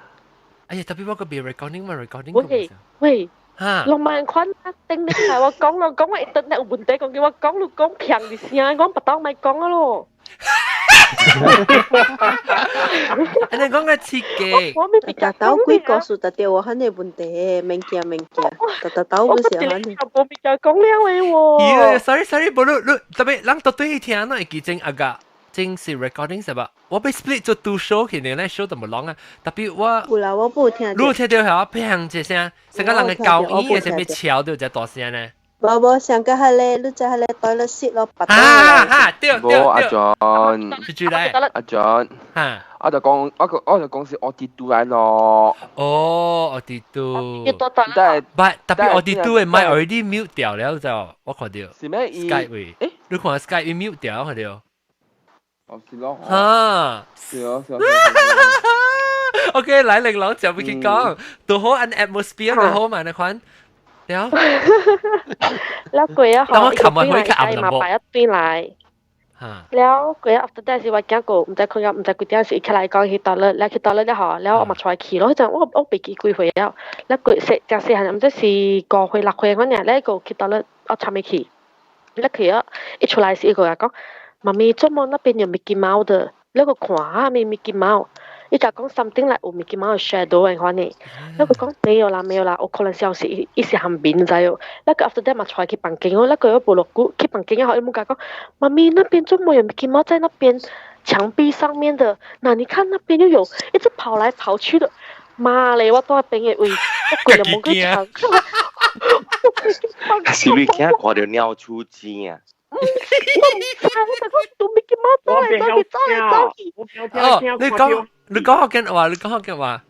哎呀，特別我個別 recording 嘛 recording。喂喂，嚇！浪漫款啊，頂你係我講咯，講我 internet 有問題，講叫我講你講平的聲，講不當咪講啊咯。你講個刺激。我咪比較豆幾個數特掉我肯定問題，免驚免驚，特特豆嗰時候肯定。我比較講兩位喎。咦，sorry sorry，無你你特別人都對聽，那會記真阿個。真是 recording 是吧？我被 split 做 two show 去，你那 show 就冇啷啊。特別我有啦，我冇聽。你聽到係砰一聲，成個人嘅高音嘅聲被敲到只大聲呢。無無，上個係咧，你就係咧對了雪咯，白啊哈，對對對。阿 John，是住來。阿 John，哈，我就講，我就講是我跌倒來咯。哦，我跌倒。跌倒但係， but 特別我跌倒嘅咪 already mute 掉了就，我看到。是咩？Skype 位，你看 Skype 已 mute 掉，看到。哦，是咯。哈，是咯，是咯。 OK，來玲瑯就會去講，都好按 atmosphere 都好嘛，你看。對。แล้ว過啊，當我琴日去較暗嘛擺一堆來。了過啊，after that 是我行過，毋知困覺，毋知幾點時，伊起來講去倒了，了去倒了了後，了我嘛出來去咯。彼陣我我袂記幾歲了，了過細誠細漢，毋知是5歲6歲嗰陣，了個去倒了，我參伊去，了去啊，一出來時伊個講，媽咪，做麼那邊有 Mickey Mouse 的？了個看啊，咪 Mickey Mouse。伊就講 something like 有 Mickey Mouse shadow 的款呢，那個講沒有啦，沒有啦，有可能消息伊是含面知哦。那個 after that 嘛出來去房間哦，那個又無落久去房間後，伊姆甲講，媽咪那邊做麼有 Mickey Mouse 在那邊牆壁上面的？那你看那邊又有一直跑來跑去的。媽嘞，我蹛邊的位，我規個無去牆。是你驚看到鳥鼠精啊？我唔知，我就講做 Mickey Mouse 走來走去，走來走去。哦，你講福建話，你講福建話，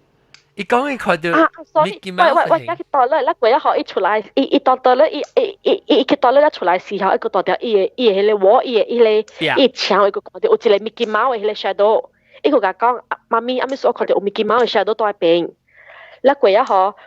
伊講伊看到啊，sorry，喂喂喂，去倒咧，那過一學伊出來，伊伊倒倒咧，伊伊伊伊去倒咧，一出來時候，伊個倒掉伊個伊個彼個鍋，伊個伊個伊牆，伊個看到有一個 Mickey Mouse 的彼個 shadow，伊個共講，媽咪，阿咪說我看到有 Mickey Mouse 的 shadow 佇邊。那過一學，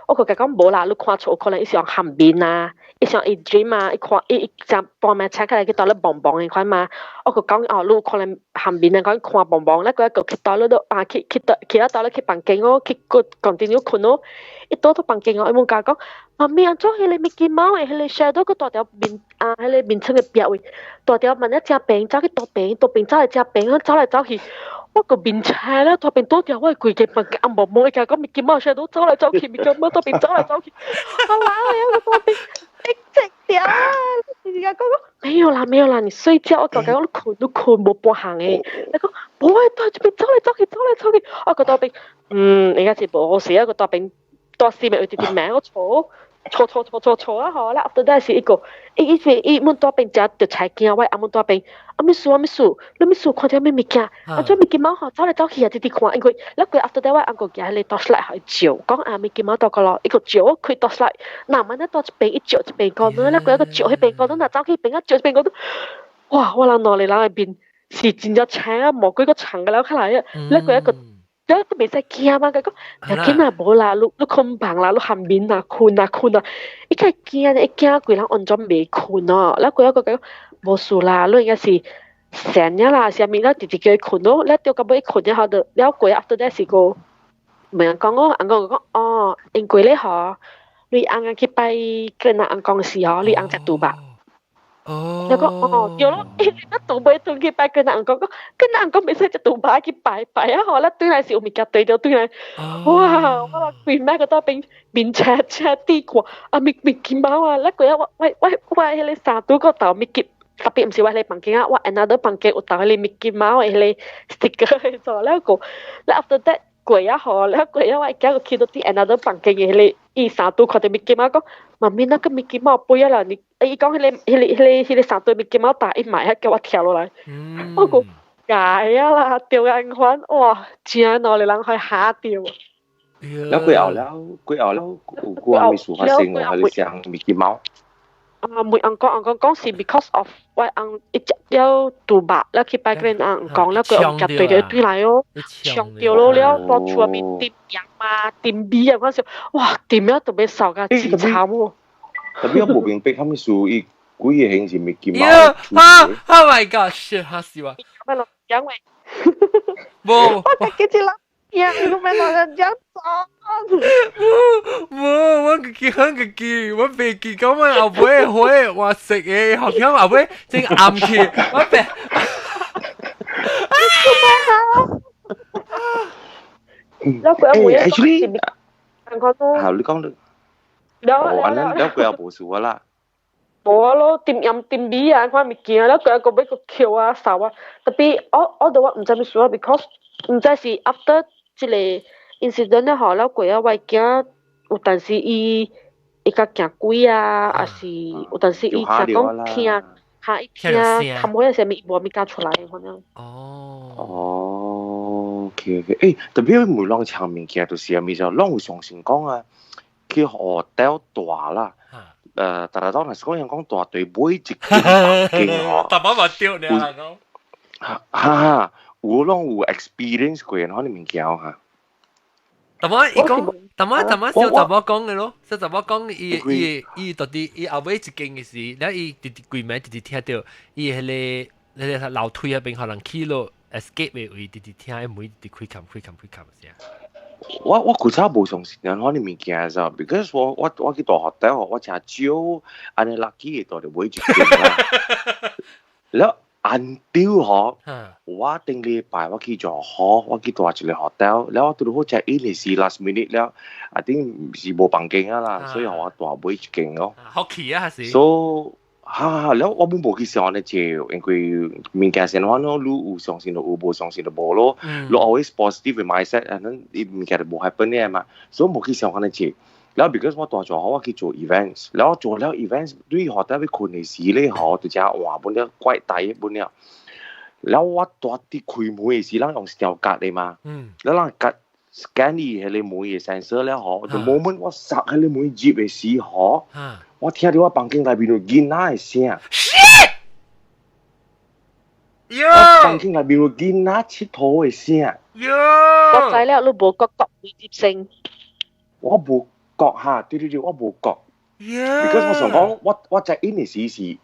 我個共講無啦，你看出有可能伊是用含面啊，伊是用伊 dream 啊，伊看伊伊將半暝醒起來去倒咧蒙蒙的款嘛。我個講哦，你有可能含面啊，講看蒙蒙，那過一個去倒咧都啊去去倒去了倒咧去房間哦，去個 continue 睏哦。伊倒到房間哦，伊問共講，媽咪按怎彼個 Mickey Mouse 的彼個 shadow 閣蹛佇面啊，彼個面床的壁位，蹛佇萬一正平走去倒邊，倒邊走來正平，走來走去。我個面青了，倒邊倒掉，我規間房間暗蒙蒙，伊共講 Mickey Mouse shadow 走來走去，Mickey Mouse 倒邊走來走去，啊老嘞，我倒邊逼直掉啊！你講講沒有啦，沒有啦，你睡覺，我講講你睏你睏無半項的，你講無會蹛這邊走來走去，走來走去，我個倒邊，嗯，應該是無事啊，個倒邊蹛四面有一啲名我坐。坐坐坐坐坐啊！吼，了 after that 是一個，伊伊是伊阮蹛邊食就菜驚，我阿阮蹛邊，阿物事阿物事，你物事看到啥物件？啊，做 Mickey Mouse 吼，走來走去啊，直直看，因為了過 after that 我翁個舉彼個 torchlight 予伊照，講啊 Mickey Mouse 蹛個咯，伊個照我開 torchlight，那萬一蹛這邊伊照這邊個，了過一個照彼邊個，若走去邊啊照這邊個，哇！我人兩個人的面是真正青啊，毛幾個長個了起來啊，了過一個。你都袂使驚嘛？佢講，要緊啊，無啦，你你睏房啦，你含面啊，睏啊睏啊，伊較驚，伊驚規人完全袂睏哦。了過一個講，無事啦，你應該是醒了啦，啥物了，直直叫伊睏咯。了到到尾睏了後就，了過 after that 是個，問人講哦，翁公講哦，因為咧吼，你翁翁去拜跟阿翁公時吼，你翁食豬肉。哦，你講哦，對咯，伊你倒尾轉去拜跟人講講，跟人講袂使食豬肉去拜拜啊！吼，咱轉來是有物件對著轉來，哇！我話規暝個倒邊面青青滴看，啊咪咪金毛啊！咱過啊，我我我我彼個衫拄個頭咪結，特別毋是我彼個房間啊，我 another 房間有投彼個 Mickey Mouse 的彼個 sticker 做了個，了 after that 過啊吼，了過啊我驚個去到佇 another 房間的彼個伊衫拄看著 Mickey Mouse 講，媽咪那個 Mickey Mouse 飛啊啦！你伊講彼個彼個彼個彼個衫對 Mickey Mouse 打一買，叫我跳落來，我講解啊啦，掉按款，哇！真兩個人去嚇著。了過後了，過後了，有過啥物事發生無？還是像 Mickey Mouse？啊，問翁公翁公講是 because of 我翁伊食了豬肉，了去拜個翁公，了佢有夾對對對來哦，嗆著咯了，蹛厝內面點鹽啊、點米啊，嗰時哇，點了特別掃甲真慘喎。特別我無明白，啥物事伊規個形是 Mickey Mouse 啊！Oh my god！是嚇死我。咩咯？因為無，我自己一人驚，你咩人講無，我自己很自己，我袂記講我後尾火我食的，好像後尾真暗去，我白。了佢每一個 actually，係你講你，哦，安尼了佢又無事啦。無啊咯，點飲點味啊，看物件，了佢一個要個橋啊、掃啊，特別我都我毋知咩事啊，because 毋知是 after 這個 incident 了後，了過啊，我囝有當時伊會較驚鬼啊，還是有當時伊聽講聽，嚇伊聽冚好啥物，伊無物敢出來，可能。哦。哦，OK OK，誒，特別每攏搶物件就是啥物就攏有相信講啊，去 hotel 大啦。但係當時講人講大對每一間房間嗬，大把嘛掉呢講。哈哈，有攏有 experience 過，可能物件嚇。淡薄伊講，淡薄淡薄小查某講嘅咯，小查某講伊伊伊到底伊後尾一間嘅時，了伊直直規暝直直聽到伊彼個彼個樓梯那邊可能去咯 escape 嘅位，直直聽伊門直直開冚開冚開冚聲。我古早無相信人可能物件咋，because 我去大學底我誠少按呢 lucky 嘅蹛著每一間啦。了按丟嗬，我頂禮拜我去做好，我去蹛一個 hotel，了我拄好 check in 是 last minute 了，啊頂是無房間啊啦，所以我蹛買一間咯。好奇啊，是。 So 哈，了我本無去想按呢借，因為物件先話咯，你有相信就有，無相信就無咯。你 always positive mindset，啊，恁伊物件就無 happen 嘅嘛，所以無去想按呢借。了 because 我蹛做好，我去做 events，了做了 events 對 hotel 欲睏的時咧，吼，就誠換本了怪大本了。了我蹛佇開門的時，咱用條卡的嘛，了咱卡 scan 伊彼個門的 sensor 了吼，the moment 我插彼個門入的時吼，我聽到我房間內面有囡仔的聲。喲！房間內面有囡仔𨑨迌的聲。喲！我知了，你無覺覺會入聲。我無覺哈，對對對，我無覺。Because 我想講，我 check in 的時是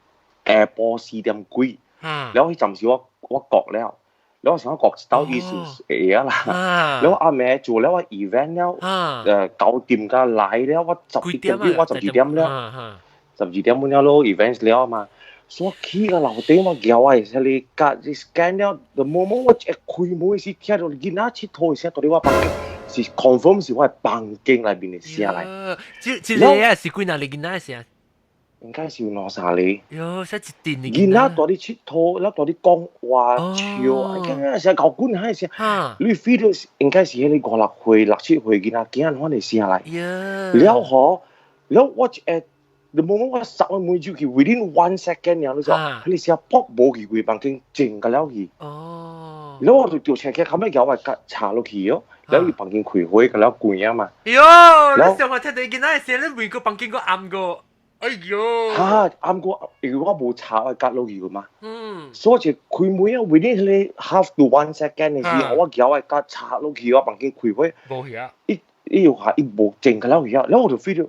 下晡4點幾，了彼陣時我覺了，了我想講覺到意思會啊啦。了我暗暝做了我 event 了，9點才來了，我11點我12點了，12點半了咯 event 了嘛。所以起個樓頂我舉我的彼個卡 scan 了，the moment 我一開門時聽到囡仔𨑨迌的聲，蹛佇我房間，是 confirm 是我的房間內面的聲來。這這個啊是幾若個囡仔的聲？應該是有兩三個。喲，說一陣的囡仔蹛佇𨑨迌，了蹛佇講話笑，敢聲搞滾彼聲，你 feel 到應該是彼個五六歲、六七歲囡仔囝款的聲來。了吼，了我一下，the moment 我閂我門入去，within one second 爾，你知，彼個聲噗無去規房間靜個了去。了我就著車起，後尾舉我卡插落去哦，了伊房間開火，個了關啊嘛。喲，你上個聽到囡仔的聲，你每個房間閣暗過。哎喲！哈，暗過，因為我無插我卡落去個嘛。所以就開門啊，within 彼個 half to one second 的時候，我舉我卡插落去，我房間開火。無去啊！伊伊又下伊無靜個了去啊，了我就 feel 到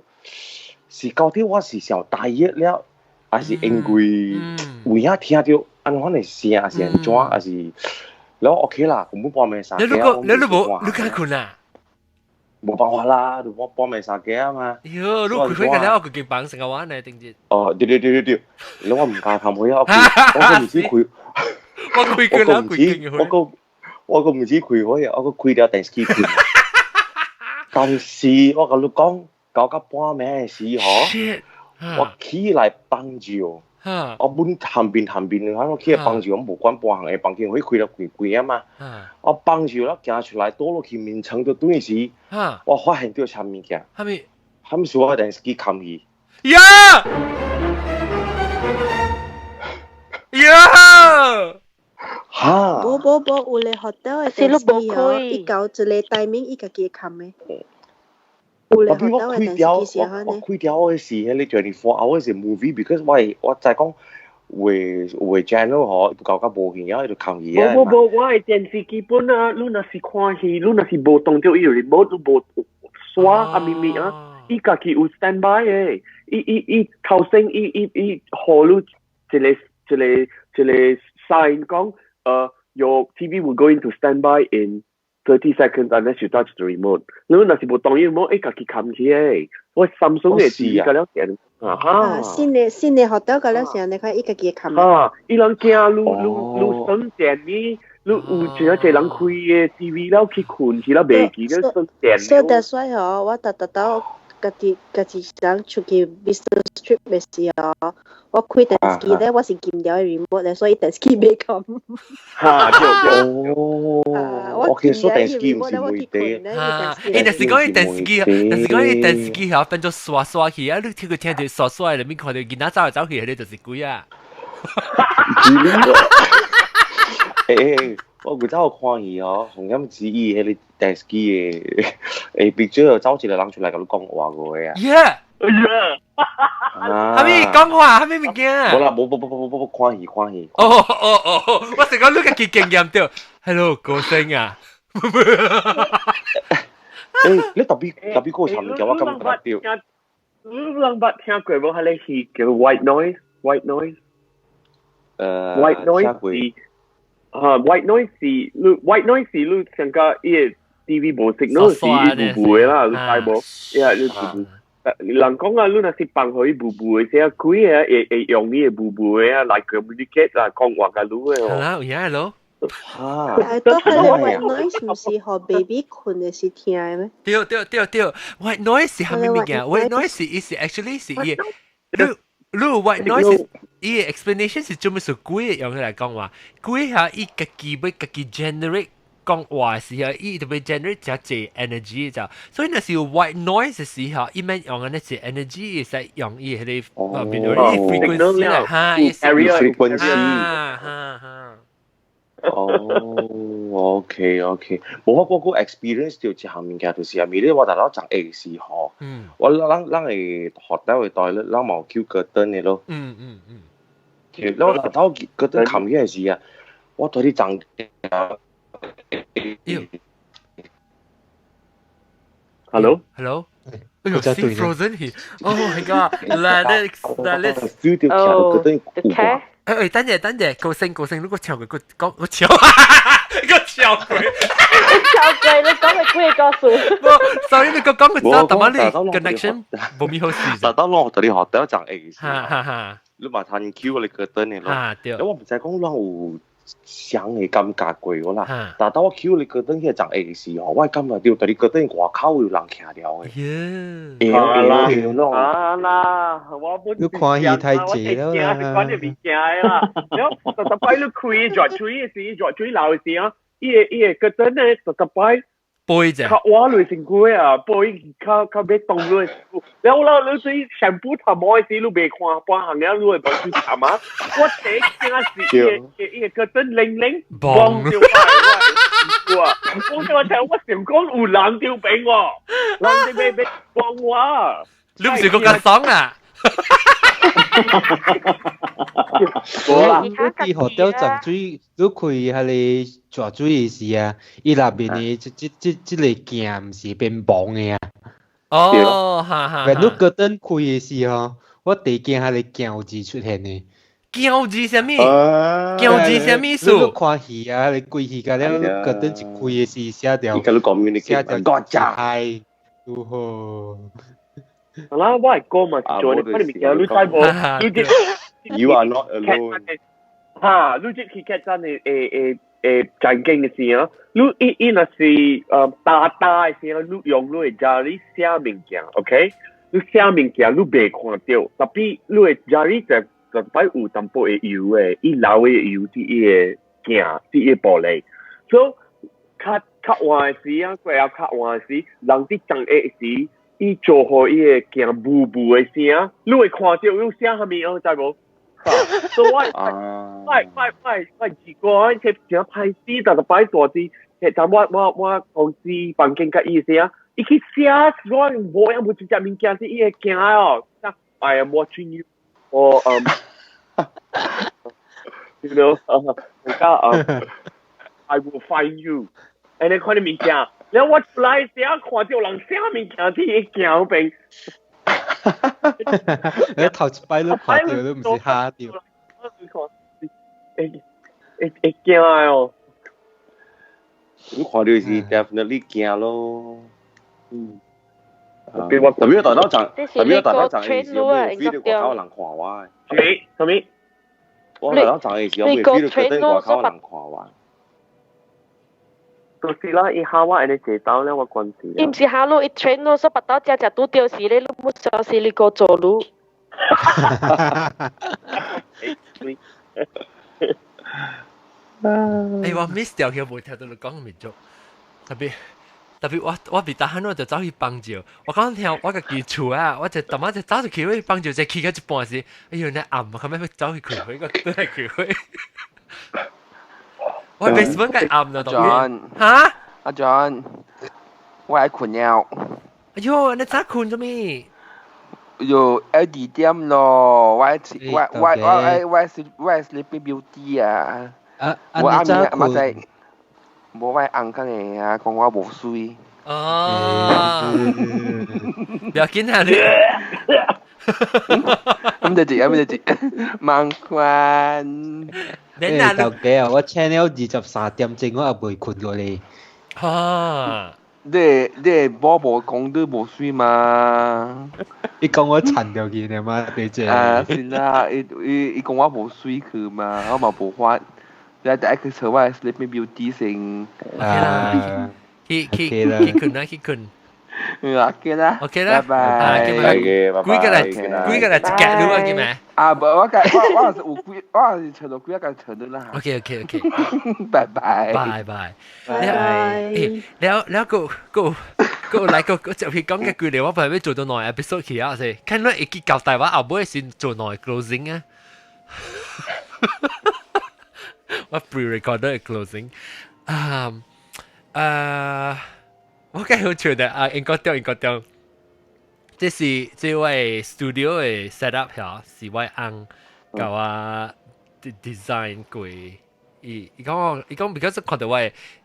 是到底我是想大熱了，還是因為有影聽到按款的聲，還是按怎，還是了 OK 啦，根本半暝三更。你如果你你無你敢睏啊？無辦法啦，就我半暝三更啊嘛。喲，你開火個了，我規間房成個玩呢，頂住。哦，對對對對對，你我毋敢開火啊，我毋止開，我開過了，規間我閣我閣毋止開火啊，我閣開了電視機睏。但是我共你講，搞到半暝的時候，我起來幫手。我本旁邊旁邊，我起來幫手，我無管半項的房間，火開了關關啊嘛。我幫手了，行出來倒落去眠床就轉時，我發現著啥物件？啥物？啥物事我電視機冚去。呀！呀！哈！無無無，有咧 hotel 的電視機哦，伊到一個 timing，伊家己會冚的。有咧 hotel 的電視機是按呢？我開掉的是彼個 24 hours 的 movie，because 我我知講有的有的 channel 吼，搞較無去啊，伊就冚去啊。無無無，我的電視機本啊，你若是看戲，你若是無動著伊 remote，你無刷啊咪咪啊，伊家己有 stand by 的，伊伊伊頭先伊伊伊予你一個一個一個 sign 講，your TV will go into standby in 30 seconds unless you touch the remote。你若是無動伊 remote，伊家己冚起的。我 Samsung 的 TV 個了電啊哈。新的新的 hotel 個了時，你看伊家己會冚。啊，伊人驚你你你省電呢，你你有真濟人開嘅 TV 了去睏去了袂記得算電。所以 that's why 嗬，我逐逐到家己家己人出去 business trip 嘅時候，我開電視機咧，我是撳掉 remote 咧，所以電視機袂撳。嚇對對。哦，我其實電視機唔是問題。嚇，欸，但是講伊電視機，但是講伊電視機嚇變做刷刷去啊！你聽佢聽到刷刷，裡面看到囡仔走來走去，彼個就是鬼啊！欸，我古早看戲哦，洪金旨意彼個電視機的，欸，picture 走一個人出來共你講話過的啊。 Yeah！啊！啥物講話？啥物物件？無啦，無無無無無無看戲看戲。哦哦哦！我是講你家己經驗著，Hello 高聲啊！欸，你特別特別個場叫我感覺著。你人捌聽過無？彼个戲叫 White Noise，White Noise。White noise 是啊，white noise 是你 white noise 是你上個伊個 TV 無 signal 是伊霧霧的啦，你知無？呀，你霧霧。人講啊，你若是放予伊霧霧的聲，鬼啊會會用伊個霧霧的啊來 communicate 啦，講話共你的哦。係啦，有影咯。嚇！但都係 white noise 毋是予 baby 睏的時聽的咩？對對對對，white noise 是啥物物件？white noise 是伊是 actually 是伊，你你 white noise 伊 explanation 是做咩事鬼用來講話？鬼嚇伊家己欲家己 generate 講話時候，伊就欲 generate 誠濟 energy 就，所以若是有 white noise 的時候，伊免用按呢濟 energy，會使用伊彼個變做伊 frequency 啦，哈，伊 frequency，哈哈。哦，OK OK，無我我個 experience 著一項物件，就是啊，咪咧我頭頭十下時候，我咱咱會學到會袋咧，咱嘛有抾 curtain 的咯。對，我頭頭 curtain 冚起來時啊，我對你撞。 Hello? Hello? 哎呦，see frozen 去！Oh my god！來咧來咧，Oh, the cat。哎哎，等陣等陣，高聲高聲，如果唱過個講個唱，個唱過，唱過，你講嘅幾個故事？無，sorry，你講講個走，但係你 connection 無咪好勢。特登我同你學第一集 A 哈哈哈，你嘛趁 Q 你 curtain 的咯。啊對。我毋知講咱有啥個感覺過啦，但當我抾你 curtain 彼個陣下時吼，我會感覺著佇你 curtain 外口有人徛了的。會會會啊啦，我本你看戲太濟了啦。看著物件的啦，了逐逐擺你開熱水的時，熱水流的時啊，伊個伊個 curtain 咧，逐逐擺。背者，較活落身軀啊，背較較欲動落。了了，你對 shampoo 頭毛的時，你袂看半項了，你會無去看啊？我第一驚是伊個伊個 curtain 零零，嘣就我，我我聽我想講有人丟邊喎，人哋欲欲幫我。你毋是閣較爽啊？無啦，你佇學校浸水，你開彼个蛇水的時啊，伊內面的這這這這个鏡毋是變蒙的啊。哦，哈哈。你 curtain 開的時候，我第驚彼个鏡字出現的。鏡字啥物？鏡字啥物意思？你看戲啊，你規戲甲了，curtain 一開的時寫掉，寫掉，係，如何？啦，我係講嘛，做你看你物件，你知無？你這 You are not alone。哈，你這去劇真係會會會戰經的時啊，你伊伊若是大大的時啊，你用你的 diary 寫物件，OK？你寫物件你袂看著，tapi 你的 diary 就就擺有淡薄的油的，伊留的油佇伊的鏡，佇伊玻璃，所以較較晚的時啊，過後較晚的時，人佇長下時。伊做予伊个鏡霧霧的聲，你會看著伊寫啥物，知無？所以我我我我我自個這真歹勢，逐逐擺大啲，迄陣我我我公司房間佮伊聲，伊去寫，我無影無一隻物件是伊個鏡哦。I am watching you, or you know, I will find you. 按呢款的物件。了我出來時啊，看著人寫物件佇伊鏡邊。你頭一擺你看著，你毋是嚇著。會會會驚哦！你看著是 definitely 驚咯。嗯。特別大腦層，特別大腦層的時候，會 feel 到外口人看我。啥物？啥物？我大腦層的時候，會 feel 到閣頂外口人看我。就是啦，伊下我安尼坐到咧，我關事。伊毋是下路，伊 train 咯，所以腹肚食食拄著時咧，你冇小時你過做路。欸，我 miss 掉佢無聽到你講民族，特別特別我別打我就走去幫照，我講聽我家己厝啊，我就突然就走出去幫照，就去到一半時，哎呦，那暗啊，後尾走去開會，個都係開會。我 basement 梗暗啦，當嚇？阿 John，我愛睏了。哎呦，你早睏做咩？喲，2點咯，我我我我我是我 Sleeping Beauty 啊。啊我阿咪阿仔，無我翁個嘅啊，講我無水。哦，不要緊啊你。咁就節，咁就節，盲關。你嗱，頭家啊，我請了23點鐘，我也未睏過咧。啊！你某無講你無水嘛？伊講我殘掉去了嘛，對姐。啊，是啦，伊伊伊講我無水去嘛，我嘛無法。你第一去找我 Sleeping Beauty 先。啊，去去去睏啦，去睏。 OK 啦，OK 啦，拜拜。幾個來，幾個來一格路啊，叫咩？啊，無，我我我是有幾，我是找到幾個找到啦。 OK OK OK，拜拜。拜拜。拜拜。了了個個個來個個就係講嘅句嚟，我係咪做到耐 episode 去啊？先，看你會記交代我後尾先做耐 closing 啊。我 pre-recorded closing 啊啊！我梗係好笑的啊！英國調英國調，這是這位 studio 的 set up 下，是我翁共我 design 過。伊伊講我伊講，because 看到我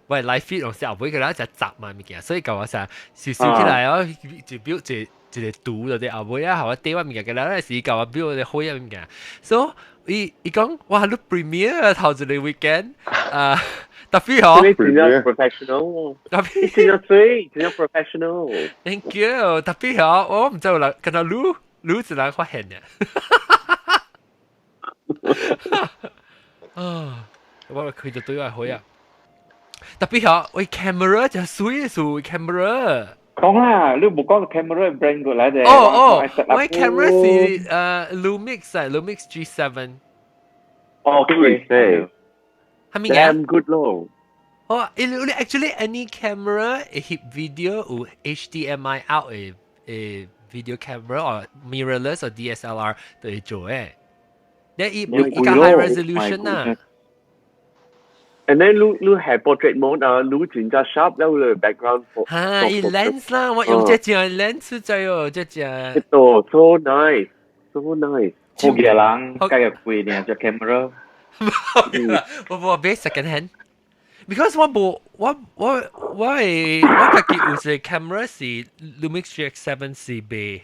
我 live feed 攏是後尾個人就雜嘛物件，所以共我成少少起來哦，就表一一個圖就啲後尾啊，我底我物件，個人是共我表個火啊物件，所以伊伊講哇，你 premiere 頭一個 weekend 啊！特別好，你真正 professional，特別真正水，真正 professional。 Thank you，特別好，我唔知有人跟他擼擼一人發現嘅。啊，我開咗對外開啊！特別好，喂 camera 就水數 camera。講啦，你冇講 camera brand 過來嘅。哦哦，我 camera 是Lumix 啊，Lumix G7。哦，對。係咪啊？Damn good 咯。哦，你 actually any camera 翕 video 有 HDMI out 嘅嘅 video camera or mirrorless or DSLR 都會做嘅。你伊伊個 high resolution 啊。 And then 你你係 portrait mode 啊，你真正 sharp 了你 background。嚇，伊 lens 啦，我用這隻 lens 就哦，這隻。哦，so nice，so nice。好嘅人，計個貴呢隻 camera。我我買 second hand。because 我無我我我係我家己有一個 camera 是 Lumix GX7 是賣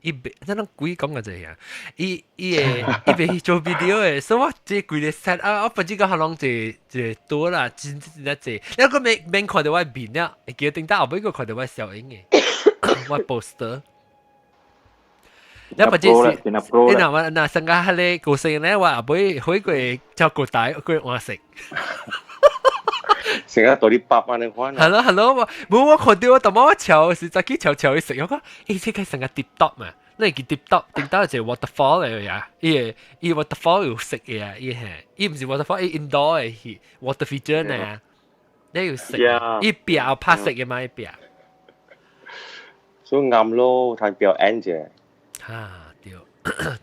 伊賣，咱攏鬼講個這樣，伊伊會伊袂做 video 的，所以我這規個 set 啊，我反正講攏一一多啦，真真真濟。你個免免看到我面了，會記得頂到後尾個看到我小影的，我 poster。你不只是，你若我若上個迄個高升咧，我後尾回過照顧大過換色。成日到你爸爸你看。係咯係咯，我冇我看到我淡仔我瞧是早起瞧瞧伊食，我講，欸，這個成個 tip top 嘛，那個 tip top 頂到一個 waterfall 嚟呀，伊個伊 waterfall 有色嘅啊，伊係，伊毋是 waterfall，伊 indoor 嘅 water feature 呢，你有色，伊壁有拍色嘅嘛，伊壁。所以暗咯，睇表演啫。哈對，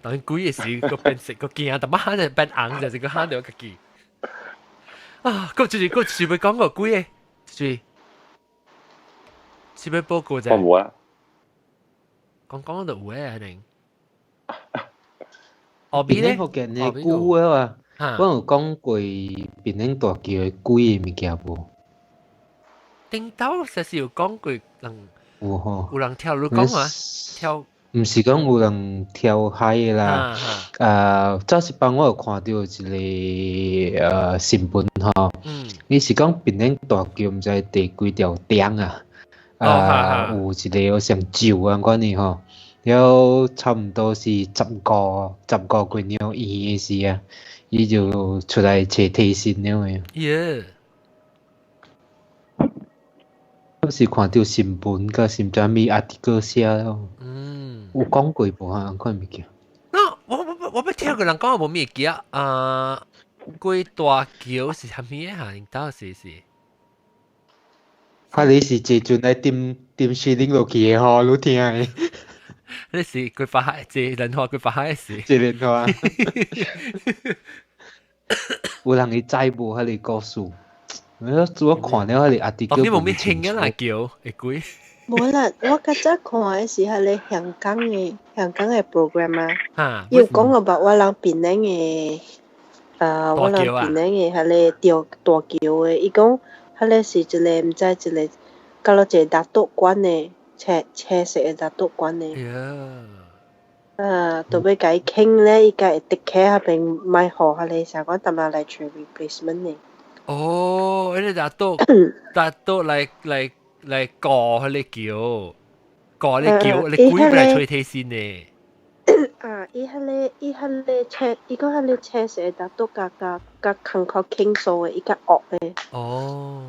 當然鬼嘅時個變色個驚，淡仔就變紅，就是個嚇到家己。啊！個就是個是咪講過鬼嘅？就是是咪報告啫？我冇啊。講講就有嘅可能。後邊咧，福建的古啊嘛，我有講過檳城大橋的鬼的物件無？頂頭實是有講過人，有吼，有人跳你講啊，跳。毋是講有人跳海的啦，啊，早一擺我有看到一個新聞吼，伊是講檳城大橋毋知第幾條釘啊，啊，有一個好像石按款的吼，了差毋多是十五幾兩圓的時啊，伊就出來揣提神了的。耶！我是看到新聞佮是毋知物 article 寫咯。嗯。有講過無啊？看物件。那我欲聽個人講，我無物記啊。啊，過大橋是啥物啊？𪜶兜是。啊！你是坐船來點點樹頂落去的吼，你聽的。你是規發海，坐蓮花規發海是。坐蓮花。有人會知無？彼个故事？我拄仔看了彼个 article。你無咪聽嘅啦橋會鬼。無啦，我較早看的是彼个香港的 program 啊。伊有講about 我人檳城的，啊，我人檳城的彼个吊大橋的，伊講彼个是一个毋知一個，佮落一個拿督管的，青青色的拿督管的。啊，都欲共伊傾咧，伊共會滴起彼邊莫予彼个啥講，淡仔來揣 replacement 的。哦，彼個拿督拿督來過彼个橋，過彼个橋，你鬼來吹提線呢？啊，伊彼个青，伊講彼个青色的拿督共共共工課傾訴的，伊較惡的。哦。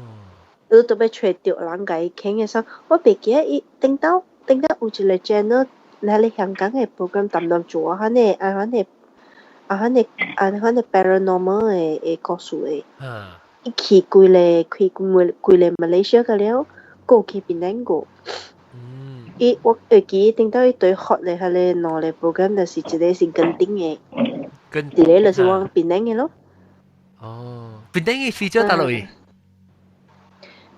你都欲揣著人共伊傾的時，我袂記得伊頂到頂到有一個 channel，那咧香港的 program 淡淡做啊，彼个啊，彼個啊，彼個啊，彼個 paranormal 的故事的。伊去規個馬來西亞個了，閣有去檳城過。伊我會記頂到伊對學的彼个兩个 program，就是一個是墾丁的，一個就是往檳城的咯。哦，檳城的 feature 佗落去？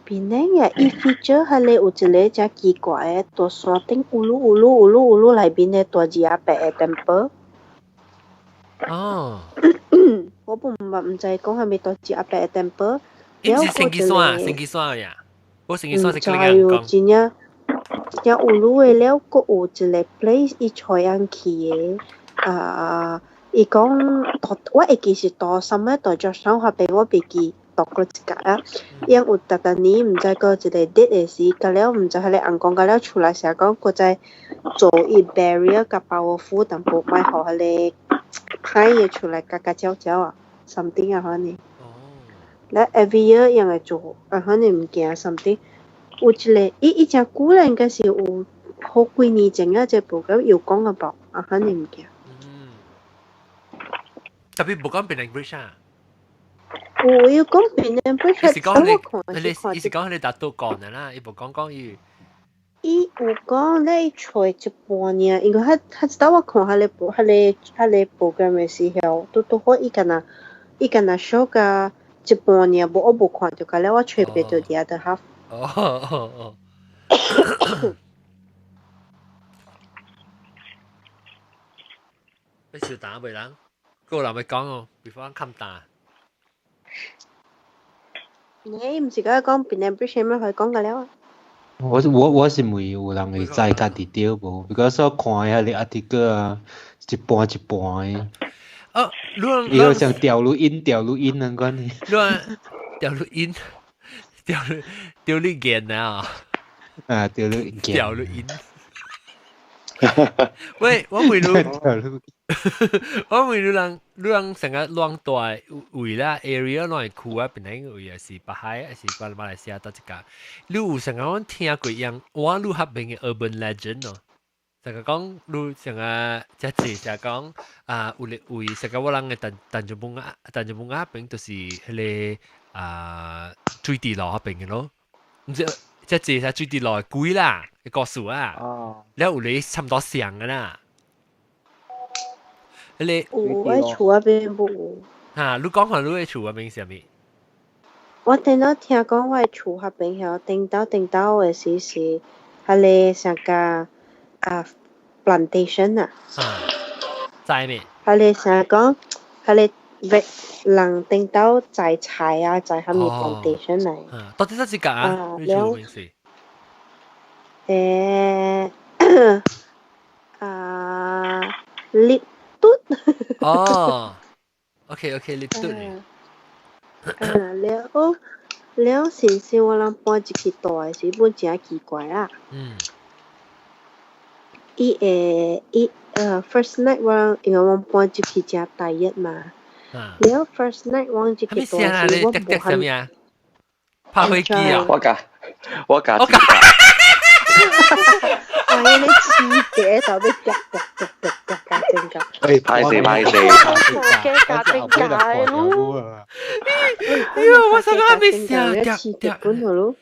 檳城的伊 feature 彼个有一個誠奇怪的，大山頂烏魯烏魯烏魯烏魯內面的大字仔白的 temple。哦。我本嘛毋知講啥物大字仔白的 temple。伊是升旗山，升旗山呀。我升旗山是毋知喲，真正真正烏魯的了，閣有一個 place 伊帶人去的，啊，伊講我會記是大什麼大石山彼邊，我袂記讀過一屆啊。伊有逐逐年毋知閣一個 date 的時，到了毋知彼個翁公到了出來時講，閣再做伊 barrier 較 powerful 淡薄，莫予彼個歹的出來共共照照啊，something 啊款呢。咧 every year 伊會做啊款的物件，something 有一個伊伊誠久咧，應該是有好幾年前啊，這部咁有講啊無啊款的物件。特別無講檳城 bridge 啊。有有講檳城 bridge，是講你，伊是講你拿督講的啦，伊無講講伊。伊有講咧，揣一半爾，因為較較早我看彼個部，彼個彼個 program 的時候，拄拄好伊敢若伊敢若 show 甲一半爾，無我無看著，到了我揣袂著 the other half。哦哦哦。欲相打袂人？閣有人欲講哦，before 冚打。你毋是甲我講檳城 bridge 咩？可以講個了啊？我是問有人會知較 detail 無？because 我看彼个 article 啊，一半一半的。哦，你伊好像掉錄音掉錄音那款的。你掉錄音，掉錄掉錄音啊！啊，掉錄音。掉錄音。喂，我問你，我問你人，你人成日亂大位啦，area 亂區啊，檳城位也是北海，還是馬來西亞佗一家？你有成日講聽過樣，我你彼邊的 urban legend 哦？成日講你成日遮濟成日講啊，有咧位成日我人的淡淡江風啊，淡江風啊邊就是彼个啊水池路彼邊的咯，毋是遮濟下水池路的鬼啦，故事啊，了有咧差毋多像的啦。彼个有我厝彼邊無。哈，你講看你的厝彼邊啥物？我頂到聽講我的厝彼邊曉頂到頂到的時是彼个啥個啊 plantation 啊。啊，知未？彼个啥講，彼個人頂到摘菜啊，摘啥物 plantation 來。啊，到底啥一個啊？你厝邊是？啊，立嘟。哦，OK OK，立嘟。啊，了了，先生我人搬入去住的時，本誠奇怪啊。伊會伊first night 我人因為我搬入去誠大熱嘛。了 first night 我入去住時，我無喊。拍飛機啊！我教我教。我教。哎，你黐嘅就俾夾夾夾夾夾夾正夾。喂，派四派四。加正解咯。哎呀，我想講咩事啊？夾夾本咯。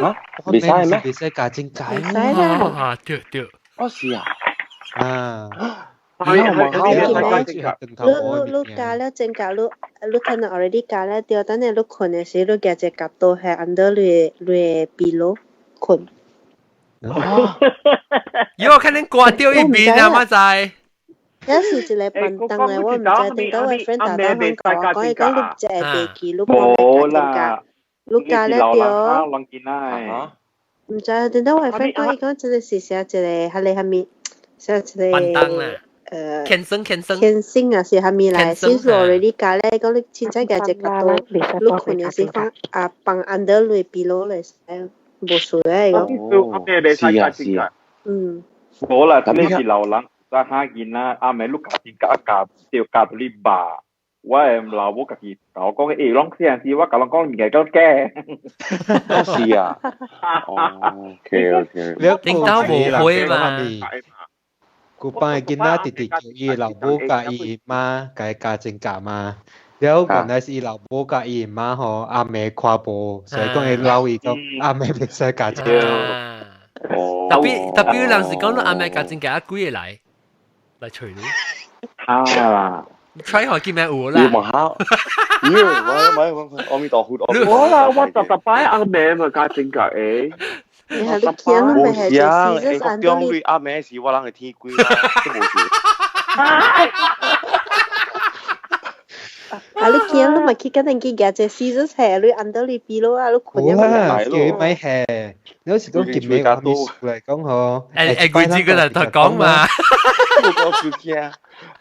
嚇？未使咩？未使加正解。唔使啦。啊，對對。我是啊。啊。你你你加了正夾，你你可能 already 加了對，等下你睏的時，你夾隻夾到係 under 你你 pillow 睏。咦，我看恁掛掉一邊啊，馬仔。有時一個笨蛋咧，我毋知頂到我 friend 打打響講，講伊講你食會袂記，你幫你加，你加了對。毋知頂到我 friend 講，伊講真係是寫一個，彼個啥物，寫一個。笨蛋啦。天生天生。天生啊，是啥物來？先是 already 加咧，講你凊彩加一個刀，你睏的時放啊放 under 你 pillow 來，無事咧。哦，是啊是啊。嗯。無啦，這是老人。在哈囡仔，阿妹你家己教教對教到你爸，我的老母家己甲我講，欸，攏這樣子，我共人講物件夠假。是啊。OK OK。你頂到無會嘛？古班的囡仔直直叫伊老母佮伊媽，共伊教正教嘛。了後原來是伊老母佮伊媽吼，阿妹看無，所以講伊老伊講阿妹袂使教正。特別特別有人是講你阿妹教正教，幾個來？來隨你。啊！try 下見咩有啦。你問下，妖，唔唔唔，阿彌陀佛，我啦，我十十擺阿妹嘛加正格誒。你係你見你咪係是啊，就是國中你阿妹是我人嘅天鬼啦，都無事。啊！你見你咪去跟人去夾隻 scissors 下，你按到你鼻咯啊！你困有啦，叫伊咪下。你好似講見咩話嚟講嗬？誒誒，鬼子佢嚟同講嘛。我講少驚。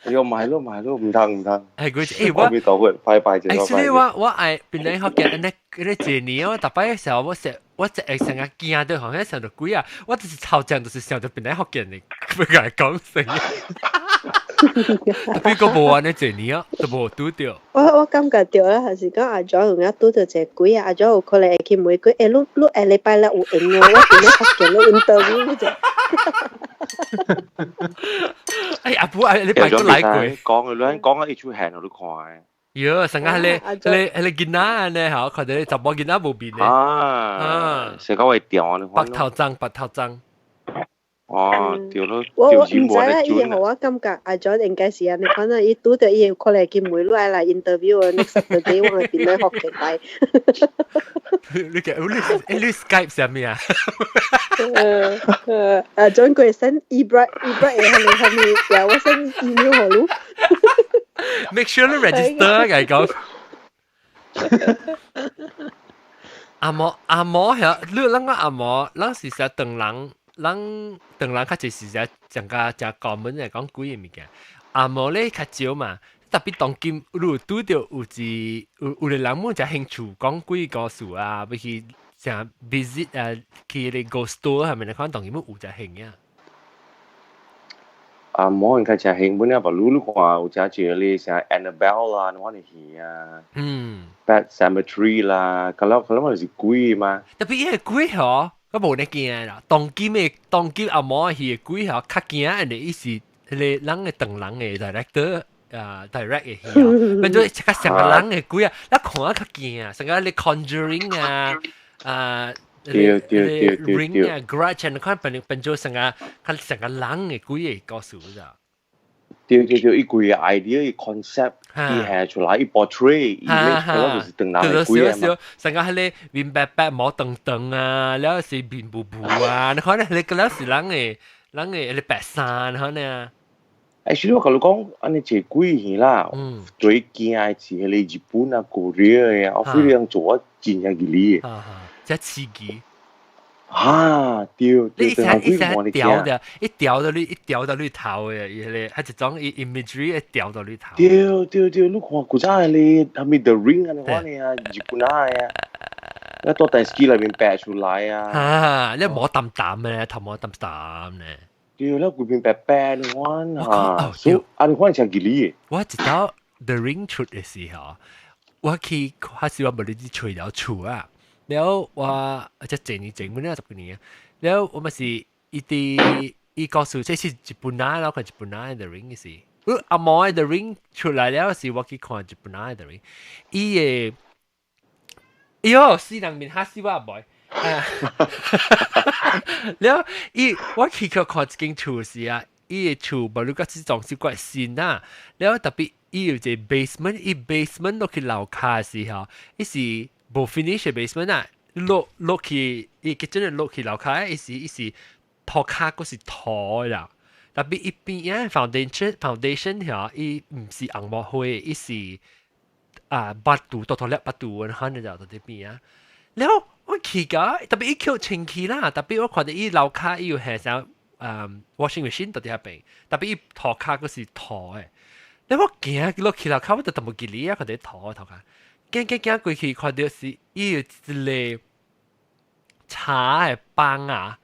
哎喲，買咯買咯，唔通唔通。係鬼子，誒我。阿彌陀佛，拜拜者。 Actually 我我愛本來學嘅，那那一年我逐擺嘅時候，我食我就會成日驚到，好像想到鬼啊！我就是頭前就是想到本來學嘅，你不該講成。特別個無按呢一年啊，都無拄著。我我感覺著啦，還是講阿祖有影拄著一個鬼啊，阿祖有可能會去問鬼，欸，你你下禮拜六有閒無？我佇咧福建咧 interview 者。哎，阿母，你拜過來過？講佢講啊，一出現我都看。喲，成個迄個迄個迄個囡仔呢，吼，看到查某囡仔無面的。啊，成個會掉啊！白頭鬃，白頭鬃。哦，對咯，我我毋知啦，伊予我感覺阿 John 應該是按呢款啊，伊拄著伊有可能去問你愛來 interview 啊，next Saturday 我會變來福建來。你個你你 Skype 啥物啊？阿 John 佢 send e-bright e-bright 係咪係咪？呀，我 send email 予你。 Make sure 你 register 嚟講。阿毛阿毛遐，你咱個阿毛，咱是啥唐人？咱唐人較濟是只上較誠 common 來講鬼的物件，阿無咧較少嘛。特別當今你有拄著有一有有個人滿誠興趣講鬼故事啊，欲去誠 visit 啊，去彼個 ghost tour 係咪？你看當今有誠興啊。啊，無應該誠興本啊，無你你看有誠濟咧，啥 Annabelle 啦，你看的戲啊，嗯，Pet Sematary 啦，可能可能是鬼嘛。特別伊個鬼吼。我無咧驚啦，當今的當今阿毛戲的鬼吼，較驚的伊是彼個人的唐人的 director 啊 direct 的戲哦，變做較像個人的鬼啊，咱看啊較驚啊，像個彼 Conjuring 啊啊，對對對對 Ring 啊 Grudge 啊，看變變做像個較像個人的鬼的故事咋。對對對，伊規個 idea 伊 concept 伊下出來，伊 portray 伊咧，可能就是唐人的鬼啊嘛。成個彼個面白白毛長長啊，了是面霧霧啊，你看咧，你個了是人的人的彼個白衫，你看呢？ Actually 我共你講，按呢這鬼戲啦，最驚的是彼個日本啊、Korea 的，我非常做啊真正吉利。真刺激。啊，對對對，你一下一掉的，一掉到你，一掉到你頭的，伊彼個，彼一種 imagery 會掉到你頭。對對對，你看古早的咧，啥物 The Ring 按呢款的啊，日本仔的啊，啊，佇電視機內面白出來啊。啊，你毛澹澹的，頭毛澹澹的。對，你規片白白的款啊，所以按呢款誠吉利的。我一到 The Ring 出的時候，我去，還是我無你去揣了厝啊。了我即前年前幾年十幾年啊，了我咪是伊佇伊告訴這是日本人，然後看日本人的 The Ring 是，阿毛的 The Ring 出來了是我去看日本人的 The Ring，伊的，哎喲，死人面嚇死我妹！了伊我去去看一間厝時啊，伊的厝無你個是裝修怪新啊，了特別伊有一個 basement，伊 basement 落去樓跤時候，伊是無 finish basement 啊，落落去伊結陣落去樓跤，伊是伊是塗跤閣是土啦。特別伊邊啊 foundation 嚇，伊毋是紅木灰，伊是啊 batu 多多粒 batu，可能就到這邊啊。了我去個特別伊扣清氣啦，特別我看到伊樓跤伊有下啥washing machine 到佇遐邊，特別伊塗跤閣是土的。了我行落去樓跤，我就淡薄記哩啊，看到土的塗跤，行行行過去看到是伊有一個茶的枋啊，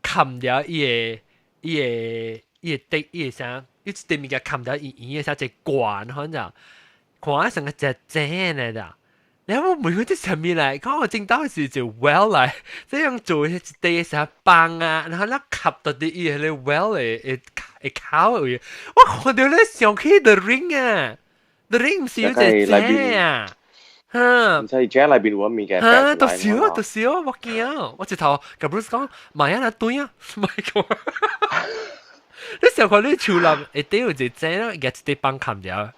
冚掉伊的伊的伊的地伊的啥，伊一塊物件冚掉伊圓的啥一個罐，反正看成個隻井來的。然後我問佢啲上面嚟，講我正當時就 well 嚟，這樣做一地啥枋啊，然後咧吸到啲伊個 well 的會會口位，我看到咧想起 The Ring 啊，The Ring 唔是有隻井啊，嚇！唔使井內邊有物件。嚇！都少都少，我驚，我直頭甲 Bruce 講，買啊，對啊，唔係講。你想看你厝內會底有一個井咯，夾一塊枋冚掉。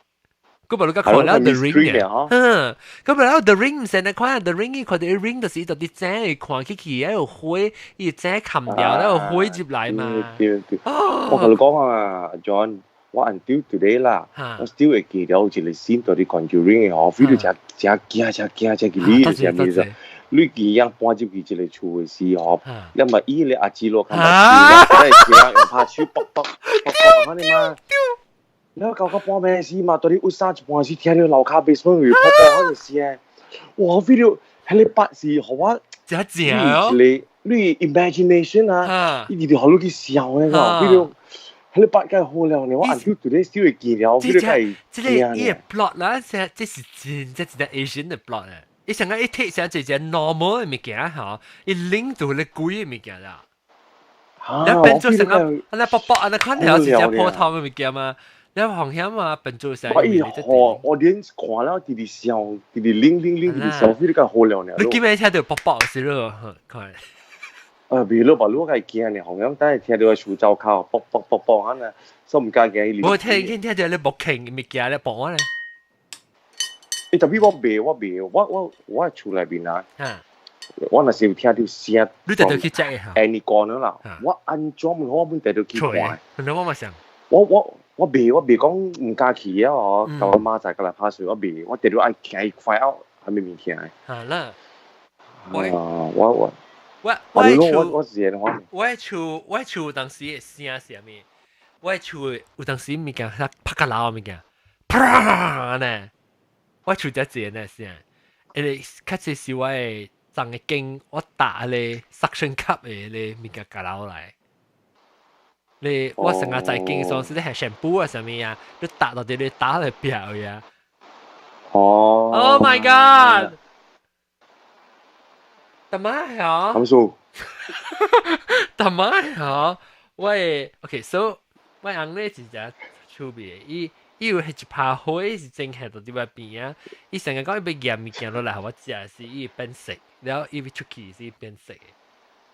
嗰部你看了 The Ring 嘅，嗯，嗰部了 The Ring 唔成日看 The Ring，伊看到 Ring 就是到啲井看起去，還有火，伊井冚掉，然後火入來嘛。對對。我同你講啊，John，我 until today 啦，我 still 會記得有一個 scene 到啲 Conjuring 嘅嗬，feel 到真真驚真驚真記你係咩意你見樣搬入去一個厝嘅時候，你咪伊個阿姊落，看到真係用拍手卜卜卜卜，你嘛？你搞到半暝時嘛，到底有啥一半時聽到樓跤 basement 有噗噗嗰個聲，哇！feel 到彼個八是予我真正哦，你你 imagination 啊，伊直直予你去想那個，feel 到彼個八梗好了呢，我 until today still 會記得，feel 到係這個伊個 plot 啦，這這是真正一個 Asian 的 plot 啊！伊上個一睇成一隻 normal 的物件吼，伊 link 到咧鬼的物件啦。你變做成個，你卜卜啊，你看條是隻普通的物件嘛？你風險嘛，變做成。我伊看，我連看了直直想，直直拎拎拎，直直想，feel 到好了呢。你記唔記聽到卜卜是咯？看。比如話你我係驚呢，紅樣等下聽到樹走口，卜卜卜卜啊，所以唔敢驚。我聽聽聽到你木傾物件咧，卜我咧。欸，特別我袂，我袂，我我我喺厝內面啊。我若是有聽到聲，你特別去 check 下。 any corner 啦，我安怎我本特別去看。我嘛想。我我我袂我袂講毋敢去啊！哦，甲我媽仔過來拍水，我袂，我特別愛行快out 啥物物件。好啦。我我我我我我是我我厝我厝當時的聲是啥物？我厝有當時物件拍個鬧物件，啪呢！我厝只一個呢聲，因為較濟是我的髒的經，我打咧 suction cup 的咧物件夾落來。你我成日在經上是咧係 shampoo 啊啥物啊，你打到啲你打嚟表呀。哦。 Oh my god！大媽呀？咁數。大媽呀？喂，OK，so 我翁咧是只趣味，伊伊有一拍火是真係到佇我邊啊！伊成日講伊欲驗物件落來，予我食是伊變色，然後伊欲出去是變色的。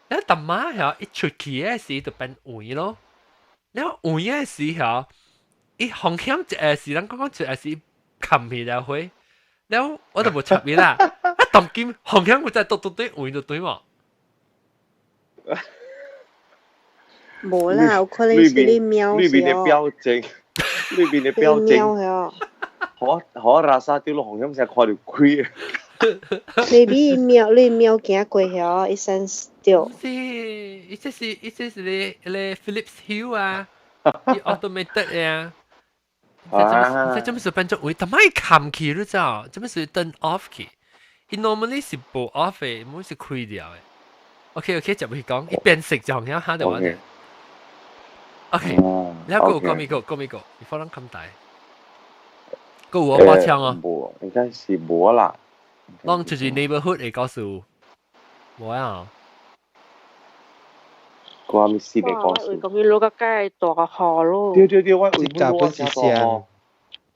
然後大媽呀，一出去的時就變黃咯。然後黃的時候，伊風險一下是咱講講一下是冚起來火，然後我就無插伊啦。啊，當今風險我再嘟嘟對黃就對無？無啦，有可能是你貓裏面的表情，裏面的表情，好好拉薩掉落紅險成看到鬼。 maybe 貓你貓行過遐，伊 sense 到。是，伊這是伊這是咧咧 Philips Hue 啊，伊 automated 呀。啊！這麼是變做會，但係冚起你知道？這麼是 turn off 去？伊 normally 是無 off 的，毋是開掉的。OK OK，就會講，伊變色就紅險嚇到我。OK，你個講咪個講咪個，你可能咁大，個有我把槍哦。無，應該是無啦。攏就是 neighborhood 會告訴。無啊。個咪四個故事。講佢攞個街大個河咯。對對對，我這個本是像。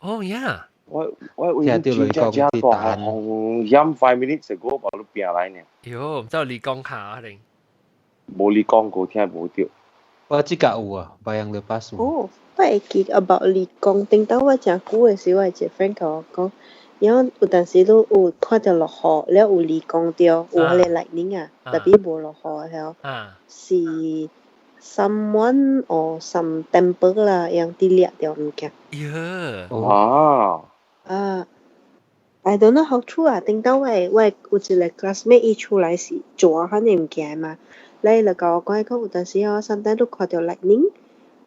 哦呀！我為真正正大風險 5 minutes ago 把你拼來呢。喲，唔知你講下可能。無你講過聽無著。我這個有啊，Bayan Lepas。哦，我會記 about 你講，頂到我誠久的時，我一個 friend 共我講，然後有陣時你有看著落雨，了有離光著，有彼个 lightning 啊，tapi 無落雨的，是 someone or some temple 啦，樣佇掠著物件。喲。啊。啊，I don't know how true 啊！頂到我有一個 classmate 伊厝內是做彼个物件嘛，咧伊就共我講，講有陣時哦，sometimes 你看著 lightning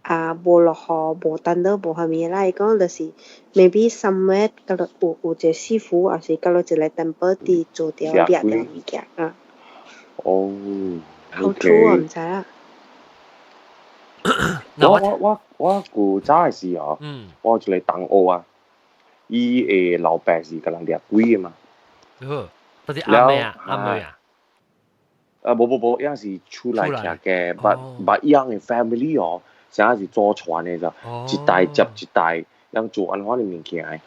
啊，無落雨，無 thunder，無啥物啦，伊講就是 maybe somewhere 甲落有一個師傅，抑是甲落一個 temple 佇做著掠著物件啊。哦，how true 我毋知啦。我古早的時候，我有一個同學啊。伊的老爸是共人掠鬼的嘛。哦，不是阿妹啊，阿妹啊。啊，無無無，伊是厝內徛嘅，but but 伊樣的 family 哦，啥是祖傳的咋，一代接一代，人做按款的物件的。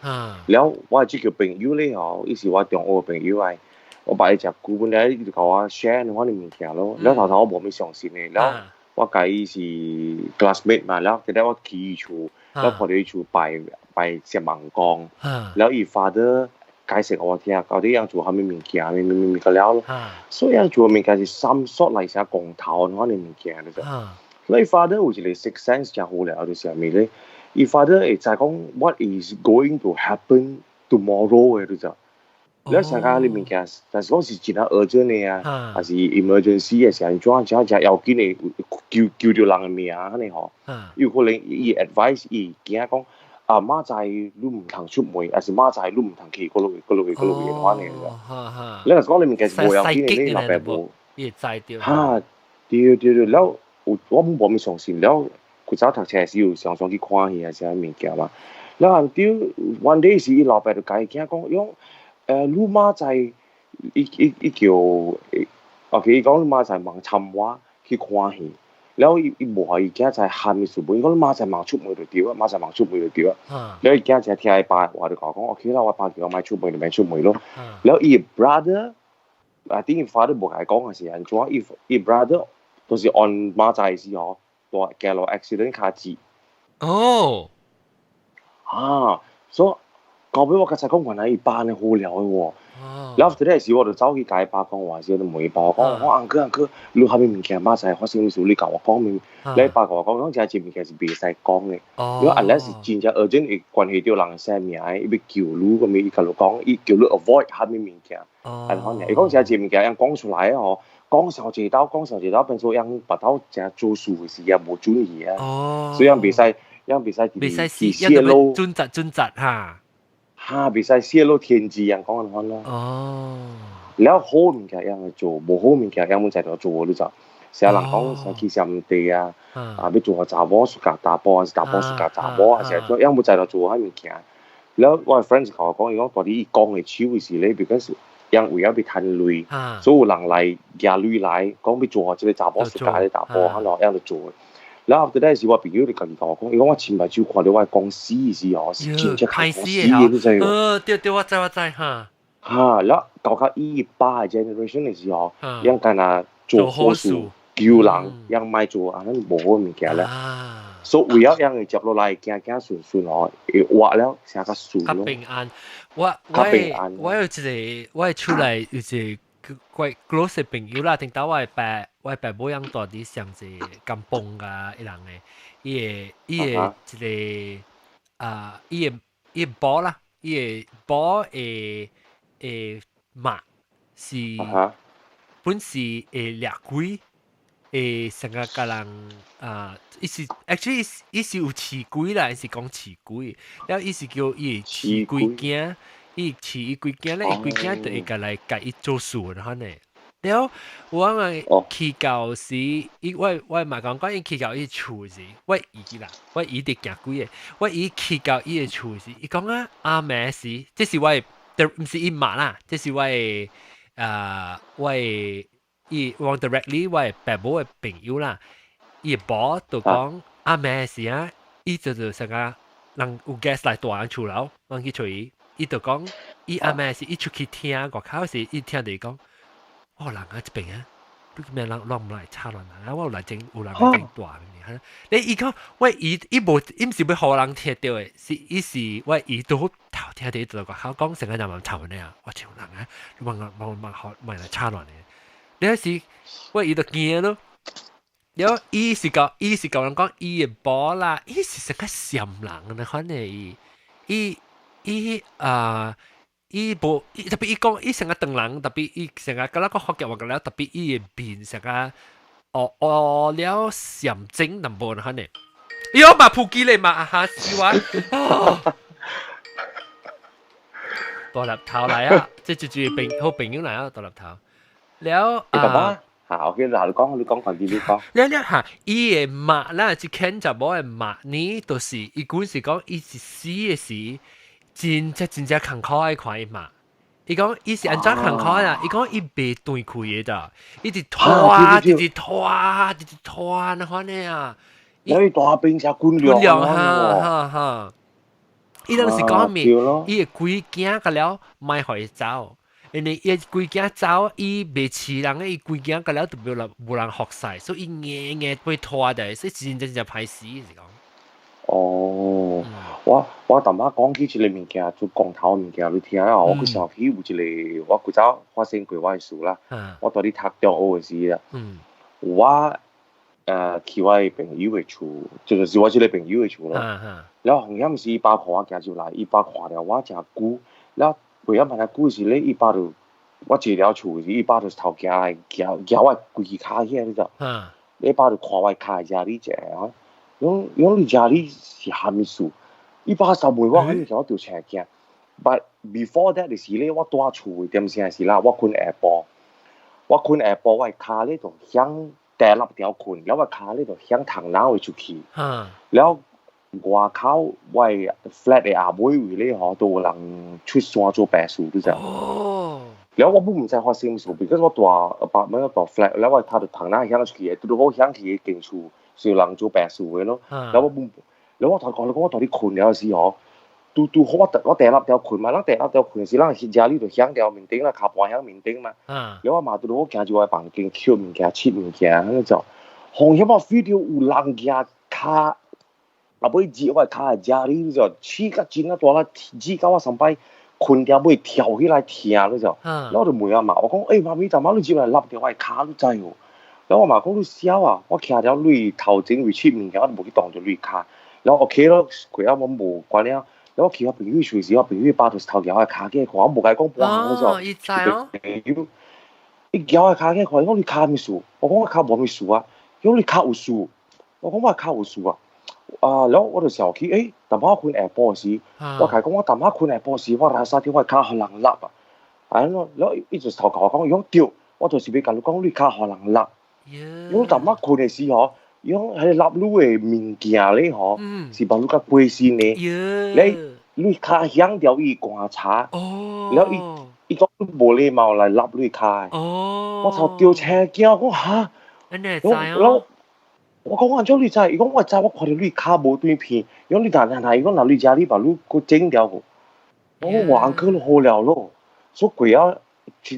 了，我的這個朋友咧吼，伊是我中學的朋友來，我捌伊食久本來伊就共我 share 按款的物件咯。了頭頭我無啥相信的，了我共伊是 classmate 嘛，了後來我去伊厝，了看著伊厝擺擺石網光，了伊 father 解釋我聽，到底樣做啥物物件，物物物個了咯。所以樣做物件是 some sort 來啥光頭按款的物件就是。所以 father 有一個 sixth sense 誠好了，就是啥物咧？伊 father 會知講 what is going to happen tomorrow 的，就是。你成個啲物件，但是講是真係 urgent 的啊，還是 emergency 的時候，怎怎真要緊的，救救著人的命按呢吼。有可能伊 advise 伊囝講。啊，明仔載你毋通出門，抑是明仔載你毋通去佗落去佗落去佗落去按呢個。你若是講你物件是無要緊的，你老爸無。伊會知著。哈，對對對，了有我無物相信，了古早讀冊時有常常去看戲啊，啥物件嘛。了後丟 one day 是伊老爸就共伊囝講，伊講，你明仔載，伊伊伊叫，OK，伊講你明仔載茫參我去看戲。了伊伊無予伊囝知蝦米事，伊講你明仔載茫出門就對啊，明仔載茫出門就對啊。了伊囝才聽伊爸話就講講，OK 啦，我爸叫我莫出門就莫出門咯。了伊 brother，I think 伊 father 無共伊講還是按怎，伊伊 brother 都是按明仔時吼，大行路 accident 跤折。哦。啊，所以後尾我較才講原來伊爸按呢好料的喎。然後 after that 時我就走去共伊爸講話時，就問伊爸講，我 uncle uncle，你有啥物物件明仔發生啥事，你共我講明。你爸共我講，講這這物件是袂使講的。如果 unless 是真正 urgent 會關係到人的生命，伊欲救你，咁伊共你講，伊叫你 avoid 啥物物件。按款爾，伊講這這物件樣講出來吼，講上一道，講上一道，變做樣別兜誠做事的時也無準去啊。所以樣袂使，樣袂使袂使泄露準則準則哈。哈，袂使泄露天機樣講按款咯。了好物件樣會做，無好物件樣毋知道做，你知？成日人講啥去啥地啊，啊欲做查某 suka 查埔，還是查埔 suka 查某，還是怎樣毋知道做啥物件。了我的 friend 共我講，伊講蹛佇伊講的手時咧，because 樣為了欲趁鐳，所以有人來舉鐳來講欲做這个查某 suka 這个查埔，按怎樣就做。然後 after that 時，我朋友就家己共我講，伊講我親目睭看著我的公司時吼，是真正較死的，你知無？對對，我知我知哈。哈，了到較伊爸的 generation 的時候，樣敢若做好事救人，樣莫做按呢無好物件咧。所以為了樣會接落來，行行順順吼，會活了，成較順咯。較平安。我我有一個，我厝內有一個怪 close 的朋友啦，頂到我的爸，我的爸母樣蹛佇上一個甘榜啊，伊人的，伊的伊的一個啊，伊的伊的某啦，伊的某的的媽是本是會掠鬼，會成日共人啊，伊是 actually 伊是有飼鬼啦，伊是講飼鬼，了伊是叫伊飼鬼囝，伊飼伊規囝咧，伊規囝就會共來共伊做事然後呢。了我咪去到時，伊我我嘛講講伊去到伊厝時，我姨啦，我姨佇行鬼的，我姨去到伊的厝時，伊講啊阿暝時，這是我的，毋是伊媽啦，這是我的啊，我的伊往 directly 我爸母的朋友啦，伊某就講阿咩事啊，伊就就成個人有 guest 來大人厝樓，人去揣伊，伊就講伊阿咩是伊出去聽外口時，伊聽著伊講，哦人啊這邊啊。你咩人亂唔來插亂人啊！我有來整有人來整大嘅，你伊講喂伊伊無伊毋是欲予人聽著的，是伊是我伊都頭聽著伊就外口講成個人嘛吵呢啊！我像人啊，你問問問學問來插亂的，你是我伊就驚咯。了伊是講伊是共人講伊的某啦，伊是成個閃人的款的伊伊伊啊。伊無，特別伊講，伊成個唐人，特別伊成個，敢若講福建話了，特別伊的面成個，哦哦了閃精淡薄款的。喲嘛普吉咧嘛，嚇死我！大粒頭來啊！這就是朋好朋友來啊，大粒頭。了啊，嚇，OK，嗱，你講，你講，快啲，你講。了了嚇，伊的媽啦，這牽查某的媽呢，就是伊管是講伊是死的時。真正真正艱苦愛看伊嘛，伊講伊是按怎艱苦啊？伊講伊袂斷開的咋，一直拖，一直拖，一直拖，那款的啊。伊大兵才軍糧哈哈哈。伊當時講咩？伊的規囝個了，莫予伊走，因為伊規囝走，伊袂飼人，伊規囝個了就無人無人服侍，所以伊硬硬被拖的，所以真正真正歹死是講。哦，我我淡薄講起這個物件，做光頭物件，你聽啊，我古時候去有一個，我古早發生過我的事啦。我蹛佇讀中學的時啊，我去我的朋友的厝，就是我這個朋友的厝咯。了後險是伊爸看我行入來，伊爸看著我誠久，了過仔問久時咧，伊爸就我坐了厝時，伊爸就頭行來舉舉我規支跤起來，你知？伊爸就看我跤遮爾濟啊。伊講你遮爾是蝦米事？伊爸捎問我，蝦米時我著青驚。But before that 的時咧，我蹛厝的點聲時啦，我睏下晡，我睏下晡，我的跤咧就響第六條睏，了我跤咧就響窗腦會出去。了外口我的 flat 的後尾位咧吼，都有人出山做白事，你知？哦。了我本毋知發生啥事，because 我蹛 apartment 蹛 flat，了我跤就窗腦響出去的，拄拄好響去間厝是有人做白事的咯。了我本，了我頭講你講我蹛佇睏了時吼，拄拄好我我第六條睏嘛，咱第六條睏時，咱遮裡就響著面頂啦，跤盤響面頂嘛。了我嘛拄拄好行入我的房間，抾物件、拭物件，彼種，風險我 feel 著有人舉跤，後尾接我的跤的遮裡，就試甲真啊大力，指到我上擺睏掉尾跳起來疼，你知？了我就問阿媽，我講，欸，媽咪，昨晚你入來擸著我的跤，你知無？了我媽講你痟啊，我徛了你頭前位拭物件，我就無去動著你跤。了 OK 咯，過後我無關了。了我去我朋友厝時，我朋友爸就是頭舉我的跤起來看，我無共伊講半項，哦，伊知哦。朋友，伊舉我的跤起來看，伊講你跤啥物事？我講我跤無啥物事啊。伊講你跤有事？我講我跤有事啊。啊，了我就想起，欸，淡薄睏下晡時，我共伊講我淡薄睏下晡時，我來沙著我跤予人擸啊。啊，了伊就頭共我講，伊講對，我就是欲共你講，你跤予人擸。伊講淡薄睏的時吼，伊講彼個擸你的物件咧吼，是把你較過身的。你你跤響著伊棺材，了伊伊講你無禮貌來擸你跤的。我頭著青驚，我講哈，我我講按怎你知？伊講我知，我看著你跤無斷片。伊講你若若若，伊講若你遮你把你閣整掉無？我講我 uncle 好了咯，所以過後，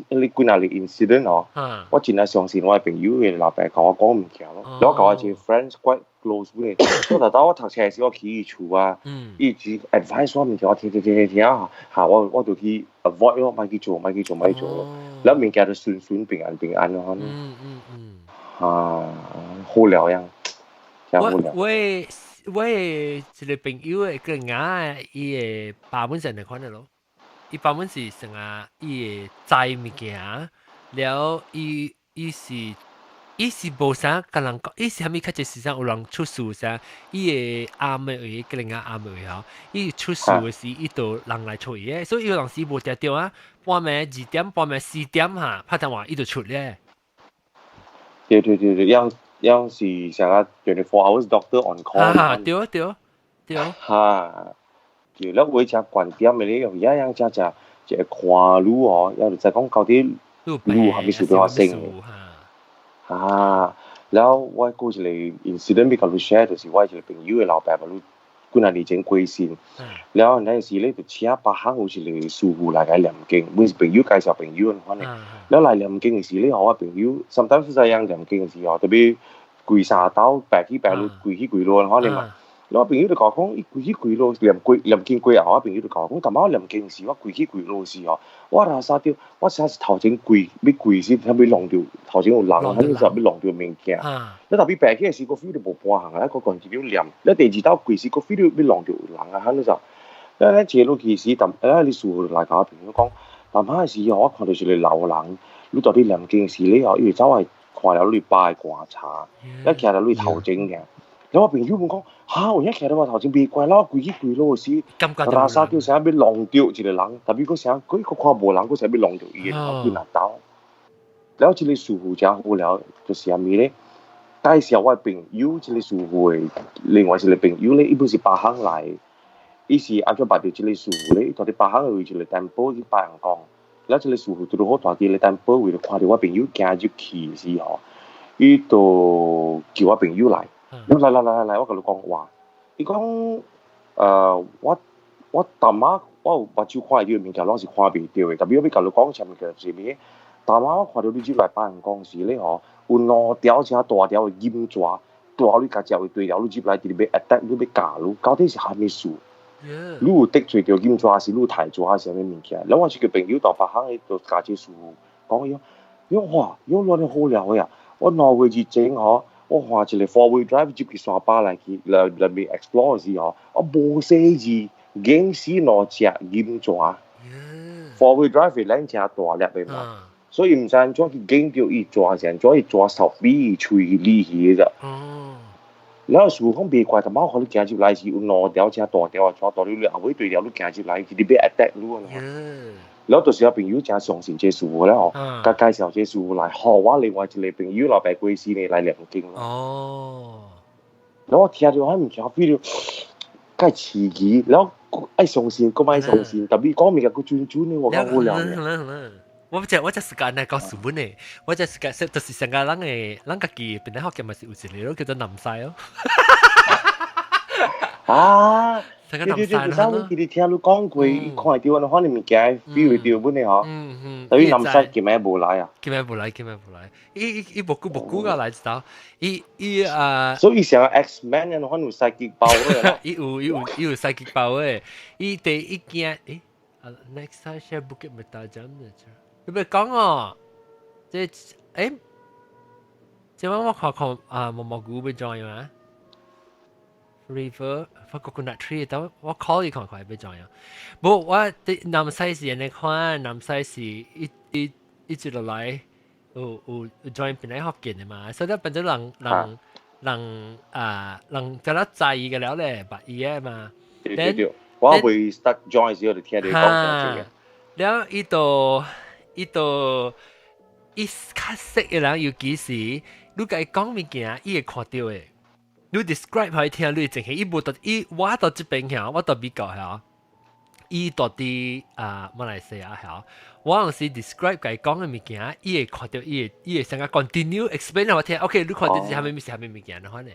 你幾若日 incident 哦，我真係相信我的朋友的老爸共我講物件咯。我共我一個 friend quite close 嘅，所以頭我讀冊時我去伊厝啊，伊只 advice 我物件，我聽聽聽聽聽啊，嚇我我就去 avoid 咯，莫去做，莫去做，莫去做咯。了物件就順順平安平安咯。啊，好了樣，真好了。我我一個朋友的個囝，伊的爸本身就款的咯。伊爸本是成啊，伊會知物件，了伊伊是伊是無啥共人講，伊是啥物較濟時陣有人出事啥，伊會暗的位，個人暗的位吼，伊出事的時，伊就人來揣伊的，所以有當時無定著啊，半暝2點、半暝4點哈，拍電話伊就出咧。對對對對，樣樣是啥個 24 hours doctor on call。啊，對對對。哈。對，了有只觀點的咧，有一樣只只一個看你哦，抑就知講到底你有啥物事欲發生。啊，了我閣一个 incident 欲共你 share，就是我一个朋友的老爸嘛，你幾若年前過身，了那時咧就請別行有一個師傅來共念經，阮是朋友介紹朋友按款的。了來念經的時咧，我朋友 sometimes 知影念經的時候，特別跪三斗，白起白落，跪起跪落按款的嘛。了我朋友就共我講，伊跪起跪落念過念經過後，我朋友就共我講，感覺我念經時，我跪起跪落時吼，我拉啥著，我啥是頭前跪，欲跪時，啥欲弄著頭前有人，啥物時欲弄著物件。你特別白起的時，我 feel 著無半項啊，閣 continue 念。你第二道跪時，閣 feel 著欲弄著有人啊，啥物時候？你咱坐落去時，淡啊，你師傅來共我朋友講，淡仔時吼，我看著一個老人，你蹛佇念經時咧吼，伊會走來看了你爸的棺材，你徛佇你頭前爾。了我朋友問講，哈，有影徛佇我頭前袂怪，了我跪起跪落時，拉薩叫啥欲弄著一個人，特別閣啥，閣閣看無人，閣啥欲弄著伊的頭幾若刀。了這個師傅誠好了，就是啥物咧？介紹我朋友，這個師傅的另外一個朋友咧，伊本是別行來的，伊是按怎捌著這個師傅咧？伊蹛佇別行的位一個 temple 去拜人講，了這個師傅拄拄好蹛佇個 temple 位，就看著我朋友行入去時吼，伊就叫我朋友來。來來來來來，我共你講話。伊講，我我淡仔我有目睭看會著的物件，攏是看袂著的。特別我欲共你講啥物件是物？淡仔我看著你入來拜人講時咧吼，有兩條誠大條的金蛇，大你共食位對條，你入來直直欲 attack 你欲咬你，到底是啥物事？你有得罪著金蛇，是你有刣蛇，是啥物物件？了我一個朋友到別行的，就共這師傅講伊講，伊講哇，伊講亂好料的啊！我2月之前吼。我看一個 four wheel drive 入去山巴來去來內面 explore 時吼，我無細字，驚死兩隻金蛇。four wheel drive 是兩隻大粒的嘛，所以毋知按怎去驚著伊蛇是按怎，伊蛇頭尾喙利去的咋。然後師傅講袂怪，淡仔我看你行入來是有兩條誠大條的蛇，大你後尾對條你行入來，直直欲 attack 你啊。然後就是我朋友誠相信這師傅了吼，共介紹這師傅來，予我另外一個朋友老爸過身的來念經咯。然後我聽著彼物件，feel 著較刺激，然後愛相信，閣愛相信，特別講物件閣準準的，我講好了呢。我這時間來講書本的，我這時間就是上個人的，咱家己本來學嘅嘛是有一個咯，叫做南西哦。啊！對對對，就是我記得聽你講過，伊看會著按款的物件，feel 會著本的吼。等於南西今暝無來啊？今暝無來，今暝無來。伊伊伊無久無久個來一道，伊伊啊。所以像 X-Men 按款有 psychic power。伊有 psychic power 的，伊第一件誒，next time share Bukit Mertajam 的，你欲講哦，這誒，這晚我看看啊，毛毛菇欲 join 嗎？River 發 coconut tree，等我 call 伊看看欲怎樣。無我佇南西是按呢款，南西是一一一直落來有有有 join 本來福建的嘛，所以變做人人人啊人就了在意個了咧，捌伊個嘛。對對對，我未 start join 時，我就聽你講這個。了伊就伊就伊較識的人，尤其是你共伊講物件，伊會看著的。你 describe 予伊聽，你會淨係伊無佇伊，我佇這邊遐，我佇美國遐，伊佇佇啊馬來西亞遐，我有時 describe 共伊講的物件，伊會看著，伊會先個 continue explain 予我聽。OK，你看著是啥物物是啥物物件，然後呢？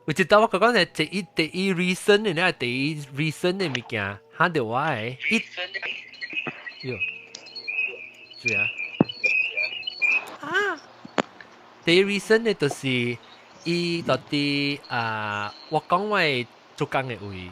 有一道我講講第一第一 recent 的，那第一 recent 的物件，嚇著我的，伊，喲，是啊，啊，第一 recent 的就是。伊佇佇啊，我講我做工的位，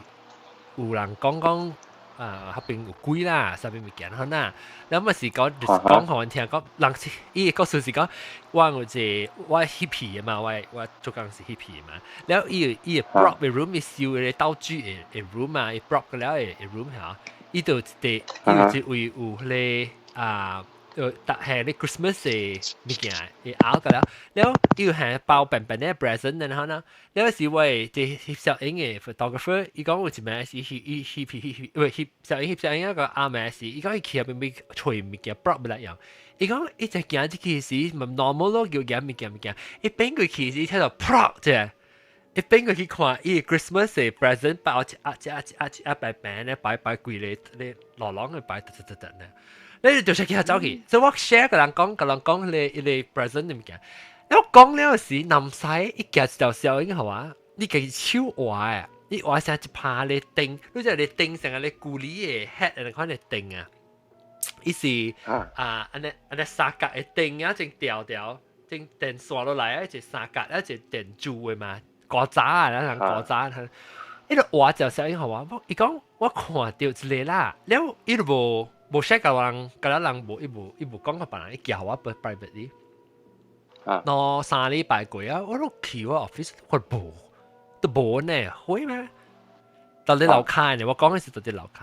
有人講講啊，彼邊有鬼啦，啥物物件好呐。了嘛是講講予阮聽講，人是伊的故事是講，我有一個我翕戲的嘛，我我做工是翕戲的嘛。了伊有伊的 prop 的 room，伊收的道具的的 room 嘛，伊 prop 了的的 room 嚇，伊就一個伊有一位有彼個啊。逐係你 Christmas 的物件，會拗個了，了伊有係包平平的 present，然後呢，了是我這翕攝影的 photographer，伊講有一暝是翕伊翕翕翕，喂翕攝影翕攝影一個暗暝時，伊講伊去彼邊揣物件 prop 來用，伊講伊就行入去時，毋 normal 咯，叫行物件物件，伊變過去時聽到 prop 啫。伊變過去看，伊 Christmas 的 present 包一盒一盒一盒一盒白白咧，擺擺規個咧，落攏的擺，得得得得呢。你就是叫他走去，所以我 share 個人講，個人講你 present 嘅物件。我講了時，南西一夾一條小影係嘛？你家己手畫啊，你畫成一拍咧燈，你知你燈成個你舊年的 head 那款的燈啊，伊是啊，按呢按呢三角的燈啊，正條條，正電線落來啊，一個三角，一個電柱的嘛，古早啊，咱人古早，伊就畫一條小影予我，伊講我看著一個啦，了伊就無無 share 共人，共咱人無，伊無伊無講予別人，伊寄予我 privately。兩三禮拜過啊，我都去我 office，我無，都無呢，會咩？到你樓跤呢，我講的是到佇樓跤，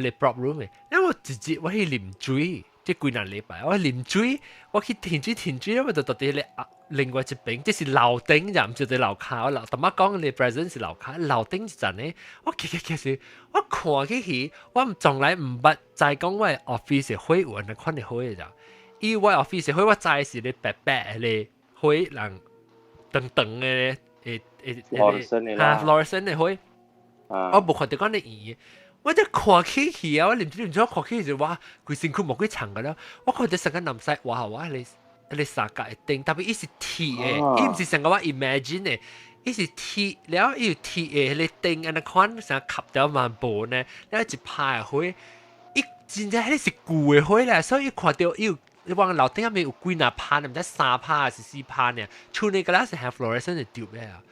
你 prop room 的，因為我直接我去啉水，這幾若禮拜我啉水，我去停水停水，我就到佇咧另外一邊，這是樓頂咋，毋是佇樓跤。我樓，淡仔講你 present 是樓跤，樓頂一層呢，我其實其實我看起去，我從來毋捌知講我 office 的火有按呢款的火的咋。伊我 office 火，我知是咧白白的火，人長長的咧，會會會哈 fluorescent 的火，我無看著講咧圓，我這看起去啊，我啉水啉水看起就哇，規身軀無幾長個了，我看著成個男婿哇我迄個彼個三角的燈，特別伊是鐵的，伊毋是成個我 imagine 的，伊是鐵了伊有鐵的彼個燈按呢款，成個吸掉嘛無呢，了一拍的火，伊真正彼個是舊的火咧，所以伊看著伊有。你往樓頂下面有幾若拍，毋知三拍還是四拍呢？厝內個啦是含 fluorescent 的條咧啊！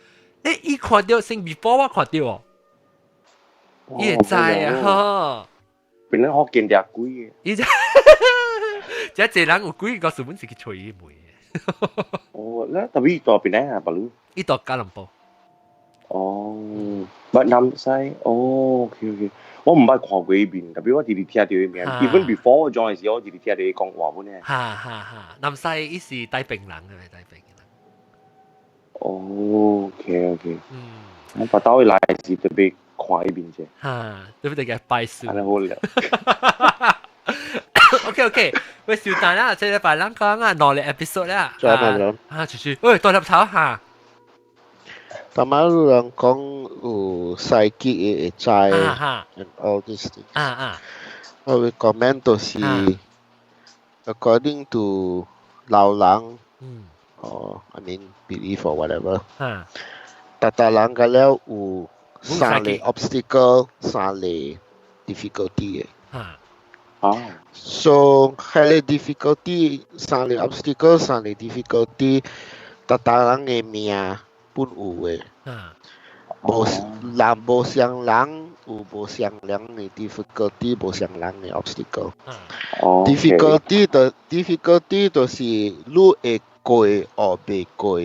欸，伊看著先 before 我看著哦，伊會知啊吼。變咗學見條鬼嘅。伊就，這濟人有鬼個事本是去揣伊問。哦，咧特別到邊咧啊，白魯？伊到吉隆坡。哦，捌南西，哦，OK OK。我毋捌看過伊面，特別我直直聽著伊名。Even before 我 join 時，我直直聽著伊講話本咧。哈哈哈！南西伊是帶兵人嘅，帶兵人。哦，OK OK。嗯。我把到伊來時特別看伊面者。哈，對不對？嘅拜師。按呢好了。 OK OK，喂，小蛋啦，這禮拜咱講啊，兩個 episode 啦。再問啦。啊，徐徐，喂，大粒頭哈。頭仔有人講有psychic 的會知，and all these things。啊啊。我會 comment 就是 according to 老人，哦，I mean belief or whatever。逐逐人個了有三個 obstacle，三個 difficulty 的。哦。 So，彼個 difficulty，三個 obstacle，三個 difficulty，逐逐人的命本有的。無人無相人有無相人的 difficulty，無相人的 obstacle。Difficulty 就 difficulty 就是你會過或袂過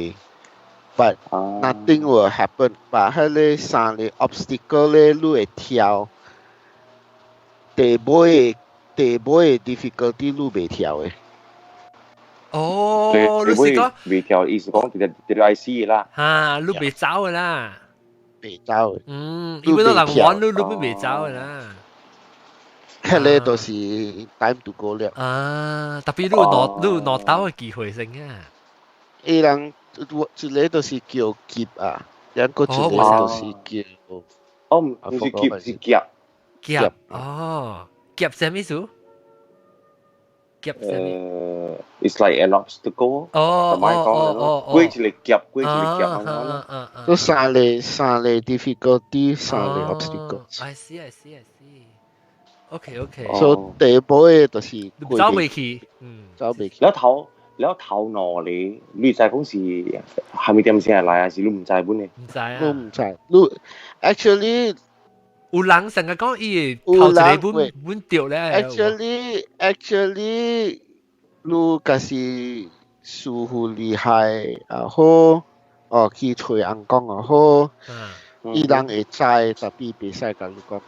，but nothing will happen。but 彼個三個 obstacle 咧，你會跳。第尾第尾 difficulty 你袂跳的。哦，你是講袂跳，意思講直直直來死啦。哈，你袂走的啦。袂走的。嗯，因為都人玩你，你都袂走的啦。彼個就是 time to go 了。啊，特別你有攞你有攞到的機會先啊。伊人一個就是叫劫啊，兩個一個就是叫。哦，毋是劫，是劫。劫哦，劫啥物意思？夾啥物？ It's like an obstacle。哦哦哦哦，過一個夾，過一個夾咁樣。都三個三個 difficulty，三個 obstacle。 I see, I see, I see. OK, OK。所以第一步的就是走袂去，嗯，走袂去。了頭了頭腦咧，你知講是係咪點先來，還是你毋知本咧？毋知啊。你毋知，你 actually 有人成日講伊會頭一個本本著咧。 Actually, actually，你若是師傅厲害也好，哦去揣翁公也好，伊人會知，tapi 袂使共你講。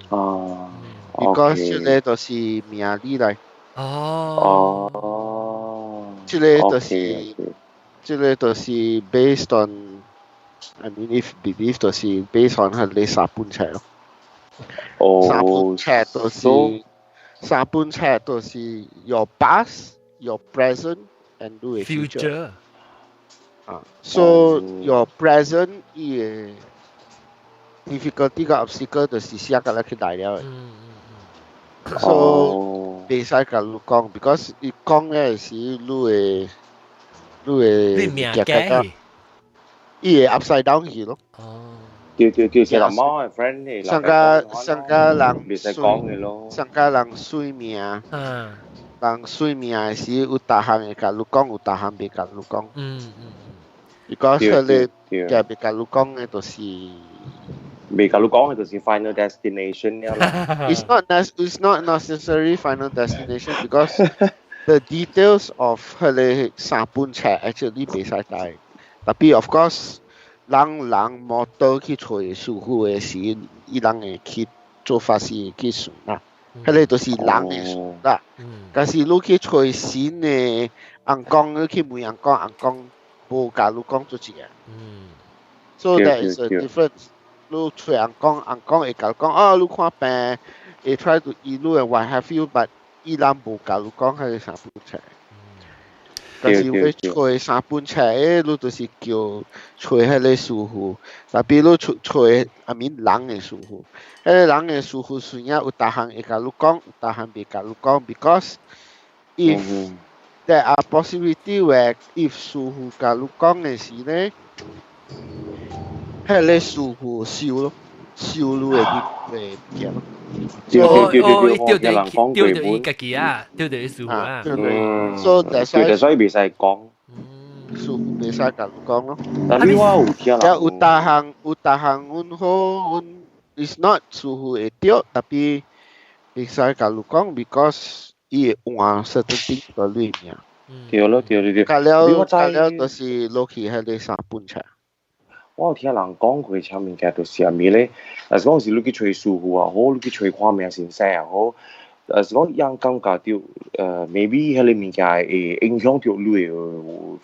哦。 Because 這個就是命理來。哦。哦。這個就是，這個就是 based on，I mean if belief 就是 based on 彼個三本冊咯。哦。三本冊就是三本冊就是 your past, your present and 你的 future。啊，so your present 伊個 difficulty 佮 obstacle 就是寫甲來去來了的。So 袂使共你講，because 伊講咧時，你會你命假伊會 upside down 去咯。哦。對對對，是林媽 friend 嚟。上個上個人袂使講嘅咯。上個人算命，人算命的時有逐項會共你講，有逐項袂共你講。Because 佢哋嘅袂共你講嘅就是袂共你講嘅就是 final destination 啦。 It's not necessary final destination because the details of 佢哋三本冊 actually 袂使帶。Tapi of course，人人摩托去揣師傅的時，伊人會去做法事去算啦。彼個就是人的事啦。但是你去揣神的尪公，你去問尪公，尪公無共你講做一個。So there is a difference。你揣尪公，尪公會共你講，哦，你看病，會 try to 醫你 what have you，but 伊人無共你講彼個三本冊。但是欲揣三本冊的，你就是叫揣彼個師傅，tapi 你揣揣 I mean 人的師傅，彼個人的師傅雖然有逐項會共你講，有逐項袂共你講，because if there are possibility where if 師傅共你講的時咧，彼個師傅收咯，收你的物物件咯。哦哦，伊釣著釣著伊家己啊，釣著伊師傅啊。對對，所以對，所以袂使講。師傅袂使共你講咯。但係我有聽人，有逐項有逐項，阮好阮，is not 師傅會對，tapi 袂使共你講，because 伊會換 certain thing 在裏面。對咯對對對。隔了隔了，就是落去彼個三本冊。我有聽人講過，啥物件就是啥物咧？若是講是你去揣師傅也好，你去揣看命先生也好，若是講人感覺著，maybe 彼個物件會影響著你的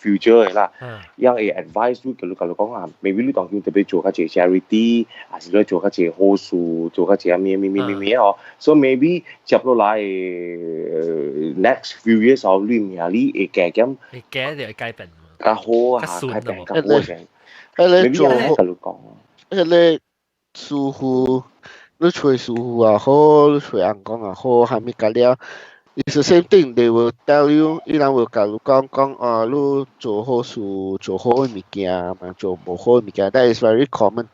future 的啦。人會 advise 你，叫你共你講啊，maybe 你當今特別做較濟 charity，還是你做較濟好事，做較濟啥物物物物物哦。所以 maybe 接落來 next few years 後，你命裡會加減，會加就會改變。較好啊，改變較好先。彼個做彼個師傅，你揣師傅也好，你揣尪公也好，啥物甲了，it's the same thing. They will tell you，伊人會共你講講，哦，你做好事，做好的物件，嘛做無好的物件，that is very common。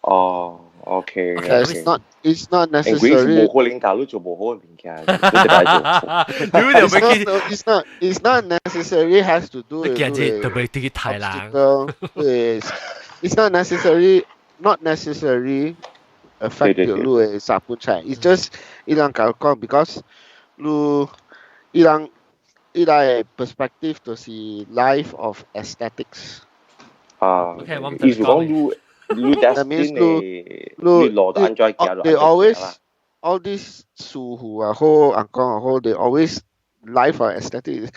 哦，OK。 It's not necessary。無可能教你做無好的物件，你得來做。 It's not necessary has to do with 你特別啲太難。對，it's not necessary affect 到你的三本冊。It's just 伊人共你講，because 你伊人伊來 perspective 就是 life of aesthetics。啊，意思講你。你 That means 你你路就按怎行，they always all these 師傅也好，尪公也好，they always life of aesthetics。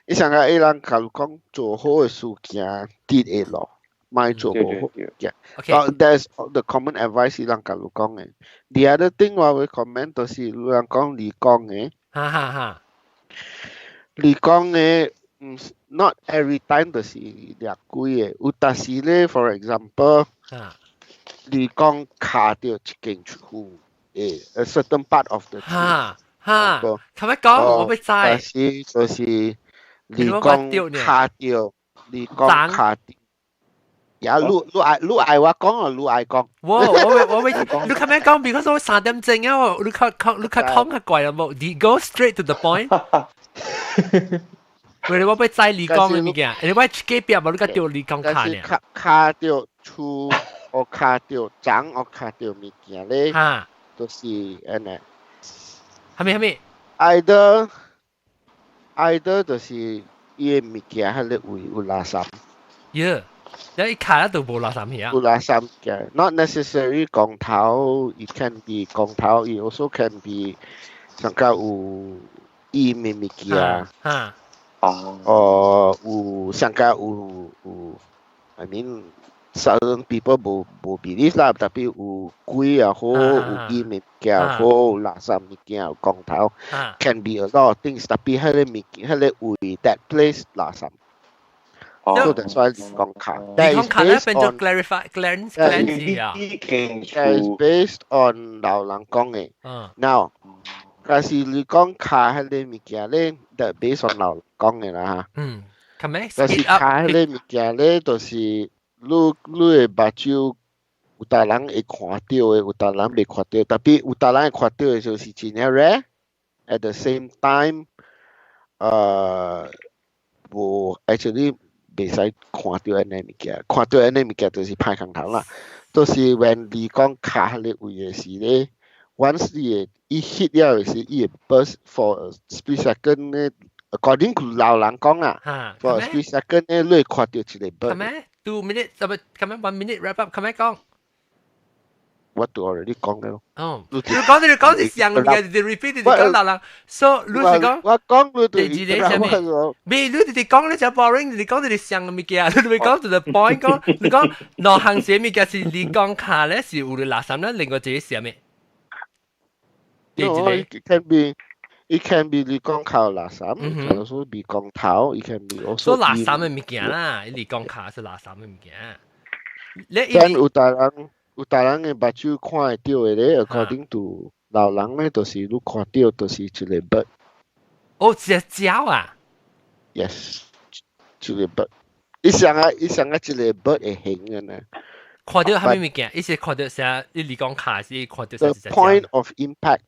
伊上個伊人共你講做好的事行直的路，莫做無好嘅。That's the common advice 伊人共你講的。The other thing 我會 comment 就是有人講離講的。哈哈哈。離講的，毋 not every time 就是掠鬼的，有當時咧，for example，你講卡著一間厝，a certain part of the 厝。哈哈，頭一講我欲知。但是就是你講卡著，你講卡著。呀，你愛我講啊，你愛講。我會，你咁樣講，because 我3點鐘啊，你較講較怪啦，冇，你 go straight to the point。喂，我欲知你講的物件，你我隔壁無你較著你講卡呢？卡卡著厝，或卡著欉，或卡著物件咧，就是按呢。啥物啥物？Either 就是伊的物件彼个位有垃圾。耶！你卡都無垃圾去啊？有垃圾嘅，not necessary 光頭，it can be 光頭，it also can be 上較有伊的物件。哈。哦，有上較有，I mean certain people 無 believe 啦，tapi 有鬼也好，有伊物件好，有垃圾物件，有光頭，can be a lot of things，tapi 彼個物件，彼個位 that place 垃圾。So that's why 離講卡。離講卡咧變做 clarify cleanse cleanse 啊。 That is based on 老人講的。Now，但是你講卡彼个物件咧，就 based on 老講的啦嚇。嗯，係咩？但是卡彼个物件咧，就是你你的目睭有逐人會看著的，有逐人袂看著，tapi 有逐人會看著的就是真正 rare。At the same time，無 actually 袂使看著按呢物件，看著按呢物件就是歹空頭啦。就是 when 你講卡彼个位的時咧，once 你會伊 hit 了的時，伊會 burst for a split second 咧。According to 老人講啦，for a split second 咧，你會看著一個 bird。係咩？2 minute，係咪？咁樣 1 minute wrap up，咁樣講。我都 already 講了。哦，你講你講是上嘅，你 repeat 你講老人，so 你是講，我講你第二個啥物？未，你直直講你就 boring，你講你上嘅物件，你未講 to the point 講，你講兩項寫物件是你講卡咧是有垃圾咧，另外一個是啥物？ No, it can be it can be 你講靠垃圾，can also be 講頭，it can be also。所以垃圾嘅物件啦，你講卡是垃圾嘅物件。你但有逐人有逐人的目睭看會著的咧，according to 老人咧，就是你看著就是一個 bird。哦，隻鳥啊？Yes，一個 bird。伊上啊，伊上啊，一個 bird 會形的呢。看著啥物物件？伊是看著啥？你離講卡是看著啥？The point of impact。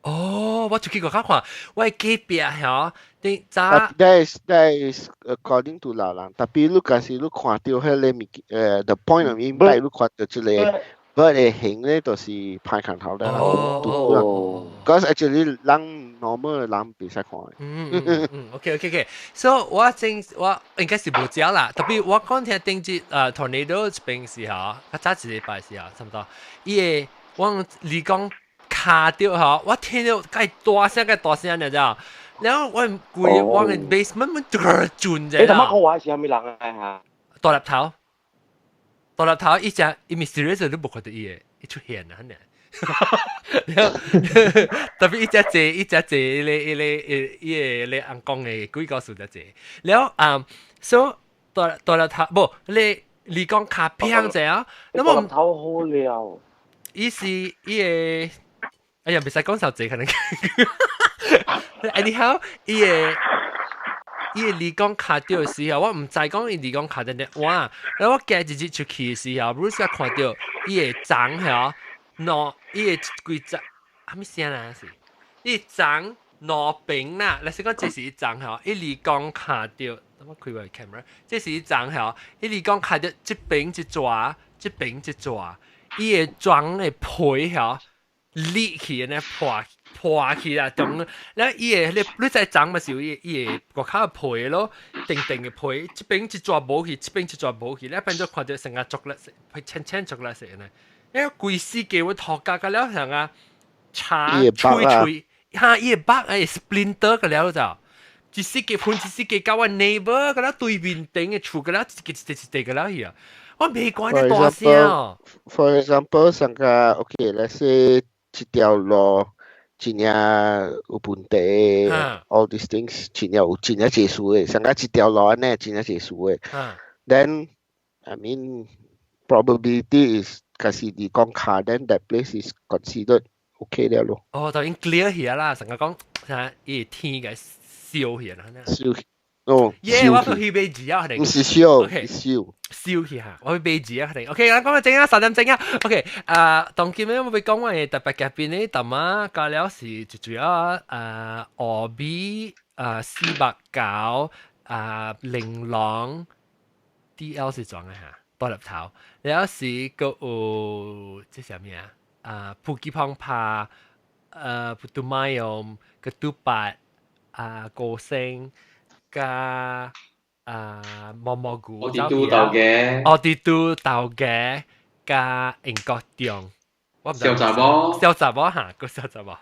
哦，我出去外口看，我隔壁吼，頂早。 That is according to 老人，tapi 你假使你看著彼个物件，the point of impact，你看著這個 bird 的形咧，就是歹空頭的啦。哦。 Because actually 人 normal 人袂使看。嗯嗯嗯，OK OK OK，so 我正我應該是無食啦，tapi 我講聽頂節tornado 這邊時候，較早一禮拜時候，差不多，伊個我離講。卡著吼，我聽著蓋大聲蓋大聲，你知道？然後我規我的 basement 們轉者。你頭先講話是啥物人啊？嚇？大粒頭，大粒頭，伊只伊 mysterious 都無看著伊的，伊出現啊，呢。然後 tapi 伊只坐，伊只坐，伊個伊個伊個咧翁講的鬼故事只坐。然後啊，所以大大粒頭，無你你講卡偏者啊？那麼頭好了。伊是伊個。哎呀，袂使講受濟可能。Anyhow，伊個伊個離港卡著的時候，我毋知講伊離港卡著咧，哇！然後我行一日出去的時候，Bruce 看著伊個鬃吼，兩伊個規隻，啥物聲啊是？伊鬃兩邊啦，若是講這是伊鬃吼，伊離港卡著，我開我 camera，這是伊鬃吼，伊離港卡著這邊一逝，這邊一逝，伊個鬃的皮吼。裂去呢破破去啦，中，然後伊個你你知鬃嘛是有伊伊個外口皮咯，定定的皮，這邊一逝無去，這邊一逝無去，你變做看著成個巧克力色，淺淺巧克力色呢。因為規死家我塗甲個了像啊，茶脆脆，哈伊個肉會 splinter 個了就，一死家噴一死家甲我 neighbor 個了對面頂的厝個了一個一個一個個了去啊，我未關你大聲哦。 For example，上個 OK，let's say 這條路真正有問題，all these things 真正有真正濟事的，上個這條路按呢真正濟事的。Then I mean probability is 假使你講卡，then that place is considered okay 了咯。哦，就已經 clear 起啦，成個講啥伊天嘅燒起啦。燒，哦。耶！我去買字啊，唔是燒，燒。燒起下，我去買字啊，肯定。OK，咱講個正啊，3點鐘啊。OK，啊，當今日我欲講我的特別嘉賓呢，淡仔加了是最主要啊，烏米啊，四目狗啊，玲瑯 DL 是裝的哈，大粒頭，然後是閣有這啥物啊？啊，普吉蓬帕，普杜麥用個杜巴啊，高星加。啊，毛毛菇，我哋都豆嘅，我哋都豆嘅，加英國中，我小雜某，小雜某嚇，個小雜某。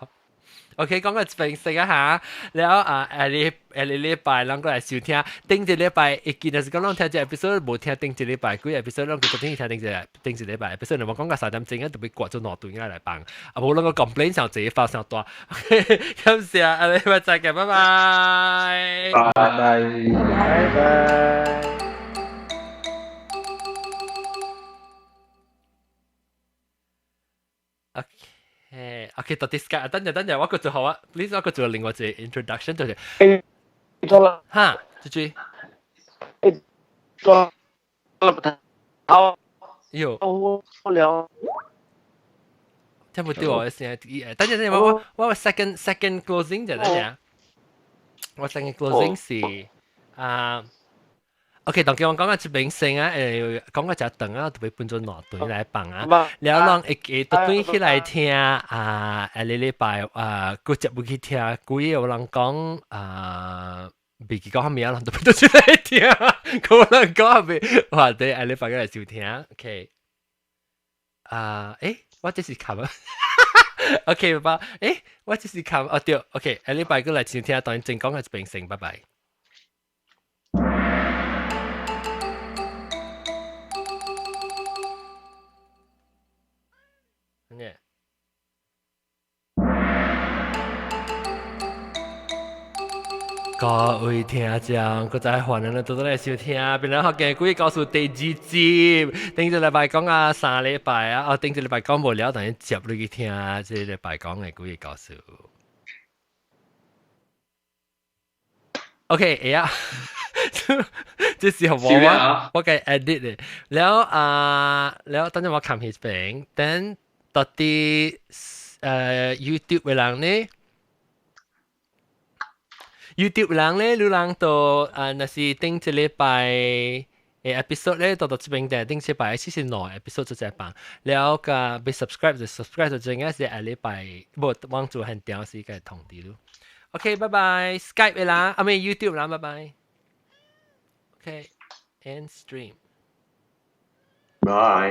OK，講個分析一下，然後啊，下禮下禮禮拜，咱閣來收聽。頂一禮拜，會記得是講攏聽這 episode，無聽頂一禮拜，幾 episode 攏昨天聽頂一頂一禮拜 episode，我講到3點鐘啊，特別掛咗兩頓來放，啊無攏個 complain 上濟發上大。OK，感謝，下禮拜再見，拜拜。拜拜。拜拜。 OK。嘿，OK，到底 Skype，等陣等陣，我個做好啊，please 我個做另外一個 introduction 就是，誒，錯啦，哈，豬豬，誒，錯啦，好，喲，我了，聽唔到我聲，等陣等陣，我 second closing 就等陣，我 second closing 是啊。OK，當叫我講個這邊先啊，講個只長啊，特別分做兩段來放啊。然後人會記特轉起來聽啊，下禮拜啊，閣接入去聽，幾個有人講啊，袂記講啥物啊，人特別都出來聽，可能講未，哇，對，下禮拜閣來收聽，OK。啊，我這是冚啊，OK，爸，我這是冚，哦對，OK，下禮拜閣來收聽，當然正講個這邊先，拜拜。各位聽眾，閣再歡迎你倒轉來收聽，檳榔福建鬼故事第二集。頂一禮拜講啊，3禮拜啊，哦，頂一禮拜講無了，等於接落去聽這禮拜講的鬼故事。OK，會啊，這時候我該 edit 的。了啊，了等陣我看彼邊，等到底YouTube 的人呢？YouTube 人咧，你人到啊，若是頂一禮拜的 episode 咧，到這邊的頂一禮拜42 episode 就這放，了個欲 subscribe 就 subscribe 就應該是下禮拜，無網做很屌時個通知咯。OK，拜拜，Skype 的啦，啊咪 YouTube 啦，拜拜。OK，end stream。 Bye。